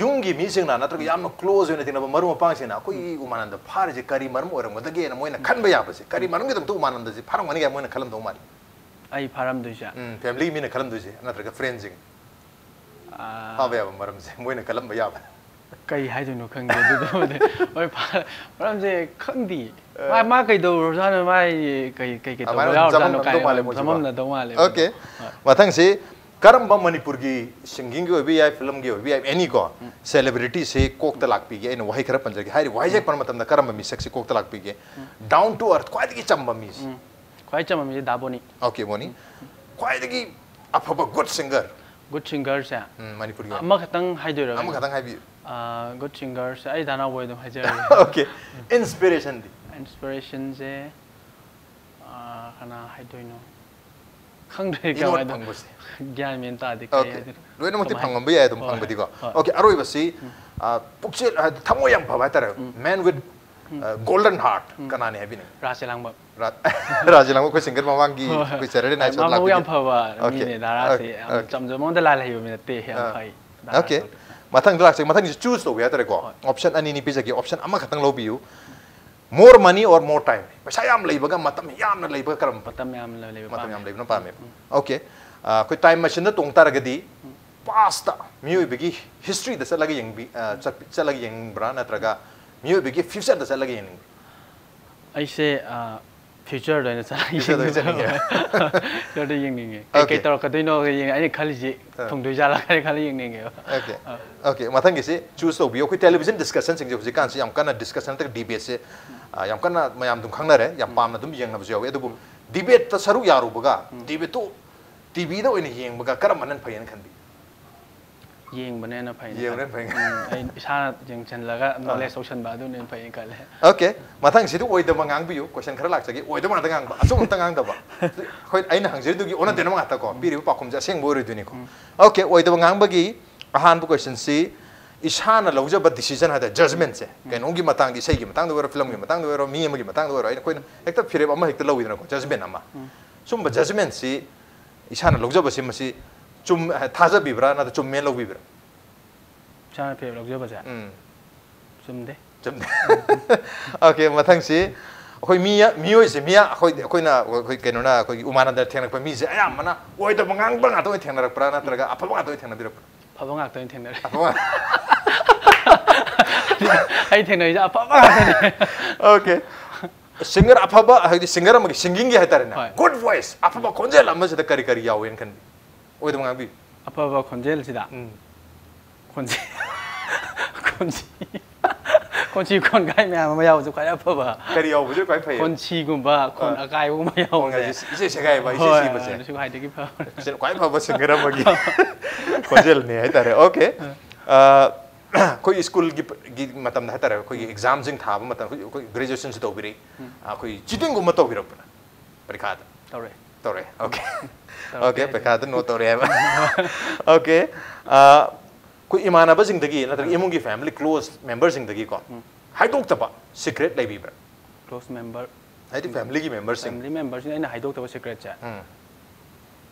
ꯌꯨꯝꯒꯤ ꯃꯤꯁꯤꯡꯅ ꯅꯠꯇ꯭ꯔꯒ ꯌꯥꯝꯅ close ꯑꯣꯏꯅ ꯇꯤꯟꯅꯕ ꯃꯔꯨꯞ ꯃꯄꯥꯡꯁꯤꯡꯅ ꯑꯩꯈꯣꯏꯒꯤ ꯎꯃꯥꯅꯟꯗ ꯐꯥꯔꯤꯁꯦ ꯀꯔꯤ ꯃꯔꯝ ꯑꯣꯏꯔꯝꯒꯗꯒꯦꯅ ꯃꯣꯏꯅ ꯈꯟꯕ ꯌꯥꯕꯁꯦ, ꯀꯔꯤ ꯃꯔꯝꯒꯤꯗꯃꯛꯇ ꯎꯃꯥꯅꯟꯗꯁꯤ ꯐꯥꯔꯝꯒꯅꯤ ꯀꯥꯏꯅ ꯃꯣꯏꯅ ꯈꯜꯂꯝꯗꯧ ꯃꯥꯜꯂꯤ? ꯑꯩ ꯐꯥꯔꯝꯗꯣꯏꯁꯦ? ꯎꯝ, family ꯒꯤ ꯃꯤꯅ ꯈꯜꯂꯝꯗꯣꯏꯁꯦ ꯅꯠꯇ꯭ꯔꯒ friend ꯁꯤꯡ? ꯑꯥ꯫ ꯐꯥꯕ ꯌꯥꯕ ꯃꯔꯝꯁꯦ ꯃꯣꯏꯅ ꯈꯜꯂꯝꯕ ꯌꯥꯕ꯫ ꯀꯩ ꯍꯥꯏꯗꯣꯏꯅꯣ ꯈꯪꯗꯦ ꯑꯗꯨꯗꯨꯃꯗꯤ꯫ ꯍꯣꯏ, ꯐꯥ-, ꯃꯔꯝꯁꯦ ꯈꯪꯗꯦ꯫ ꯃꯥ, ꯃꯥ ꯀꯩꯗꯧꯔꯖꯥꯠꯅꯣ? ꯃꯥꯏ ꯀꯩ, ꯀꯩ, ꯀꯩ ꯑꯗꯨꯃꯥꯏꯅ ꯇꯧꯕ ꯑꯗꯨꯝ ꯌꯥꯎꯔꯖꯥꯠꯅꯣ? ꯆꯃꯝꯅꯕꯗꯧ ꯀꯥꯏ ꯃꯥꯜꯂꯦ ꯃꯣꯏꯁꯦꯀꯣ꯫ ꯆꯃꯝꯅꯗꯧ ꯃꯥꯜꯂꯦꯕ꯫ Okay꯫ ꯍꯣꯏ꯫ ꯃꯊꯪꯁꯤ ꯀꯔꯝꯕ ꯃꯅꯤꯄꯨꯔꯒꯤ singing ꯒꯤ ꯑꯣꯏꯕ ꯌꯥꯏ, film ꯒꯤ ꯑꯣꯏꯕ ꯌꯥꯏ, any ꯀꯣ, celebrity ꯁꯦ ꯀꯣꯛꯇ ꯂꯥꯛꯄꯤꯒꯦ? ꯑꯩꯅ ꯋꯥꯍꯩ ꯈꯔ ꯄꯟꯖꯒꯦ꯫ ꯍꯥꯏꯔꯤꯕ ꯋꯥꯍꯩꯁꯦ ꯍꯦꯛ ꯄꯟꯕ ꯃꯇꯝꯗ ꯀꯔꯝꯕ ꯃꯤꯁꯛꯁꯦ ꯀꯣꯛꯇ ꯂꯥꯛꯄꯤꯒꯦ? Down to earth, ꯈ꯭ꯋꯥꯏꯗꯒꯤ ꯆꯝꯕ ꯃꯤꯁꯦ꯫ ꯎꯝ꯫ ꯈ꯭ꯋꯥꯏ ꯆꯝꯕ ꯃꯤꯁꯦ ꯗꯥ ꯕꯣꯅꯤ꯫ Okay, ꯕꯣꯅꯤ꯫ ꯈ꯭ꯋꯥꯏꯗꯒꯤ ꯑꯐꯕ good singer? Good singer ꯁꯦ? ꯎꯝ, ꯃꯅꯤꯄꯨꯔꯒꯤ ꯑꯣꯏꯅ꯫ ꯑꯃꯈꯛꯇꯪ ꯍꯥꯏꯗꯣꯏꯔꯣ? ꯑꯃꯈꯛꯇꯪ ꯍꯥꯏꯕꯤꯌꯨ꯫ ꯑꯥ, good singer ꯁꯦ ꯑꯩ ꯗꯥ ꯅꯥꯎꯕꯣꯏ ꯑꯗꯨꯝ ꯍꯥꯏꯖꯔꯒꯦ꯫ Okay꯫ Inspiration ꯗꯤ? Inspiration ꯁꯦ, ꯑꯥ, ꯀꯅꯥ ꯍꯥꯏꯗꯣꯏꯅꯣ? ꯈꯪꯗ꯭ꯔꯦ ꯏꯅꯣꯠ ꯀꯃꯥꯏꯅ꯫ ꯐꯪꯕꯁꯦ꯫ ꯒ꯭ꯌꯥꯟ ꯃꯦꯟ ꯇꯥꯗꯦ ꯀꯩ Okay꯫ ꯍꯥꯏꯗꯣꯏꯅꯣ꯫ ꯂꯣꯏꯅꯃꯛꯇꯤ ꯀꯃꯥꯏ ꯐꯪꯉꯝꯕ ꯌꯥꯏ, ꯑꯗꯨꯝ ꯍꯣꯏ, ꯐꯪꯕꯗꯤꯀꯣ꯫ ꯍꯣꯏ꯫ Okay, ꯑꯔꯣꯏꯕꯁꯤ, ꯑꯥ, ꯄꯨꯛꯆꯦꯜ, ꯍꯥꯏꯗꯤ ꯊꯃꯣꯏ ꯌꯥꯝ ꯐꯕ ꯍꯥꯏꯇꯥꯔꯦ꯫ Man with, ah, golden heart꯫ ꯀꯅꯥꯅꯤ ꯍꯥꯏꯕꯤꯅꯤꯡ? Ras ꯆꯦꯂꯥꯡꯕꯝ꯫ ꯔꯥ-, ꯔꯥꯁ ꯆꯦꯂꯥꯡꯕꯝ ꯑꯩꯈꯣꯏ singer ꯃꯃꯥꯡꯒꯤ ꯍꯣꯏ, ꯍꯣꯏ꯫ ꯑꯩꯈꯣꯏ Saturday Night ꯍꯣꯏ, Show ꯃꯥ ꯃꯕꯨꯛ ꯂꯥꯛꯄꯒꯤ꯫ ꯌꯥꯝ ꯐꯕ Okay꯫ ꯃꯤꯅꯦ, ꯗꯥ ꯔꯥꯁꯁꯦ꯫ Okay꯫ ꯌꯥꯝ Okay꯫ ꯆꯝꯖꯕ ꯃꯉꯣꯟꯗ ꯂꯥꯏ ꯍꯩꯕ ꯃꯤ ꯅꯠꯇꯦ, ꯌꯥꯝ ꯑꯥ꯫ ꯐꯩ꯫ ꯗꯥ Okay꯫ ꯔꯥꯁ꯫ ꯃꯊꯪꯗ ꯂꯥꯛꯆꯒꯦ꯫ ꯃꯊꯪꯁꯤ choose ꯇꯧꯕ ꯍꯥꯏꯇꯥꯔꯦꯀꯣ꯫ ꯍꯣꯏ꯫ Option ꯑꯅꯤꯅꯤ ꯄꯤꯖꯒꯦ, option ꯑꯃꯈꯛꯇꯪ ꯂꯧꯕꯤꯌꯨ꯫ More money or more time? ꯄꯩꯁꯥ ꯌꯥꯝ ꯂꯩꯕꯒ ꯃꯇꯝ ꯌꯥꯝꯅ ꯂꯩꯕꯒ ꯀꯔꯝꯕ? ꯃꯇꯝ ꯌꯥꯝꯅ ꯂꯩꯕ ꯃꯇꯝ ꯄꯥꯝꯃꯦ꯫ ꯌꯥꯝ ꯂꯩꯕꯅ ꯄꯥꯝꯃꯦ꯫ ꯎꯝ꯫ Okay꯫ ꯑꯥ, ꯑꯩꯈꯣꯏ time machine ꯗ ꯇꯣꯡ ꯇꯥꯔꯒꯗꯤ past ꯇ ꯃꯤꯑꯣꯏꯕꯒꯤ history ꯗ ꯆꯠꯂꯒ ꯌꯦꯡꯕꯤ-, ꯑꯥ, ꯆꯠ-, ꯆꯠꯂꯒ ꯌꯦꯡꯅꯤꯡꯕ꯭ꯔꯥ ꯅꯠꯇ꯭ꯔꯒ ꯃꯤꯑꯣꯏꯕꯒꯤ future ꯗ ꯆꯠꯂꯒ ꯌꯦꯡꯅꯤꯡꯕ꯭ꯔꯥ? ꯑꯩꯁꯦ, ꯑꯥ, ꯐ꯭ꯌꯨꯆꯔꯗ ꯑꯣꯏꯅ ꯆꯠꯂ Future ꯗ ꯑꯣꯏꯅ ꯆꯠꯅꯤꯡꯉꯦ꯫ ꯐ꯭ꯌꯨꯆꯔꯗ ꯌꯦꯡꯅꯤꯡꯉꯦ꯫ ꯀꯩ ꯀꯩ Okay. ꯇꯧꯔꯛꯀꯗꯣꯏꯅꯣ ꯌꯦꯡꯉꯦ꯫ ꯑꯩꯅ ꯈꯜꯂꯤꯁꯤ ꯑꯥ꯫ ꯊꯨꯡꯗꯣꯏ ꯖꯥꯠꯂꯥ ꯀꯥꯏꯅ ꯈꯜꯂ ꯌꯦꯡꯅꯤꯡꯉꯦꯕ꯫ Okay. Okay, ꯃꯊꯪꯒꯤꯁꯤ ꯆꯨꯁ ꯇꯧꯕꯤꯌꯣ꯫ ꯑꯩꯈꯣꯏ ꯇꯦꯂꯤꯚꯤꯖꯟ ꯗꯤꯁꯀꯁꯟꯁꯤꯡꯁꯦ ꯍꯧꯖꯤꯛꯀꯥꯟꯁꯤ ꯌꯥꯝ ꯀꯟꯅ ꯗꯤꯁꯀꯁꯟ ꯅꯠꯇ꯭ꯔꯒ ꯗꯤꯕꯦꯠꯁꯦ ꯌꯥꯝ ꯀꯟꯅ ꯃꯌꯥꯝ ꯑꯗꯨꯝ ꯈꯪꯅꯔꯦ, ꯌꯥꯝ ꯄꯥꯝꯅ ꯑꯗꯨꯝ ꯌꯦꯡꯅꯕꯁꯨ ꯌꯥꯎꯋꯤ꯫ ꯑꯗꯨꯕꯨ ꯗꯤꯕꯦꯠꯇ ꯁꯔꯨꯛ ꯌꯥꯔꯨꯕꯒ ꯗꯤꯕꯦꯠꯇꯨ ꯇꯤꯚꯤꯗ ꯑꯣꯏꯅ ꯌꯦꯡꯕꯒ ꯀꯔꯝꯕꯅ ꯐꯩꯌꯦꯅ ꯈꯟꯕꯤ? ꯌꯦꯡꯕꯅ ꯍꯦꯟꯅ ꯐꯩꯅ ꯌꯦꯡꯕꯅ ꯈꯜꯂꯦ꯫ ꯐꯩ꯫ ꯎꯝ, ꯑꯩ ꯏꯁꯥꯅ ꯌꯦꯡꯁꯤꯜꯂꯒ ꯅꯣꯂꯦꯖ ꯇꯧꯁꯟꯕ ꯑꯗꯨꯅ ꯍꯦꯟꯅ ꯐꯩꯌꯦꯅ ꯈꯜꯂꯦ꯫ Okay, ꯃꯊꯪꯁꯤꯗꯤ ꯑꯣꯏꯗꯕ ꯉꯥꯡꯕꯤꯌꯨ꯫ ꯀꯣꯏꯁꯟ ꯈꯔ ꯂꯥꯛꯆꯒꯦ꯫ ꯑꯣꯏꯗꯕ ꯉꯥꯛꯇ ꯉꯥꯡꯕ, ꯑꯆꯨꯝꯕ ꯑꯝꯇ ꯉꯥꯡꯗꯕ꯫ ꯑꯩꯈꯣꯏ ꯑꯩꯅ ꯍꯪꯖꯔꯤꯗꯨꯒꯤ ꯑꯣꯟꯅ ꯇꯩꯅꯕ ꯉꯥꯛꯇ ꯀꯣ, ꯄꯤꯔꯤꯕ ꯄꯥꯎꯈꯨꯝꯁꯦ ꯑꯁꯦꯡꯕ ꯑꯣꯏꯔꯣꯏꯗꯣꯏꯅꯤꯀꯣ꯫ Okay, ꯑꯣꯏꯗꯕ ꯉꯥꯡꯕꯒꯤ ꯑꯍꯥꯟꯕ ꯀꯣꯏꯁꯟꯁꯤ, ꯏꯁꯥꯅ ꯂꯧꯖꯕ ꯗꯤꯁꯤꯖꯟ ꯍꯥꯏꯇꯥꯔꯦ, ꯖꯖꯃꯦꯟꯁꯦ, ꯀꯩꯅꯣꯝꯒꯤ ꯃꯇꯥꯡꯗ, ꯏꯁꯩꯒꯤ ꯃꯇꯥꯡꯗ ꯑꯣꯏꯔꯣ, ꯐꯤꯂꯝꯒꯤ ꯃꯇꯥꯡꯗ ꯑꯣꯏꯔꯣ, ꯃꯤ ꯑꯃꯒꯤ ꯃꯇꯥꯡꯗ ꯑꯣꯏꯔꯣ, ꯑꯩꯅ, ꯑꯩꯈꯣꯏꯅ ꯍꯦꯛꯇ ꯐꯤꯔꯦꯞ ꯑꯃ ꯍꯦꯛꯇ ꯂꯧꯋꯤꯗꯅꯀꯣ, ꯖꯖꯃꯦꯟ ꯑꯃ꯫ ꯁꯨꯝꯕ ꯖꯖꯃꯦꯟꯁꯤ ꯏꯁꯥꯅ ꯂꯧꯖꯕꯁꯤ ꯃꯁꯤ ꯆꯨꯝ ꯊꯥꯖꯕꯤꯕ꯭ꯔꯥ ꯅꯠꯇ꯭ꯔꯒ ꯆꯨꯝꯃꯦꯅ ꯂꯧꯕꯤꯕ꯭ꯔꯥ? ꯏꯁꯥꯅ ꯐꯤꯔꯦꯞ ꯂꯧꯖꯕꯁꯦ ꯎꯝ꯫ ꯆꯨꯝꯗꯦ꯫ ꯆꯨꯝꯗꯦ꯫ Okay, ꯃꯊꯪꯁꯤ ꯑꯩꯈꯣꯏ ꯃꯤ, ꯃꯤꯑꯣꯏꯁꯦ, ꯃꯤ ꯑꯩꯈꯣꯏ, ꯑꯩꯈꯣꯏꯅ, ꯑꯩꯈꯣꯏ ꯀꯩꯅꯣꯅ, ꯑꯩꯈꯣꯏꯒꯤ ꯎꯃꯥꯅꯟꯗ ꯊꯦꯡꯅꯔꯛꯄ ꯃꯤꯁꯦ ꯑꯌꯥꯝꯕꯅ ꯑꯣꯏꯗꯕ ꯉꯥꯡꯕ ꯉꯥꯛꯇ ꯑꯣꯏꯅ ꯊꯦꯡꯅꯔꯛꯄ꯭ꯔꯥ ꯅꯠꯇ꯭ꯔꯒ ꯑꯐꯕ ꯉꯥꯛꯇ ꯑꯣꯏꯅ ꯊꯦꯡꯅꯕꯤꯔꯛꯄ꯭ꯔꯥ? ꯑꯐꯕ ꯉꯥꯛꯇ ꯑꯣꯏꯅ ꯊꯦꯡꯅꯔꯦ꯫ ꯑꯐꯕ꯫ ꯑꯩ ꯊꯦꯡꯅꯔꯤꯁꯦ ꯑꯐꯕ ꯉꯥꯛꯇꯅꯦ꯫ Okay, ꯁꯤꯡꯒꯔ ꯑꯐꯕ, ꯍꯥꯏꯗꯤ ꯁꯤꯡꯒꯔ ꯑꯃꯒꯤ ꯁꯤꯡꯒꯤꯡꯒꯤ ꯍꯥꯏꯇꯥꯔꯦꯅꯦ, ꯍꯣꯏ꯫ ꯒꯨꯗ ꯚꯣꯏꯁ, ꯑꯐꯕ ꯈꯣꯟꯖꯦꯜ ꯑꯃꯁꯤꯗ ꯀꯔꯤ ꯀꯔꯤ ꯌꯥꯎꯋꯦꯅ ꯈꯟꯕꯤ? ꯑꯣꯏꯗꯕ ꯉꯥꯡꯕꯤ꯫ ꯑꯐꯕ ꯈꯣꯟꯖꯦꯜꯁꯤꯗ ꯎꯝ꯫ ꯈꯣꯟꯖꯤ ꯈꯣꯟꯖꯤ ꯈꯣꯟꯖꯤ ꯈꯣꯟꯒꯥꯏ ꯃꯌꯥꯝ ꯑꯃ ꯌꯥꯎꯕꯁꯨ ꯈ꯭ꯋꯥꯏ ꯑꯐꯕ꯫ ꯀꯔꯤ ꯌꯥꯎꯕꯁꯦ ꯈ꯭ꯋꯥꯏ ꯐꯩ? ꯈꯣꯟꯁꯤꯒꯨꯝꯕ, ꯈꯣꯟ ꯑꯀꯥꯏꯕꯒꯨꯝꯕ ꯌꯥꯎꯕꯁꯦ꯫ ꯏꯁꯩ ꯁꯦꯒꯥꯏꯕ, ꯏꯁꯩ ꯍꯣꯏ, ꯁꯤꯕꯁꯦ꯫ ꯑꯗꯨꯁꯨ ꯈ꯭ꯋꯥꯏꯗꯒꯤ ꯐꯕ꯫ ꯁꯤꯅ ꯈ꯭ꯋꯥꯏ ꯐꯕ ꯁꯤꯡꯒꯔ ꯑꯃꯒꯤ ꯈꯣꯟꯖꯦꯜꯅꯤ ꯍꯥꯏꯇꯥꯔꯦ꯫ Okay, ꯑꯩꯈꯣꯏ ꯁ꯭ꯀꯨꯜꯒꯤ ꯒꯤ ꯃꯇꯝꯗ ꯍꯥꯏꯇꯥꯔꯦ, ꯑꯩꯈꯣꯏꯒꯤ ꯑꯦꯛꯖꯥꯝꯁꯤꯡ ꯊꯥꯕ ꯃꯇꯝ, ꯑꯩꯈꯣꯏ ꯒ꯭ꯔꯦꯖꯨꯑꯦꯁꯟꯁꯤ ꯇꯧꯕꯤꯔꯛꯏ꯫ ꯑꯩꯈꯣꯏ ꯆꯤꯇꯤꯡꯒꯨꯝꯕ ꯇꯧꯕꯤꯔꯛꯄ꯭ꯔꯥ ꯄꯔꯤꯈꯥꯗ? ꯇꯧꯔꯛꯑꯦ꯫ ꯇꯧꯔꯛꯑꯦ꯫ Okay. ꯇꯧꯔꯛꯇꯦ Okay, ꯍꯥꯏꯁꯦ꯫ ꯄꯩꯈꯥꯗ ꯅꯣ ꯇꯧꯔꯦ ꯍꯥꯏꯕ꯫ Okay. ꯑꯩꯈꯣꯏ ꯏꯃꯥꯟꯅꯕꯁꯤꯡꯗꯒꯤ ꯅꯠꯇ꯭ꯔꯒ ꯏꯃꯨꯡꯒꯤ ꯐꯦꯃꯤꯂꯤ ꯀ꯭ꯂꯣꯁ ꯃꯦꯝꯕꯔꯁꯤꯡꯗꯒꯤꯀꯣ ꯍꯥꯏꯗꯣꯛꯇꯕ ꯁꯤꯀ꯭ꯔꯦꯠ ꯂꯩꯕꯤꯕ꯭ꯔꯥ? Close member. ꯍꯥꯏꯗꯤ ꯐꯦꯃꯤꯂꯤꯒꯤ ꯃꯦꯝꯕꯔꯁꯤꯡ꯫ ꯐꯦꯃꯤꯂꯤ ꯃꯦꯝꯕꯔꯁꯤꯡ ꯑꯩꯅ ꯍꯥꯏꯗꯣꯛꯇꯕ ꯁꯤꯀ꯭ꯔꯦꯠꯁꯦ꯫ ꯎꯝ꯫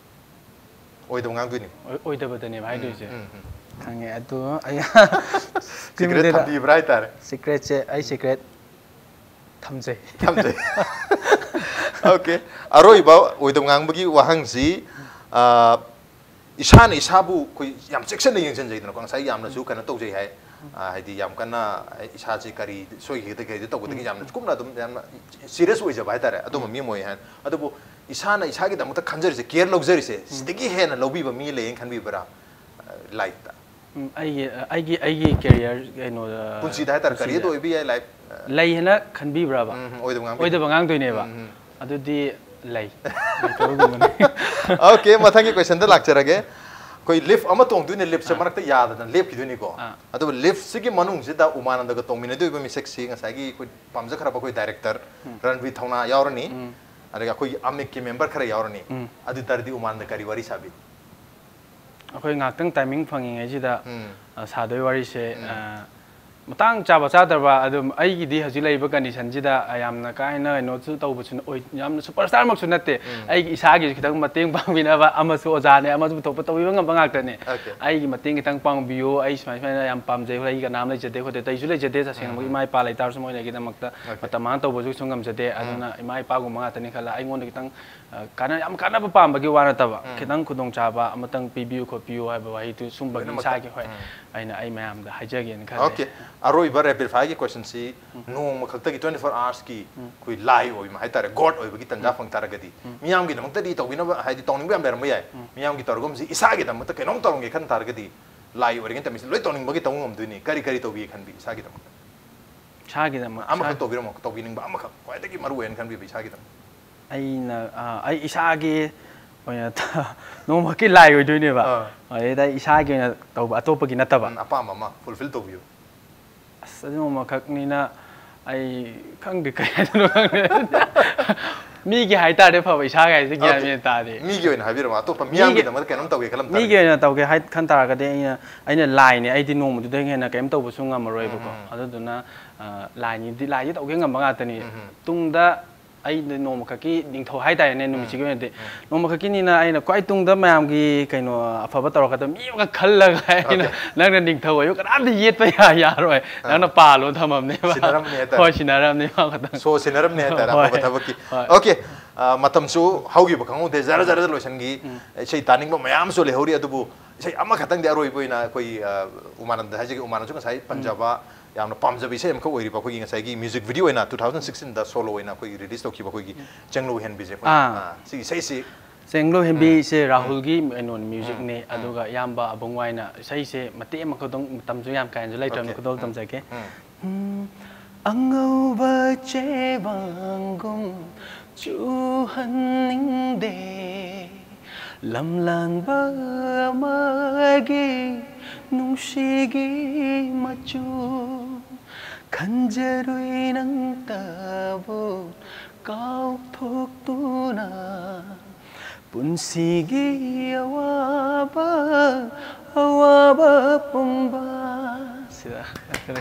ꯑꯣꯏꯗꯕ ꯉꯥꯡꯗꯣꯏꯅꯤ꯫ ꯑꯣꯏ- ꯑꯣꯏꯗꯕꯗꯅꯦꯕ ꯍꯥꯏꯗꯣꯏꯁꯦ꯫ ꯎꯝ, ꯎꯝ꯫ ꯈꯪꯉꯦ ꯑꯗꯣ ꯑꯩ ꯁꯤꯀ꯭ꯔꯦꯠ ꯁꯤꯒꯨꯝꯕꯗ ꯊꯝꯕꯤꯕ꯭ꯔꯥ ꯍꯥꯏꯇꯥꯔꯦ꯫ ꯁꯤꯀ꯭ꯔꯦꯠꯁꯦ ꯑꯩ ꯁꯤꯀ꯭ꯔꯦꯠ ꯊꯝꯖꯩ꯫ ꯊꯝꯖꯩ꯫ Okay, ꯑꯔꯣꯏꯕ ꯑꯣꯏꯗꯕ ꯉꯥꯡꯕꯒꯤ ꯋꯥꯍꯪꯁꯤ, ꯑ, ꯏꯁꯥꯅ ꯏꯁꯥꯕꯨ ꯑꯩꯈꯣꯏ ꯌꯥꯝ ꯆꯦꯛꯁꯤꯟꯅ ꯌꯦꯡꯁꯤꯟꯖꯩꯗꯅꯀꯣ, ꯉꯁꯥꯏ ꯌꯥꯝꯅꯁꯨ ꯀꯩꯅꯣ ꯇꯧꯖꯩ ꯍꯥꯏ꯫ ꯑ, ꯍꯥꯏꯗꯤ ꯌꯥꯝ ꯀꯟꯅ, ꯑꯩ ꯏꯁꯥꯁꯤ ꯀꯔꯤ ꯁꯣꯏꯈꯤꯒꯗꯒꯦ, ꯀꯔꯤꯗ ꯇꯧꯒꯗꯒꯦ, ꯎꯝ꯫ ꯌꯥꯝꯅ ꯀꯨꯞꯅ ꯑꯗꯨꯝ ꯌꯥꯝꯅ serious ꯑꯣꯏꯖꯕ ꯍꯥꯏꯇꯥꯔꯦ, ꯑꯗꯨꯝꯕ ꯎꯝ꯫ ꯃꯤ ꯑꯃ ꯑꯣꯏ ꯍꯥꯏ꯫ ꯑꯗꯨꯕꯨ ꯏꯁꯥꯅ ꯏꯁꯥꯒꯤꯗꯃꯛꯇ ꯈꯟꯖꯔꯤꯁꯦ, care ꯂꯧꯖꯔꯤꯁꯦ, ꯎꯝ꯫ ꯁꯤꯗꯒꯤ ꯍꯦꯟꯅ ꯂꯧꯕꯤꯕ ꯃꯤ ꯂꯩꯌꯦꯅ ꯈꯟꯕꯤꯕ꯭ꯔꯥ? ꯑ, life ꯇ꯫ ꯎꯝ, ꯑꯩꯒꯤ, ꯑꯩꯒꯤ, ꯑꯩꯒꯤ career, ꯀꯩꯅꯣꯗ, ꯄꯨꯟꯁꯤꯗ ꯍꯥꯏꯇꯥꯔꯦ, ꯄꯨꯟꯁꯤꯗ꯫ Career ꯗ ꯑꯣꯏꯕ ꯌꯥꯏ, life, ꯑ, ꯂꯩ ꯍꯥꯏꯅ ꯈꯟꯕꯤꯕ꯭ꯔꯕ? ꯎꯝ, ꯎꯝ, ꯑꯣꯏꯗꯕ ꯉꯥꯡꯗꯣꯏꯅꯦ꯫ ꯑꯣꯏꯗꯕ ꯉꯥꯡꯗꯣꯏꯅꯦꯕ꯫ ꯎꯝ, ꯎꯝ꯫ ꯑꯗꯨꯗꯤ ꯂꯩ꯫ ꯂꯩꯇꯕꯒꯨꯝꯕꯅꯤ꯫ Okay, ꯃꯊꯪꯒꯤ question ꯗ ꯂꯥꯛꯆꯔꯒꯦ꯫ ꯑꯩꯈꯣꯏ lift ꯑꯃ ꯇꯣꯡꯗꯣꯏꯅꯦ, lift ꯁꯦ ꯑꯥ꯫ ꯃꯔꯛꯇ ꯌꯥꯗꯗꯅ ꯂꯦꯞꯈꯤꯗꯣꯏꯅꯤꯀꯣ꯫ ꯑꯥ꯫ ꯑꯗꯨꯕꯨ lift ꯁꯤꯒꯤ ꯃꯅꯨꯡꯁꯤꯗ ꯎꯃꯥꯅꯟꯗꯒ ꯇꯣꯡꯃꯤꯟꯅꯗꯣꯏꯕ ꯃꯤꯁꯛꯁꯤ ꯉꯁꯥꯏꯒꯤ ꯑꯩꯈꯣꯏ ꯄꯥꯝꯖꯈ꯭ꯔꯕ ꯑꯩꯈꯣꯏ director ꯎꯝ꯫ ꯔꯟꯕꯤꯔ ꯊꯧꯅꯥ ꯌꯥꯎꯔꯅꯤ꯫ ꯎꯝ꯫ ꯑꯗꯒꯤ ꯑꯩꯈꯣꯏꯒꯤ ꯑꯃꯤꯛꯀꯤ member ꯈꯔ ꯌꯥꯎꯔꯅꯤ꯫ ꯎꯝ꯫ ꯑꯗꯨ ꯑꯣꯏ ꯇꯥꯔꯗꯤ ꯎꯃꯥꯅꯟꯗ ꯀꯔꯤ ꯋꯥꯔꯤ ꯁꯥꯕꯤ? ꯑꯩꯈꯣꯏ ꯉꯥꯏꯍꯥꯛꯇꯪ timing ꯐꯪꯉꯤꯉꯩꯁꯤꯗ, ꯎꯝ꯫ ꯑ, ꯁꯥꯗꯣꯏ ꯋꯥꯔꯤꯁꯦ, ꯎꯝ꯫ ꯑ, ꯃꯇꯥꯡ ꯆꯥꯕ ꯆꯥꯗꯕ ꯑꯗꯨꯝ ꯑꯩꯒꯤꯗꯤ ꯍꯧꯖꯤꯛ ꯂꯩꯔꯤꯕ condition ꯁꯤꯗ, ꯑ, ꯌꯥꯝꯅ ꯀꯥ ꯍꯦꯟꯅ ꯀꯩꯅꯣꯁꯨ ꯇꯧꯕꯁꯨ ꯑꯣꯏ-, ꯌꯥꯝꯅ superstar ꯃꯛꯁꯨ ꯅꯠꯇꯦ꯫ ꯎꯝ꯫ ꯑꯩꯒꯤ ꯏꯁꯥꯒꯤꯁꯨ ꯈꯤꯇꯪ ꯃꯇꯦꯡ ꯄꯥꯡꯕꯤꯅꯕ ꯑꯃꯁꯨ ꯑꯣꯖꯥꯅꯦ, ꯑꯃꯁꯨ ꯄꯨꯊꯣꯛꯄ ꯇꯧꯕꯤꯕ ꯉꯝꯕ ꯉꯥꯛꯇꯅꯦ꯫ Okay꯫ ꯑꯩꯒꯤ ꯃꯇꯦꯡ ꯈꯤꯇꯪ ꯄꯥꯡꯕꯤꯌꯨ, ꯑꯩ ꯁꯨꯃꯥꯏ ꯁꯨꯃꯥꯏꯅ ꯌꯥꯝ ꯄꯥꯝꯖꯩ, ꯑꯩꯒꯤ ꯀꯅꯥꯝ ꯂꯩꯖꯗꯦ ꯈꯣꯠꯇꯦ, ꯇꯩꯁꯨ ꯂꯩꯖꯗꯦ ꯇꯁꯦꯡꯅꯃꯛ ꯎꯝ꯫ ꯏꯃꯥ ꯏꯄꯥ ꯂꯩꯇꯥꯔꯁꯨ ꯃꯣꯏꯅ ꯑꯩꯒꯤꯗꯃꯛꯇ Okay꯫ ꯃꯇꯝ ꯃꯥꯡ ꯇꯧꯕꯁꯨ ꯀꯩꯁꯨ ꯉꯝꯖꯗꯦ꯫ ꯎꯝ꯫ ꯑꯗꯨꯅ ꯏꯃꯥ ꯏꯄꯥꯒꯨꯝꯕ ꯉꯥꯛꯇꯅꯤ ꯈꯜꯂ ꯑꯩꯉꯣꯟꯗ ꯈꯤꯇꯪ, ꯑ, ꯀꯥꯟꯅ-, ꯌꯥꯝ ꯀꯥꯟꯅꯕ ꯄꯥꯝꯕꯒꯤ ꯋꯥ ꯅꯠꯇꯕ, ꯎꯝ꯫ ꯈꯤꯇꯪ ꯈꯨꯗꯣꯡꯆꯥꯕ ꯑꯃꯇꯪ ꯄꯤꯕꯤꯌꯨ ꯈꯣꯠꯄꯤꯌꯨ ꯍꯥꯏꯕ ꯋꯥꯍꯩꯗꯨ ꯁꯨꯝꯕꯒꯤ ꯂꯣꯏꯅꯃꯛꯇ꯫ ꯏꯁꯥꯒꯤ, ꯍꯣꯏ, ꯎꯝ꯫ ꯑꯩꯅ ꯑꯩ ꯃꯌꯥꯝꯗ ꯍꯥꯏꯖꯒꯦꯅ ꯈꯜꯂꯦ꯫ Okay꯫ ꯑꯔꯣꯏꯕ rapid fire ꯒꯤ question ꯁꯤ ꯎꯝ꯫ ꯅꯣꯡꯃ ꯈꯛꯇꯒꯤ twenty four hours ꯀꯤ ꯎꯝ꯫ ꯑꯩꯈꯣꯏ ꯂꯥꯏ ꯑꯣꯏꯕ ꯍꯥꯏꯇꯥꯔꯦ, God ꯑꯣꯏꯕꯒꯤ ꯇꯟꯖꯥ ꯎꯝ꯫ ꯐꯪ ꯇꯥꯔꯒꯗꯤ ꯎꯝ꯫ ꯃꯤꯌꯥꯝꯒꯤꯗꯃꯛꯇꯗꯤ ꯇꯧꯕꯤꯅꯕ ꯍꯥꯏꯗꯤ ꯇꯧꯅꯤꯡꯕ ꯌꯥꯝ ꯂꯩꯔꯝꯕ ꯌꯥꯏ꯫ ꯎꯝ꯫ ꯃꯤꯌꯥꯝꯒꯤ ꯇꯧꯔꯒꯨꯝꯁꯤ ꯏꯁꯥꯒꯤꯗꯃꯛꯇ ꯀꯩꯅꯣꯝ ꯇꯧꯔꯝꯒꯦ ꯈꯟ ꯇꯥꯔꯒꯗꯤ ꯂꯥꯏ ꯑꯣꯏꯔꯤꯉꯩ ꯇꯝꯃꯤꯁꯤ ꯂꯣꯏ ꯇꯧꯅꯤꯡꯕꯒꯤ ꯇꯧꯕ ꯉꯝꯗꯣꯏꯅꯤ꯫ ꯀꯔꯤ ꯀꯔꯤ ꯇꯧꯕꯤꯒꯦ ꯈꯟꯕꯤ ꯏꯁꯥꯒꯤꯗꯃꯛꯇ? ꯏꯁꯥꯒꯤꯗꯃꯛ, ꯑꯃꯈꯛ ꯏꯁꯥ- ꯇꯧꯕꯤꯔꯝꯃꯣ, ꯇꯧꯕꯤꯅꯤꯡꯕ ꯑꯃꯈꯛ, ꯈ꯭ꯋꯥꯏꯗꯒꯤ ꯃꯔꯨ ꯑꯣꯏꯅ ꯈꯟꯕꯤꯕ ꯏꯁꯥꯒꯤꯗꯃꯛ꯫ ꯑꯩꯅ, ꯑ, ꯑꯩ ꯏꯁꯥꯒꯤ ꯑꯣꯏꯅ ꯅꯣꯡꯃꯈꯛꯀꯤ ꯂꯥꯏ ꯑꯣꯏꯗꯣꯏꯅꯦꯕ꯫ ꯑꯥ꯫ ꯑꯗꯩꯗ ꯑꯩ ꯏꯁꯥꯒꯤ ꯑꯣꯏꯅ ꯇꯧꯕ, ꯑꯇꯣꯞꯄꯒꯤ ꯅꯠꯇꯕ꯫ ꯎꯝ, ꯑꯄꯥꯝꯕ ꯑꯃ fulfill ꯇꯧꯕꯤꯌꯨ꯫ ꯑꯁ, ꯑꯗꯨ ꯅꯣꯡꯃꯈꯛꯅꯤꯅ ꯑꯩ ꯈꯪꯗꯦ, ꯀꯩ ꯍꯥꯏꯗꯣꯏꯅꯣ ꯈꯪꯗꯦ꯫ ꯃꯤꯒꯤ ꯍꯥꯏꯇꯥꯔꯗꯤ ꯐꯕ, ꯏꯁꯥꯒꯤ ꯍꯥꯏꯁꯦ ꯒ꯭ꯌꯥꯟ Okay꯫ ꯃꯦꯟ ꯇꯥꯗꯦ꯫ ꯃꯤꯒꯤ ꯑꯣꯏꯅ ꯍꯥꯏꯕꯤꯔꯝꯃꯣ, ꯑꯇꯣꯞꯄ ꯃꯤꯒꯤ, ꯃꯤꯌꯥꯝꯒꯤꯗꯃꯛꯇ ꯀꯩꯅꯣꯝ ꯇꯧꯒꯦ ꯈꯜꯂꯝ ꯃꯤꯒꯤ ꯇꯥꯔꯒꯗꯤ꯫ ꯑꯣꯏꯅ ꯇꯧꯒꯦ ꯍꯥꯏ, ꯈꯟ ꯇꯥꯔꯒꯗꯤ ꯑꯩꯅ, ꯑꯩꯅ ꯂꯥꯏꯅꯦ, ꯑꯩꯗꯤ ꯅꯣꯡꯃꯗꯨꯗꯒꯤ ꯍꯦꯟꯅ ꯀꯩꯝ ꯇꯧꯕꯁꯨ ꯉꯝꯃꯔꯣꯏꯕꯀꯣ꯫ ꯎꯝ, ꯎꯝ, ꯎꯝ꯫ ꯑꯗꯨꯗꯨꯅ, ꯑ, ꯂꯥꯏꯅꯤꯗꯤ, ꯂꯥꯏꯗꯤ ꯇꯧꯒꯦ ꯉꯝꯕ ꯉꯥꯛꯇꯅꯤ꯫ ꯎꯝ, ꯎꯝ꯫ ꯇꯨꯡꯗ ꯑꯩꯅ ꯅꯣꯡꯃꯈꯛꯀꯤ ꯅꯤꯡꯊꯧ ꯍꯥꯏꯇꯥꯔꯦꯅꯦ, ꯎꯝ꯫ ꯅꯨꯃꯤꯠꯁꯤꯒꯤ ꯑꯣꯏꯅꯗꯤ꯫ ꯎꯝ꯫ ꯅꯣꯡꯃꯈꯛꯀꯤꯅꯤꯅ ꯑꯩꯅ ꯈ꯭ꯋꯥꯏ ꯇꯨꯡꯗ ꯃꯌꯥꯝꯒꯤ ꯀꯩꯅꯣ ꯑꯐꯕ ꯇꯧꯔꯛꯀꯗꯕ ꯃꯤ ꯑꯃꯈꯛ ꯈꯜꯂꯒ ꯑꯩꯅ Okay꯫ ꯅꯪꯅ ꯅꯤꯡꯊꯧ ꯑꯣꯏꯌꯨ, ꯀꯅꯥꯝꯇ ꯌꯦꯠꯄ ꯌꯥ-, ꯌꯥꯔꯣꯏ꯫ ꯑꯥ꯫ ꯅꯪꯅ ꯄꯥꯜꯂꯣ ꯊꯝꯃꯝꯅꯦꯕ꯫ ꯁꯤꯟꯅꯔꯝꯅꯤ ꯍꯥꯏꯇꯥꯔꯦ꯫ ꯍꯣꯏ, ꯁꯤꯟꯅꯔꯝꯅꯤ ꯃꯥ ꯈꯛꯇꯪ꯫ ꯁꯣ ꯁꯤꯟꯅꯔꯝꯅꯤ ꯍꯥꯏꯇꯥꯔꯦ, ꯍꯣꯏ꯫ ꯑꯐꯕ ꯊꯕꯛꯀꯤ꯫ ꯍꯣꯏ꯫ Okay, ꯑ, ꯃꯇꯝꯁꯨ ꯍꯧꯈꯤꯕ ꯈꯪꯍꯧꯗꯦ, ꯖꯔ ꯖꯔ ꯂꯣꯏꯁꯤꯟꯈꯤ꯫ ꯎꯝ꯫ ꯏꯁꯩ ꯇꯥꯅꯤꯡꯕ ꯃꯌꯥꯝꯁꯨ ꯂꯩꯍꯧꯔꯤ, ꯑꯗꯨꯕꯨ ꯏꯁꯩ ꯑꯃꯈꯛꯇꯪꯗꯤ ꯑꯔꯣꯏꯕ ꯑꯣꯏꯅ ꯑꯩꯈꯣꯏ, ꯑ, ꯎꯃꯥꯅꯟꯗ ꯍꯥꯏꯖꯒꯦ, ꯎꯃꯥꯅꯟꯗꯁꯨ ꯉꯁꯥꯏ ꯄꯟꯖꯕ ꯌꯥꯝꯅ ꯄꯥꯝꯖꯕ ꯏꯁꯩ ꯑꯃꯈꯛ ꯑꯣꯏꯔꯤꯕ ꯑꯩꯈꯣꯏꯒꯤ ꯉꯁꯥꯏꯒꯤ ꯃ꯭ꯌꯨꯖꯤꯛ ꯚꯤꯗꯤꯑꯣ ꯑꯣꯏꯅ two thousand sixteenꯗ ꯁꯣꯂꯣ ꯑꯣꯏꯅ ꯑꯩꯈꯣꯏꯒꯤ ꯔꯤꯂꯤꯁ ꯇꯧꯈꯤꯕ ꯑꯩꯈꯣꯏꯒꯤ ꯆꯦꯡꯂꯧ ꯍꯦꯟꯕꯤꯁꯦ ꯑꯩꯈꯣꯏ, ꯑꯥ꯫ ꯑ, ꯁꯤꯒꯤ ꯏꯁꯩꯁꯤ ꯆꯦꯡꯂꯧ ꯍꯦꯟꯕꯤ ꯎꯝ꯫ ꯏꯁꯩ ꯎꯝ꯫ ꯔꯥꯍꯨꯜꯒꯤ ꯀꯩꯅꯣꯅꯤ, ꯎꯝ꯫ ꯃ꯭ꯌꯨꯖꯤꯛꯅꯤ꯫ ꯎꯝ꯫ ꯑꯗꯨꯒ ꯏꯌꯥꯝꯕ ꯑꯕꯨꯡ ꯋꯥꯏꯅ ꯏꯁꯩꯁꯦ ꯃꯇꯦꯛ ꯑꯃꯈꯛꯇꯪ, ꯃꯇꯝꯁꯨ ꯌꯥꯝ ꯀꯥ ꯍꯦꯟꯅꯁꯨ ꯂꯩꯇ꯭ꯔꯕꯅꯤ, ꯑꯣꯀꯦ꯫ ꯈꯨꯗꯣꯜ ꯎꯝ꯫ ꯇꯝꯖꯒꯦ꯫ ꯎꯝ꯫ ꯎꯝ, ꯑꯉꯧꯕ ꯆꯦꯕꯥꯡꯒꯨꯝ ꯆꯨꯍꯟꯅꯤꯡꯗꯦ, ꯂꯝꯂꯥꯟꯕ ꯑꯃꯒꯤ ꯅꯨꯡꯁꯤꯒꯤ ꯃꯆꯨ, ꯈꯟꯖꯔꯨꯏ ꯅꯪꯇꯕꯨ ꯀꯥꯎꯊꯣꯛꯇꯨꯅ, ꯄꯨꯟꯁꯤꯒꯤ ꯑꯋꯥꯕ, ꯑꯋꯥꯕ ꯄꯨꯝꯕ꯫ ꯁꯤꯗ꯫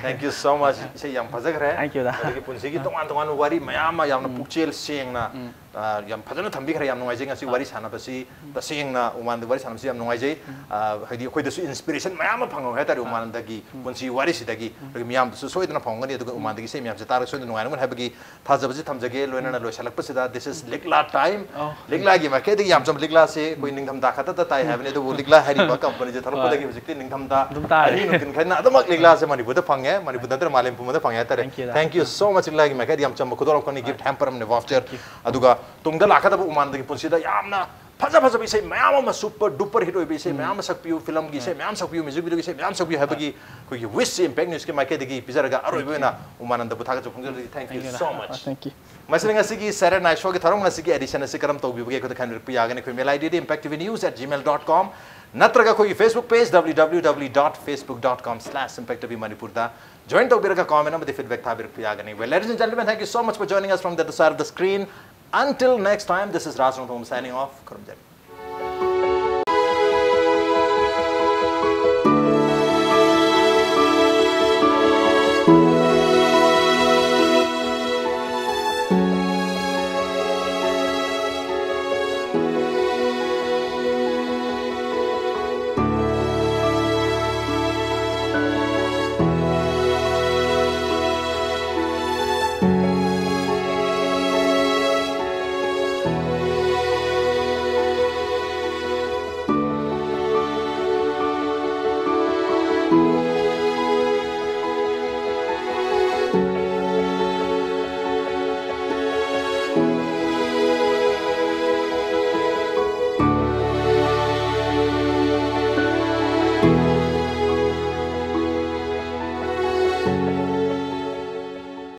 Thank you so much. ꯏꯁꯩ ꯌꯥꯝ ꯐꯖꯈ꯭ꯔꯦ꯫ Thank you, ꯗꯥ꯫ ꯑꯗꯒꯤ ꯄꯨꯟꯁꯤꯒꯤ ꯇꯣꯉꯥꯟ ꯇꯣꯉꯥꯟꯕ ꯋꯥꯔꯤ ꯃꯌꯥꯝ ꯑꯃ ꯌꯥꯝꯅ ꯎꯝ꯫ ꯄꯨꯛꯆꯦꯜ ꯁꯦꯡꯅ, ꯎꯝ꯫ ꯑ, ꯌꯥꯝ ꯐꯖꯅ ꯊꯝꯕꯤꯈ꯭ꯔꯦ꯫ ꯌꯥꯝ ꯅꯨꯡꯉꯥꯏꯖꯩ ꯉꯁꯤ ꯑꯥ꯫ ꯋꯥꯔꯤ ꯁꯥꯟꯅꯕꯁꯤ꯫ ꯎꯝ꯫ ꯇꯁꯦꯡꯅ ꯎꯃꯥꯟꯗ ꯋꯥꯔꯤ ꯁꯥꯟꯅꯕꯁꯤ ꯌꯥꯝ ꯅꯨꯡꯉꯥꯏꯖꯩ꯫ ꯎꯝ꯫ ꯑ, ꯍꯥꯏꯗꯤ ꯑꯩꯈꯣꯏꯗꯁꯨ inspiration ꯃꯌꯥꯝ ꯑꯃ ꯐꯪꯍꯧꯋꯦ ꯍꯥꯏꯇꯥꯔꯦ, ꯑꯥ꯫ ꯎꯃꯥꯟꯗꯒꯤ ꯎꯝ꯫ ꯄꯨꯟꯁꯤ ꯋꯥꯔꯤꯁꯤꯗꯒꯤ꯫ ꯎꯝ꯫ ꯑꯗꯒꯤ ꯃꯤꯌꯥꯝꯗꯁꯨ ꯁꯣꯏꯗꯅ ꯐꯪꯉꯝꯒꯅꯤ꯫ ꯑꯗꯨꯒ ꯎꯝ꯫ ꯎꯃꯥꯟꯗꯒꯤ ꯏꯁꯩ ꯃꯌꯥꯝꯁꯦ ꯇꯥꯔꯒ ꯁꯣꯏꯗꯅ ꯅꯨꯡꯉꯥꯏꯔꯝꯒꯅꯤ ꯍꯥꯏꯕꯒꯤ ꯊꯥꯖꯕꯁꯤ ꯊꯝꯖꯒꯦ꯫ ꯂꯣꯏꯅꯅ ꯎꯝ꯫ ꯂꯣꯏꯁꯤꯜꯂꯛꯄꯁꯤꯗ, this is ꯂꯤꯛꯂꯥ time꯫ ꯑꯣ꯫ ꯂꯤꯛꯂꯥꯒꯤ ꯃꯥꯏꯀꯩꯗꯒꯤ ꯌꯥꯝ ꯆꯝꯕ ꯂꯤꯛꯂꯥꯁꯦ ꯑꯩꯈꯣꯏ ꯎꯝ꯫ ꯅꯤꯡꯊꯝꯊꯥ ꯈꯛꯇꯗ ꯇꯥꯏ ꯍꯥꯏꯕꯅꯤ, ꯑꯗꯨꯕꯨ ꯂꯤꯛꯂꯥ ꯍꯥꯏꯔꯤꯕ ꯀꯝꯄꯅꯤꯁꯦ ꯊꯣꯛꯂꯛꯄꯗꯒꯤ ꯍꯣꯏ꯫ ꯍꯧꯖꯤꯛꯇꯤ ꯅꯤꯡꯊꯝꯊꯥ ꯑꯗꯨꯝ ꯇꯥꯔꯦ꯫ ꯑꯍꯤꯡ ꯅꯨꯡꯊꯤꯜ ꯈꯥꯏꯅ ꯑꯗꯨꯃꯛ ꯂꯤꯛꯂꯥꯁꯦ ꯃꯅꯤꯄꯨꯔꯗ ꯐꯪꯉꯦ, ꯃꯅꯤꯄꯨꯔꯗ ꯅꯠꯇꯅ ꯃꯥꯂꯦꯝ ꯄꯨꯝꯕꯗ ꯐꯪꯉꯦ ꯍꯥꯏꯇꯥꯔꯦ꯫ Thank you, the. Thank you so much꯫ ꯂꯤꯛꯂꯥꯒꯤ ꯃꯥꯏꯀꯩꯗꯒꯤ ꯌꯥꯝ ꯆꯝꯕ ꯈꯨꯗꯣꯜ ꯑꯃꯈꯛꯅꯤ, gift hamper ꯑꯃꯅꯤ, voucher꯫ Thank you꯫ ꯑꯗꯨꯒ ꯇꯨꯡꯗ ꯂꯥꯛꯀꯗꯕ ꯎꯃꯥꯟꯗꯒꯤ ꯄꯨꯟꯁꯤꯗ ꯌꯥꯝꯅ ꯐꯖ ꯐꯖꯕ ꯏꯁꯩ ꯃꯌꯥꯝ ꯑꯃ, super duper hit ꯑꯣꯏꯕ ꯏꯁꯩ ꯎꯝ꯫ ꯃꯌꯥꯝ ꯑꯃ ꯁꯛꯄꯤꯌꯨ, ꯐꯤꯂꯝꯒꯤ ꯏꯁꯩ ꯎꯝ꯫ ꯃꯌꯥꯝ ꯁꯛꯄꯤꯌꯨ, ꯃ꯭ꯌꯨꯖꯤꯛ ꯚꯤꯗꯤꯑꯣꯒꯤ ꯏꯁꯩ ꯃꯌꯥꯝ ꯁꯛꯄꯤꯌꯨ ꯍꯥꯏꯕꯒꯤ ꯑꯩꯈꯣꯏꯒꯤ wishꯁꯤ Impact Newsꯀꯤ ꯃꯥꯏꯀꯩꯗꯒꯤ ꯄꯤꯖꯔꯒ ꯑꯔꯣꯏꯕ Thank you꯫ ꯑꯣꯏꯅ ꯎꯃꯥꯅꯟꯗꯕꯨ ꯊꯥꯒꯠꯆꯕ ꯐꯣꯡꯖꯔꯤ꯫ Thank you Thank you, so the. much꯫ Thank you꯫ ꯃꯁꯤꯅ ꯉꯁꯤꯒꯤ Saturday Night Showꯒꯤ ꯊꯧꯔꯝ ꯉꯁꯤꯒꯤ edition ꯑꯁꯤ ꯀꯔꯝ ꯇꯧꯕꯤꯕꯒꯦ ꯑꯩꯈꯣꯏꯗ ꯈꯟꯕꯤꯔꯛꯄ ꯌꯥꯒꯅꯤ꯫ ꯑꯩꯈꯣꯏ mail IDꯗꯤ impact T V news at gmail dot com ꯅꯠꯇ꯭ꯔꯒ ꯑꯩꯈꯣꯏꯒꯤ Facebook page W W W dot facebook dot com slash impact T V ꯃꯅꯤꯄꯨꯔꯗ join ꯇꯧꯕꯤꯔꯒ comment ꯑꯃꯗꯤ feedback ꯊꯥꯕꯤꯔꯛꯄ ꯌꯥꯒꯅꯤ꯫ Well, ladies and gentlemen, thank you so much for joining us from the other side of the screen. Until next time, this is Raj Rongthong signing off. ꯈꯨꯔꯨꯝꯖꯔꯤ꯫